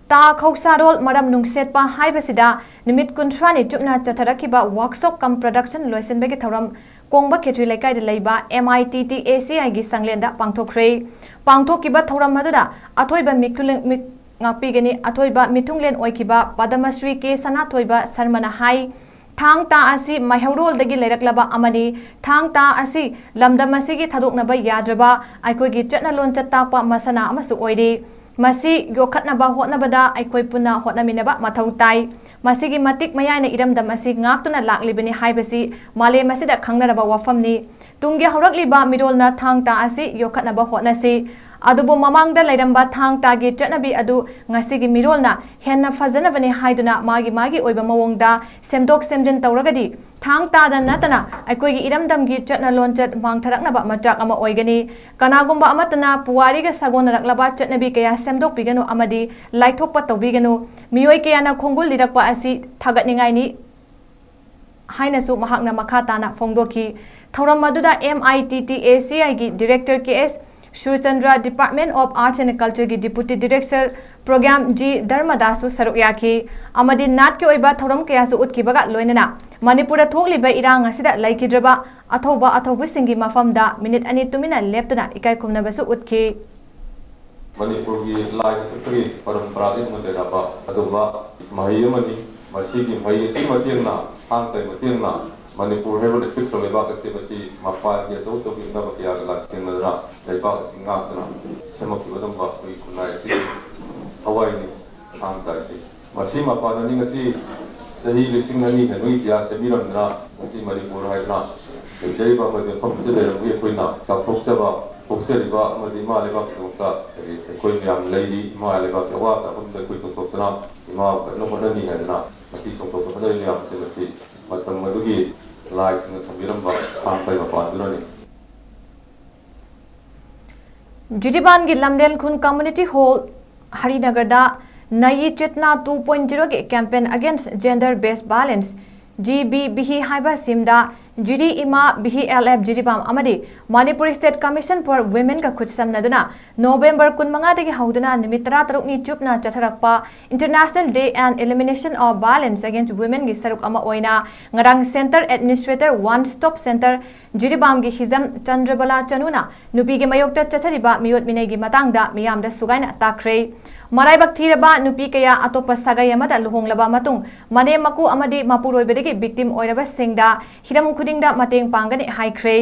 ꯇꯥ ꯈꯧꯁꯥꯔꯣꯜ ꯃꯔꯝ ꯅꯨꯡꯁꯦꯠꯄ ꯍꯥꯏꯕꯁꯤꯗ ꯅꯨꯃꯤꯠ ꯀꯨꯟꯊ꯭ꯔꯥꯅꯤ ꯆꯨꯞꯅ ꯆꯠꯊꯔꯛꯈꯤꯕ workshop cum production ꯂꯣꯏꯁꯤꯟꯕꯒꯤ ꯊꯧꯔꯝ ꯀꯣꯡꯕ ꯈꯦꯇ꯭ꯔꯤ ꯂꯩꯀꯥꯏꯗ ꯂꯩꯕ M I T T A C I ꯒꯤ ꯁꯪꯂꯦꯟꯗ ꯄꯥꯡꯊꯣꯛꯈ꯭ꯔꯦ꯫ ꯄꯥꯡꯊꯣꯛꯈꯤꯕ ꯊꯧꯔꯝ ꯑꯗꯨꯗ ꯑꯊꯣꯏꯕ ꯃꯤꯊꯨꯂꯦꯟ-, ꯃꯤ-, ꯉꯥꯛꯄꯤꯒꯅꯤ꯫ ꯑꯊꯣꯏꯕ ꯃꯤꯊꯨꯡꯂꯦꯟ ꯑꯣꯏꯈꯤꯕ ꯄꯗꯃꯁ꯭ꯔꯤ ꯀꯦ ꯁꯅꯥꯊꯣꯏꯕ ꯁꯔꯃꯅ ꯍꯥꯏ, ꯊꯥꯡ ꯇꯥ ꯑꯁꯤ ꯃꯩꯍꯧꯔꯣꯜꯗꯒꯤ ꯂꯩꯔꯛꯂꯕ ꯑꯃꯅꯤ꯫ ꯊꯥꯡ ꯇꯥ ꯑꯁꯤ ꯂꯝꯗꯝ ꯑꯁꯤꯒꯤ ꯊꯥꯗꯣꯛꯅꯕ ꯌꯥꯗ꯭ꯔꯕ ꯑꯩꯈꯣꯏꯒꯤ ꯆꯠꯅ ꯂꯣꯟꯆꯠ ꯇꯥꯛꯄ ꯃꯁꯥꯟꯅ ꯑꯃꯁꯨ ꯑꯣꯏꯔꯤ꯫ ꯃꯁꯤ ꯌꯣꯛꯈꯠꯅꯕ ꯍꯣꯠꯅꯕꯗ ꯑꯩꯈꯣꯏ ꯄꯨꯟꯅ ꯍꯣꯠꯅꯃꯤꯟꯅꯕ ꯃꯊꯧ ꯇꯥꯏ꯫ ꯃꯁꯤꯒꯤ ꯃꯇꯤꯛ ꯃꯌꯥꯏꯅ ꯏꯔꯝꯗꯝ ꯑꯁꯤ ꯉꯥꯛꯇꯨꯅ ꯂꯥꯛꯂꯤꯕꯅꯤ ꯍꯥꯏꯕꯁꯤ ꯃꯥꯂꯦꯝ ꯑꯁꯤꯗ ꯈꯪꯅꯔꯕ ꯋꯥꯐꯝꯅꯤ꯫ ꯇꯨꯡꯒꯤ ꯍꯧꯔꯛꯂꯤꯕ ꯃꯤꯔꯣꯜꯅ ꯊꯥꯡ ꯇꯥ ꯑꯁꯤ ꯌꯣꯛꯈꯠꯅꯕ ꯍꯣꯠꯅꯁꯤ꯫ ꯑꯗꯨꯕꯨ ꯃꯃꯥꯡꯗ ꯂꯩꯔꯝꯕ ꯊꯥꯡ ꯇꯥꯒꯤ ꯆꯠꯅꯕꯤ ꯑꯗꯨ ꯉꯁꯤꯒꯤ ꯃꯤꯔꯣꯜꯅ ꯍꯦꯟꯅ ꯐꯖꯅꯕꯅꯤ ꯍꯥꯏꯗꯨꯅ ꯃꯥꯒꯤ ꯃꯥꯒꯤ ꯑꯣꯏꯕ ꯃꯑꯣꯡꯗ ꯁꯦꯝꯗꯣꯛ ꯁꯦꯝꯖꯤꯟ ꯇꯧꯔꯒꯗꯤ ꯊꯥꯡ ꯇꯥꯗ ꯅꯠꯇꯅ ꯑꯩꯈꯣꯏꯒꯤ ꯏꯔꯝꯗꯝꯒꯤ ꯆꯠꯅ ꯂꯣꯟꯆꯠ ꯃꯥꯡꯊꯔꯛꯅꯕ ꯃꯆꯥꯛ ꯑꯃ ꯑꯣꯏꯒꯅꯤ꯫ ꯀꯅꯥꯒꯨꯝꯕ ꯑꯃꯠꯇꯅ ꯄꯨꯋꯥꯔꯤꯒ ꯁꯥꯒꯣꯟꯅꯔꯛꯂꯕ ꯆꯠꯅꯕꯤ ꯀꯌꯥ ꯁꯦꯝꯗꯣꯛꯄꯤꯒꯅꯨ ꯑꯃꯗꯤ ꯂꯥꯏꯊꯣꯛꯄ ꯇꯧꯕꯤꯒꯅꯨ꯫ ꯃꯤꯑꯣꯏ ꯀꯌꯥꯅ ꯈꯣꯡꯒꯨꯜ ꯂꯤꯔꯛꯄ ꯑꯁꯤ ꯊꯥꯒꯠꯅꯤꯡꯉꯥꯏꯅꯤ ꯍꯥꯏꯅꯁꯨ ꯃꯍꯥꯛꯅ ꯃꯈꯥ ꯇꯥꯅ ꯐꯣꯡꯗꯣꯛꯈꯤ꯫ ꯊꯧꯔꯝ ꯑꯗꯨꯗ M I T T A C I ꯒꯤ Director K S Surchandra, Department of Arts and Culture ꯒꯤ Deputy Director Program G ꯙꯔꯃꯗꯥꯁꯁꯨ ꯁꯔꯨꯛ ꯌꯥꯈꯤ ꯑꯃꯗꯤ ꯅꯥꯠꯀꯤ ꯑꯣꯏꯕ ꯊꯧꯔꯝ ꯀꯌꯥꯁꯨ ꯎꯠꯈꯤꯕꯒ ꯂꯣꯏꯅꯅ ꯃꯅꯤꯄꯨꯔꯗ ꯊꯣꯛꯂꯤꯕ ꯏꯔꯥꯡ ꯑꯁꯤꯗ ꯂꯩꯈꯤꯗ꯭ꯔꯕ ꯑꯊꯧꯕ ꯑꯊꯧꯕꯤꯁꯤꯡꯒꯤ ꯃꯐꯝꯗ ꯃꯤꯅꯤꯠ ꯑꯅꯤ ꯇꯨꯃꯤꯟꯅ ꯂꯦꯞꯇꯨꯅ ꯏꯀꯥꯏ ꯈꯨꯝꯅꯕꯁꯨ ꯎꯠꯈꯤ꯫ ꯃꯅꯤꯄꯨꯔꯒꯤ ꯂꯥꯏ ꯀꯠꯄꯒꯤ ꯄꯔꯝꯄꯔꯥꯗꯒꯤ ꯍꯧꯅ ꯂꯩꯔꯛꯑꯕ ꯑꯗꯨꯒꯨꯝꯕ ꯃꯍꯩ ꯑꯃꯅꯤ꯫ ꯃꯁꯤꯒꯤ ꯃꯍꯩ ꯑꯁꯤꯒꯤ ꯃꯇꯦꯡꯅ, ꯊꯥꯡ ꯇꯥꯒꯤ ꯃꯇꯦꯡꯅ ꯃꯅꯤꯄꯨꯔ ꯍꯥꯏꯕ ꯄꯤꯛꯈ꯭ꯔꯕ ꯂꯩꯕꯥꯛ ꯑꯁꯤ ꯃꯁꯤ ꯃꯄꯥꯟꯒꯤ ꯑꯆꯧ ꯑꯆꯧꯕ ꯏꯟꯅꯕ ꯀꯌꯥꯒ ꯂꯥꯟꯊꯦꯡꯅꯗꯨꯅ ꯂꯩꯕꯥꯛ ꯑꯁꯤ ꯉꯥꯛꯇꯨꯅ ꯁꯦꯝꯃꯛꯈꯤꯕ ꯑꯗꯨꯒꯨꯝꯕ ꯑꯩꯈꯣꯏꯒꯤ ꯈꯨꯟꯅꯥꯏ ꯑꯁꯤꯒꯤ ꯊꯋꯥꯏꯅꯤ ꯊꯥꯡ ꯇꯥ ꯑꯁꯤ꯫ ꯃꯁꯤ ꯃꯄꯥꯟꯅꯅꯤ ꯉꯁꯤ ꯆꯍꯤ ꯂꯤꯁꯤꯡ ꯑꯅꯤ ꯍꯦꯟꯕꯒꯤ ꯏꯇꯤꯍꯥꯁ ꯁꯦꯝꯕꯤꯔꯝꯗꯅ ꯉꯁꯤ ꯃꯅꯤꯄꯨꯔ ꯍꯥꯏꯗꯅ ꯂꯩꯖꯔꯤꯕ ꯑꯩꯈꯣꯏꯒꯤ ꯃꯐꯝ ꯑꯁꯤꯗ ꯂꯩꯔꯝꯕꯒꯤ ꯑꯩꯈꯣꯏꯅ ꯆꯥꯎꯊꯣꯛꯆꯕ ꯄꯣꯛꯆꯔꯤꯕ ꯑꯃꯗꯤ ꯏꯃꯥ ꯂꯩꯕꯥꯛꯀꯤꯗꯃꯛꯇ ꯑꯩꯈꯣꯏ ꯑꯩꯈꯣꯏ ꯃꯌꯥꯝ ꯂꯩꯔꯤ꯫ ꯏꯃꯥ ꯂꯩꯕꯥꯛꯀꯤ ꯑꯋꯥꯕ ꯇꯥꯐꯝꯗ ꯑꯩꯈꯣꯏ ꯆꯣꯡꯊꯣꯛꯇꯨꯅ ꯏꯃꯥ ꯀꯟꯅ ꯍꯣꯠꯅꯅꯤ ꯍꯥꯏꯗꯅ ꯉꯁꯤ ꯆꯣꯡꯊꯣꯛꯇꯨꯅ ꯍꯣꯠꯅꯔꯤ ꯃꯌꯥꯝꯁꯤꯡ ꯑꯁꯤ ꯃꯇꯝ ꯑꯗꯨꯒꯤ ꯂꯥꯏꯁꯤꯡꯅ ꯊꯝꯕꯤꯔꯝꯕ ꯊꯥꯡ ꯄꯩ ꯃꯄꯥꯟꯗꯨꯅꯅꯤ꯫ ꯖꯤꯔꯤꯕꯥꯝꯒꯤ ꯂꯝꯂꯦꯟ ꯈꯨꯟ ꯀꯝꯃ꯭ꯌꯨꯅꯤꯇꯤ ꯍꯣꯜ ꯍꯔꯤꯅꯒꯔꯗ Nayi Chetna two point zero ꯒꯤ campaign against gender based violence, G B B H ꯍꯥꯏꯕ theme ꯗ ꯖꯤꯔꯤ ꯏꯃꯥ, B H L F Jiribam ꯑꯃꯗꯤ Manipur State Commission for Women ꯒ ꯈꯨꯠꯁꯝꯅꯗꯨꯅ ꯅꯣꯕꯦꯝꯕꯔ ꯀꯨꯟꯃꯉꯥꯗꯒꯤ ꯍꯧꯗꯨꯅ ꯅꯨꯃꯤꯠ ꯇꯔꯥꯇꯔꯨꯛꯅꯤ ꯆꯨꯞꯅ ꯆꯠꯊꯔꯛꯄ International Day and Elimination of Violence Against Women ꯒꯤ ꯁꯔꯨꯛ ꯑꯃ ꯑꯣꯏꯅ ꯉꯔꯥꯡ Center Administrator One Stop Center ꯖꯤꯔꯤꯕꯥꯝꯒꯤ ꯍꯤꯖꯝ ꯆꯟꯗ꯭ꯔꯕꯂꯥ ꯆꯅꯨꯅ ꯅꯨꯄꯤꯒꯤ ꯃꯥꯌꯣꯛꯇ ꯆꯠꯊꯔꯤꯕ ꯃꯤꯑꯣꯠ ꯃꯤꯅꯩꯒꯤ ꯃꯇꯥꯡꯗ ꯃꯤꯌꯥꯝꯗ ꯁꯨꯒꯥꯏꯅ ꯇꯥꯛꯈ꯭ꯔꯦ꯫ ꯃꯔꯥꯏꯕꯛ ꯊꯤꯔꯕ ꯅꯨꯄꯤ ꯀꯌꯥ ꯑꯇꯣꯞꯄ ꯁꯥꯒꯩ ꯑꯃꯗ ꯂꯨꯍꯣꯡꯂꯕ ꯃꯇꯨꯡ ꯃꯅꯦꯝ ꯃꯀꯨ ꯑꯃꯗꯤ ꯃꯄꯨꯔꯣꯏꯕꯗꯒꯤ victim ꯑꯣꯏꯔꯕꯁꯤꯡꯗ ꯍꯤꯔꯝ ꯈꯨꯗꯤꯡꯗ ꯃꯇꯦꯡ ꯄꯥꯡꯒꯅꯤ ꯍꯥꯏꯈ꯭ꯔꯦ꯫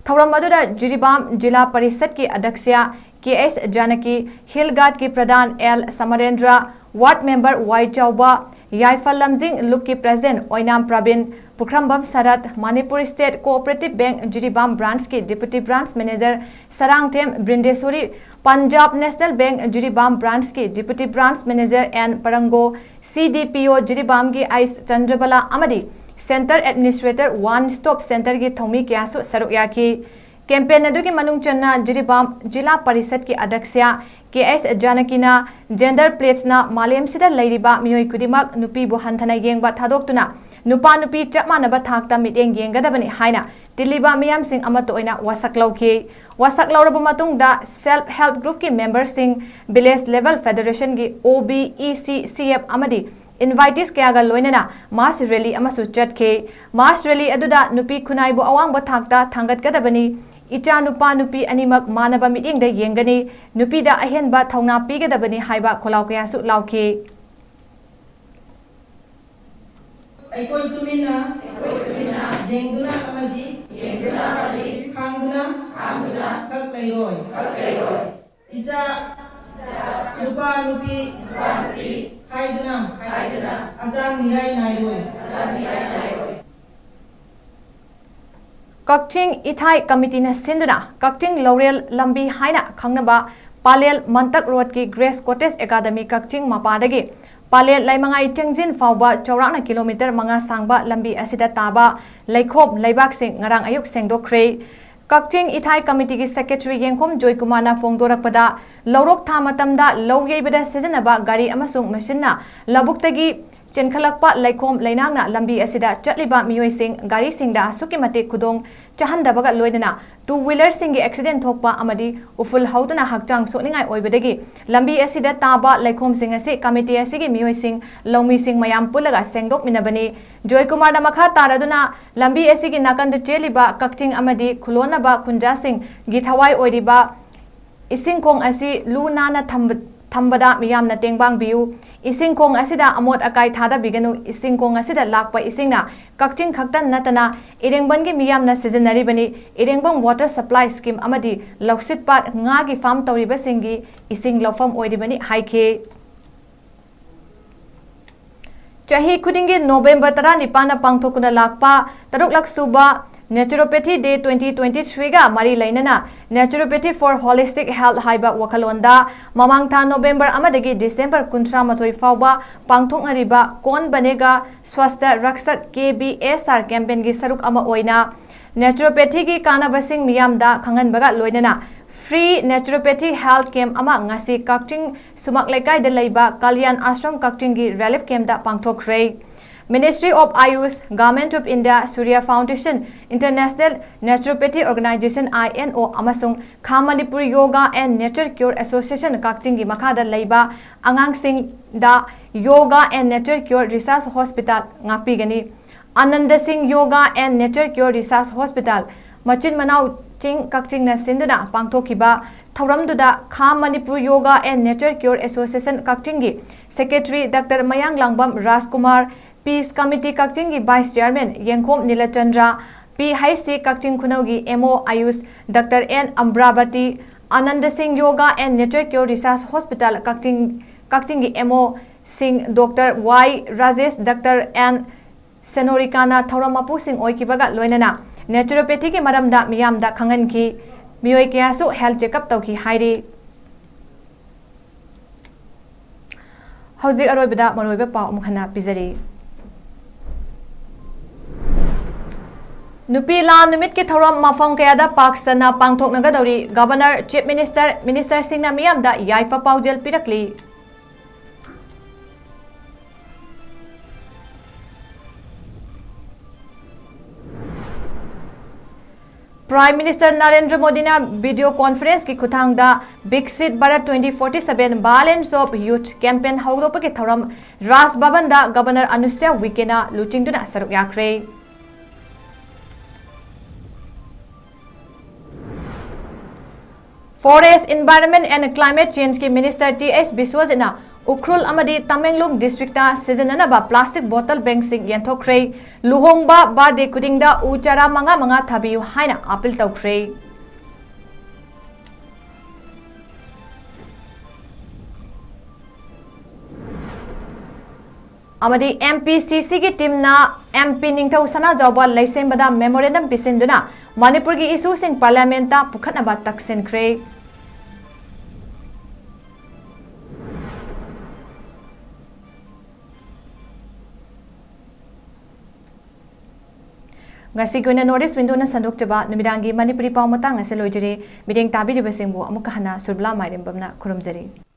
ꯊꯧꯔꯝ ꯑꯗꯨꯗ ꯖꯤꯔꯤꯕꯥꯝ ꯖꯤꯂꯥ ꯄꯔꯤꯁꯠꯀꯤ ꯑꯗꯛꯁ꯭ꯌ ꯀꯦ ꯑꯦꯁ ꯖꯥꯅꯀꯤ, ꯍꯤꯜ ꯒꯥꯔꯗꯀꯤ ꯄ꯭ꯔꯙꯥꯟ L Samarendra, ward member Y Chaoba, ꯌꯥꯏꯐ ꯂꯝꯖꯤꯡ ꯂꯨꯞꯀꯤ president Oinam Prabin, Pukhrambam Sarat, Manipur state cooperative bank Jiribam ꯕ꯭ꯔꯥꯟꯆꯀꯤ deputy branch manager Sarangthem Brindeshori, Punjab national bank Jiribam ꯕ꯭ꯔꯥꯟꯆꯀꯤ deputy branch manager N Parango, C D ꯄꯤ ꯑꯣ ꯖꯤꯔꯤꯕꯥꯝꯒꯤ ꯑꯩꯁ ꯆꯟꯗ꯭ꯔꯕꯂꯥ ꯑꯃꯗꯤ ꯁꯦꯟꯇꯔ ꯑꯦꯗꯃꯤꯅꯤꯁꯇ꯭ꯔꯦꯇꯔ ꯋꯥꯟ ꯁ꯭ꯇꯣꯞ ꯁꯦꯟꯇꯔꯒꯤ ꯊꯧꯃꯤ ꯀꯌꯥꯁꯨ ꯁꯔꯨꯛ ꯌꯥꯈꯤ꯫ ꯀꯦꯝꯄꯦꯟ ꯑꯗꯨꯒꯤ ꯃꯅꯨꯡ ꯆꯟꯅ ꯖꯤꯔꯤꯕꯥꯝ ꯖꯤꯂꯥ ꯄꯔꯤꯁꯠꯀꯤ ꯑꯗꯛꯁ꯭ꯌ ꯀꯦ ꯑꯦꯁ ꯖꯥꯅꯀꯤꯅ ꯖꯦꯟꯗꯔ ꯄ꯭ꯂꯦꯠꯁꯅ ꯃꯥꯂꯦꯝꯁꯤꯗ ꯂꯩꯔꯤꯕ ꯃꯤꯑꯣꯏ ꯈꯨꯗꯤꯡꯃꯛ ꯅꯨꯄꯤꯕꯨ ꯍꯟꯊꯅ ꯌꯦꯡꯕ ꯊꯥꯗꯣꯛꯇꯨꯅ ꯅꯨꯄꯥ ꯅꯨꯄꯤ ꯆꯞ ꯃꯥꯟꯅꯕ ꯊꯥꯛꯇ ꯃꯤꯠꯌꯦꯡ ꯌꯦꯡꯒꯗꯕꯅꯤ ꯍꯥꯏꯅ ꯇꯤꯜꯂꯤꯕ ꯃꯤꯌꯥꯝꯁꯤꯡ ꯑꯃꯠꯇ ꯑꯣꯏꯅ ꯋꯥꯁꯛ ꯂꯧꯈꯤ꯫ ꯋꯥꯁꯛ ꯂꯧꯔꯕ ꯃꯇꯨꯡꯗ ꯁꯦꯜꯐ ꯍꯦꯜꯞ ꯒ꯭ꯔꯨꯞꯀꯤ ꯃꯦꯝꯕꯔꯁꯤꯡ, ꯚꯤꯂꯦꯖ ꯂꯦꯚꯦꯜ ꯐꯦꯗꯔꯦꯁꯟꯒꯤ ꯑꯣ ꯕꯤ ꯏ ꯁꯤ ꯁꯤ ꯑꯦꯐ ꯑꯃꯗꯤ ꯏꯟꯚꯥꯏꯇꯤꯁ ꯀꯌꯥꯒ ꯂꯣꯏꯅꯅ ꯃꯥꯁ ꯔꯦꯂꯤ ꯑꯃꯁꯨ ꯆꯠꯈꯤ꯫ ꯃꯥꯁ ꯔꯦꯂꯤ ꯑꯗꯨꯗ ꯅꯨꯄꯤ ꯈꯨꯟꯅꯥꯏꯕꯨ ꯑꯋꯥꯡꯕ ꯊꯥꯛꯇ ꯊꯥꯡꯒꯠꯀꯗꯕꯅꯤ, ꯏꯆꯥ ꯅꯨꯄꯥ ꯅꯨꯄꯤ ꯑꯅꯤꯃꯛ ꯃꯥꯟꯅꯕ ꯃꯤꯠꯌꯦꯡꯗ ꯌꯦꯡꯒꯅꯤ, ꯅꯨꯄꯤꯗ ꯑꯍꯦꯟꯕ ꯊꯧꯅꯥ ꯄꯤꯒꯗꯕꯅꯤ ꯍꯥꯏꯕ ꯈꯣꯜꯂꯥꯎ ꯀꯌꯥꯁꯨ ꯂꯥꯎꯈꯤ꯫ ꯑꯩꯈꯣꯏ ꯇꯨꯃꯤꯟꯅ ꯌꯦꯡꯗꯨꯅ ꯑꯃꯗꯤ ꯈꯥꯡꯗꯨꯅ ꯈꯛ ꯂꯩꯔꯣꯏ꯫ ꯏꯆꯥ ꯅꯨꯄꯥ ꯅꯨꯄꯤ ꯍꯥꯏꯗꯨꯅ ꯑꯖꯥꯡ ꯃꯤꯔꯥꯏ ꯅꯥꯏꯔꯣꯏ꯫ ꯀꯛꯆꯤꯡ ꯏꯊꯥꯏ ꯀꯃꯤꯇꯤꯅ ꯁꯤꯟꯗꯨꯅ ꯀꯛꯆꯤꯡ ꯂꯧꯔꯦꯜ ꯂꯝꯕꯤ ꯍꯥꯏꯅ ꯈꯪꯅꯕ ꯄꯥꯂꯦꯜ ꯃꯟꯇꯛ ꯔꯣꯗꯀꯤ ꯒ꯭ꯔꯦꯁ ꯀꯣꯇꯦꯖ ꯑꯦꯀꯥꯗꯃꯤ ꯀꯛꯆꯤꯡ ꯃꯄꯥꯗꯒꯤ ꯄꯥꯂꯦꯜ ꯂꯩꯃꯉꯥꯏ ꯆꯦꯡꯖꯤꯟ ꯐꯥꯎꯕ ꯆꯥꯎꯔꯥꯛꯅ ꯀꯤꯂꯣꯃꯤꯇꯔ ꯃꯉꯥ ꯁꯥꯡꯕ ꯂꯝꯕꯤ ꯑꯁꯤꯗ ꯇꯥꯕ ꯂꯩꯈꯣꯝ ꯂꯩꯕꯥꯛꯁꯤꯡ ꯉꯔꯥꯡ ꯑꯌꯨꯛ ꯁꯦꯡꯗꯣꯛꯈ꯭ꯔꯦ꯫ ꯀꯛꯆꯤꯡ ꯏꯊꯥꯏ ꯀꯃꯤꯇꯤꯒꯤ ꯁꯦꯀ꯭ꯔꯦꯇꯔꯤ ꯌꯦꯡꯈꯣꯝ ꯖꯣꯏꯀꯨꯃꯥꯔꯅ ꯐꯣꯡꯗꯣꯔꯛꯄꯗ, ꯂꯧꯔꯣꯛ ꯊꯥ ꯃꯇꯝꯗ ꯂꯧ ꯌꯩꯕꯗ ꯁꯤꯖꯤꯟꯅꯕ ꯒꯥꯔꯤ ꯑꯃꯁꯨꯡ ꯃꯦꯁꯤꯟꯅ ꯂꯧꯕꯨꯛꯇꯒꯤ ꯆꯦꯟꯈꯠꯂꯛꯄ ꯂꯩꯈꯣꯝ ꯂꯩꯅꯥꯡꯅ ꯂꯝꯕꯤ ꯑꯁꯤꯗ ꯆꯠꯂꯤꯕ ꯃꯤꯑꯣꯏꯁꯤꯡ, ꯒꯥꯔꯤꯁꯤꯡꯗ ꯑꯁꯨꯛꯀꯤ ꯃꯇꯤꯛ ꯈꯨꯗꯣꯡ ꯆꯥꯍꯟꯗꯕꯒ ꯂꯣꯏꯅꯅ ꯇꯨ ꯋꯤꯂꯔꯁꯤꯡꯒꯤ ꯑꯦꯛꯁꯤꯗꯦꯟ ꯊꯣꯛꯄ ꯑꯃꯗꯤ ꯎꯐꯨꯜ ꯍꯧꯗꯨꯅ ꯍꯛꯆꯥꯡ ꯁꯣꯛꯅꯤꯡꯉꯥꯏ ꯑꯣꯏꯕꯗꯒꯤ ꯂꯝꯕꯤ ꯑꯁꯤꯗ ꯇꯥꯕ ꯂꯩꯈꯣꯝꯁꯤꯡ ꯑꯁꯤ ꯀꯃꯤꯇꯤ ꯑꯁꯤꯒꯤ ꯃꯤꯑꯣꯏꯁꯤꯡ, ꯂꯧꯃꯤꯁꯤꯡ ꯃꯌꯥꯝ ꯄꯨꯜꯂꯒ ꯁꯦꯡꯗꯣꯛꯃꯤꯟꯅꯕꯅꯤ꯫ ꯖꯣꯏꯀꯨꯃꯥꯔꯅ ꯃꯈꯥ ꯇꯥꯔꯗꯨꯅ ꯂꯝꯕꯤ ꯑꯁꯤꯒꯤ ꯅꯥꯀꯟꯗ ꯆꯦꯜꯂꯤꯕ ꯀꯛꯆꯤꯡ ꯑꯃꯗꯤ ꯈꯨꯂꯣꯟꯅꯕ ꯈꯨꯟꯖꯥꯁꯤꯡꯒꯤ ꯊꯋꯥꯏ ꯑꯣꯏꯔꯤꯕ ꯏꯁꯤꯡ ꯈꯣꯡ ꯑꯁꯤ ꯂꯨ ꯅꯥꯟꯅ ꯊꯝꯕ-, ꯊꯝꯕꯗ ꯃꯤꯌꯥꯝꯅ ꯇꯦꯡꯕꯥꯡꯕꯤꯌꯨ꯫ ꯏꯁꯤꯡ ꯈꯣꯡ ꯑꯁꯤꯗ ꯑꯃꯣꯠ ꯑꯀꯥꯏ ꯊꯥꯗꯕꯤꯒꯅꯨ꯫ ꯏꯁꯤꯡ ꯈꯣꯡ ꯑꯁꯤꯗ ꯂꯥꯛꯄ ꯏꯁꯤꯡꯅ ꯀꯛꯆꯤꯡ ꯈꯛꯇ ꯅꯠꯇꯅ ꯏꯔꯦꯡꯕꯝꯒꯤ ꯃꯤꯌꯥꯝꯅ ꯁꯤꯖꯤꯟꯅꯔꯤꯕꯅꯤ꯫ ꯏꯔꯦꯡꯕꯝ ꯋꯥꯇꯔ ꯁꯄ꯭ꯂꯥꯏ ꯁ꯭ꯀꯤꯝ ꯑꯃꯗꯤ ꯂꯧꯁꯤꯠꯄꯥꯠ ꯉꯥꯒꯤ ꯐꯥꯔꯝ ꯇꯧꯔꯤꯕꯁꯤꯡꯒꯤ ꯏꯁꯤꯡ ꯂꯧꯐꯝ ꯑꯣꯏꯔꯤꯕꯅꯤ ꯍꯥꯏꯈꯤ꯫ ꯆꯍꯤ ꯈꯨꯗꯤꯡꯒꯤ ꯅꯣꯕꯦꯝꯕꯔ ꯇꯔꯥꯅꯤꯄꯥꯟꯗ ꯄꯥꯡꯊꯣꯛꯇꯨꯅ ꯂꯥꯛꯄ ꯇꯔꯨꯛꯂꯛ ꯁꯨꯕ Naturopathy Day twenty twenty-three ꯒ ꯃꯔꯤ ꯂꯩꯅꯅ Naturopathy for Holistic Health ꯍꯥꯏꯕ ꯋꯥꯈꯜꯂꯣꯟꯗ ꯃꯃꯥꯡ ꯊꯥ ꯅꯣꯕꯦꯝꯕꯔ ꯑꯃꯗꯒꯤ ꯗꯤꯁꯦꯝꯕꯔ ꯀꯨꯟꯊ꯭ꯔꯥ ꯃꯥꯊꯣꯏ ꯐꯥꯎꯕ ꯄꯥꯡꯊꯣꯛꯅꯔꯤꯕ ꯀꯣꯟ ꯕꯅꯦꯒꯥ ꯁ꯭ꯋꯥꯁꯊ ꯔꯛꯁꯛ, ꯀꯦ ꯕꯤ ꯑꯦꯁ ꯑꯥꯔ campaign ꯒꯤ ꯁꯔꯨꯛ ꯑꯃ ꯑꯣꯏꯅ naturopathy ꯒꯤ ꯀꯥꯟꯅꯕꯁꯤꯡ ꯃꯤꯌꯥꯝꯗ ꯈꯪꯍꯟꯕꯒ ꯂꯣꯏꯅꯅ free naturopathy health camp ꯑꯃ ꯉꯁꯤ ꯀꯛꯆꯤꯡ ꯁꯨꯃꯥꯛ ꯂꯩꯀꯥꯏꯗ ꯂꯩꯕ ꯀꯜꯌꯥꯟ ꯑꯥꯁ꯭ꯔꯝ ꯀꯛꯆꯤꯡꯒꯤ relief camp ꯇ ꯄꯥꯡꯊꯣꯛꯈ꯭ꯔꯦ꯫ Ministry of Ayush, Government of India, Surya Foundation, International Naturopathy Organization, I N O, ꯑꯃꯁꯨꯡ ꯈꯥ Manipur Yoga and Nature Cure Association ꯀꯛꯆꯤꯡꯒꯤ ꯃꯈꯥꯗ ꯂꯩꯕ ꯑꯉꯥꯡꯁꯤꯡꯗ Yoga and Nature Cure Research Hospital ꯉꯥꯛꯄꯤꯒꯅꯤ꯫ Anand ꯁꯤꯡ Yoga and Nature Cure Research Hospital, ꯃꯆꯤꯟ ꯃꯅꯥꯎ ꯆꯤꯡ ꯀꯛꯆꯤꯡꯅ ꯁꯤꯟꯗꯨꯅ ꯄꯥꯡꯊꯣꯛꯈꯤꯕ ꯊꯧꯔꯝꯗꯨꯗ ꯈꯥ Manipur Yoga and Nature Cure Association ꯀꯛꯆꯤꯡꯒꯤ secretary Doctor ꯃꯌꯥꯡꯂꯥꯡꯕꯝ ꯔꯥꯖꯀꯨꯃꯥꯔ, Peace Committee ꯀꯛꯆꯤꯡꯒꯤ vice chairman ꯌꯦꯡꯈꯣꯝ ꯅꯤꯂꯆꯟꯗ꯭ꯔ, P H C ꯀꯛꯆꯤꯡ ꯈꯨꯅꯧꯒꯤ M O Ayush Doctor N ꯑꯝꯕ꯭ꯔꯥꯕꯇꯤ, Anand ꯁꯤꯡ Yoga and Nature Cure Research Hospital ꯀꯛꯆꯤꯡ, ꯀꯛꯆꯤꯡꯒꯤ M O ꯁꯤꯡ, doctor Y Rajesh, doctor N ꯁꯦꯅꯣꯔꯤꯀꯥꯅ ꯊꯧꯔꯝ ꯃꯄꯨꯁꯤꯡ ꯑꯣꯏꯈꯤꯕꯒ ꯂꯣꯏꯅꯅ naturopathyꯒꯤ ꯃꯔꯝꯗ ꯃꯤꯌꯥꯝꯗ ꯈꯪꯍꯟꯈꯤ꯫ ꯃꯤꯑꯣꯏ ꯀꯌꯥꯁꯨ health checkup ꯇꯧꯈꯤ ꯍꯥꯏꯔꯤ꯫ ꯍꯧꯖꯤꯛ ꯑꯔꯣꯏꯕꯗ ꯃꯔꯨꯑꯣꯏꯕ ꯄꯥꯎ ꯑꯃꯨꯛ ꯍꯟꯅ ꯄꯤꯖꯔꯤ꯫ ꯅꯨꯄꯤ ꯂꯥꯟ ꯅꯨꯃꯤꯠꯀꯤ ꯊꯧꯔꯝ ꯃꯐꯝ ꯀꯌꯥꯗ ꯄꯥꯛ ꯁꯟꯅ ꯄꯥꯡꯊꯣꯛꯅꯒꯗꯧꯔꯤ꯫ ꯒꯕꯔꯅꯔ, ꯆꯤꯐ ꯃꯤꯅꯤꯁꯇꯔ, ꯃꯤꯅꯤꯁꯇꯔꯁꯤꯡꯅ ꯃꯤꯌꯥꯝꯗ ꯌꯥꯏꯐ ꯄꯥꯎꯖꯦꯜ ꯄꯤꯔꯛꯂꯤ꯫ Prime Minister ꯅꯔꯦꯟꯗ꯭ꯔ ꯃꯣꯗꯤꯅ video conferenceꯀꯤ ꯈꯨꯠꯊꯥꯡꯗ Viksit Bharat twenty forty-seven Violence of Youth campaign ꯍꯧꯗꯣꯛꯄꯒꯤ ꯊꯧꯔꯝ ꯔꯥꯖ ꯚꯕꯟꯗ ꯒꯕꯔꯅꯔ ꯑꯅꯨꯁ꯭ꯌꯥ ꯎꯏꯀꯦꯅ ꯂꯨꯆꯤꯡꯗꯨꯅ ꯁꯔꯨꯛ ꯌꯥꯈ꯭ꯔꯦ꯫ Forest, Environment and Climate Changeꯀꯤ ꯃꯤꯅꯤꯁꯇꯔ ꯇꯤ ꯑꯦꯁ ꯕꯤꯁ꯭ꯋꯖꯤꯠꯅ ꯎꯈ꯭ꯔꯨꯜ ꯑꯃꯗꯤ ꯇꯃꯦꯡꯂꯣꯡ ꯗꯤꯁꯇ꯭ꯔꯤꯛꯇ ꯁꯤꯖꯤꯟꯅꯅꯕ plastic bottle bankꯁꯤꯡ ꯌꯦꯟꯊꯣꯛꯈ꯭ꯔꯦ꯫ ꯂꯨꯍꯣꯡꯕ, birthday ꯈꯨꯗꯤꯡꯗ ꯎ ꯆꯥꯔꯥ ꯃꯉꯥ ꯃꯉꯥ ꯊꯥꯕꯤꯌꯨ ꯍꯥꯏꯅ appeal ꯇꯧꯈ꯭ꯔꯦ꯫ ꯑꯃꯗꯤ ꯑꯦꯝ ꯄꯤ ꯁꯤ ꯁꯤꯒꯤ teamꯅ ꯑꯦꯝ ꯄꯤ ꯅꯤꯡꯊꯧ ꯁꯅꯥꯖꯥꯎꯕ ꯂꯩꯁꯦꯝꯕꯗ memorandum ꯄꯤꯁꯤꯟꯗꯨꯅ ꯃꯅꯤꯄꯨꯔꯒꯤ issueꯁꯤꯡ parliamentꯇ ꯄꯨꯈꯠꯅꯕ ꯇꯛꯁꯤꯟꯈ꯭ꯔꯦ꯫ ꯉꯁꯤꯒꯤ ꯑꯣꯏꯅ North East Windowꯅ ꯁꯟꯗꯣꯛꯆꯕ ꯅꯨꯃꯤꯗꯥꯡꯒꯤ ꯃꯅꯤꯄꯨꯔꯤ ꯄꯥꯎ ꯃꯇꯥꯡ ꯑꯁꯤ ꯂꯣꯏꯖꯔꯦ꯫ ꯃꯤꯠꯌꯦꯡ ꯇꯥꯕꯤꯔꯤꯕꯁꯤꯡꯕꯨ ꯑꯃꯨꯛꯀ ꯍꯟꯅ ꯁꯨꯔꯕꯂꯥ ꯃꯥꯏꯔꯦꯝꯕꯝꯅ ꯈꯨꯔꯨꯝꯖꯔꯤ꯫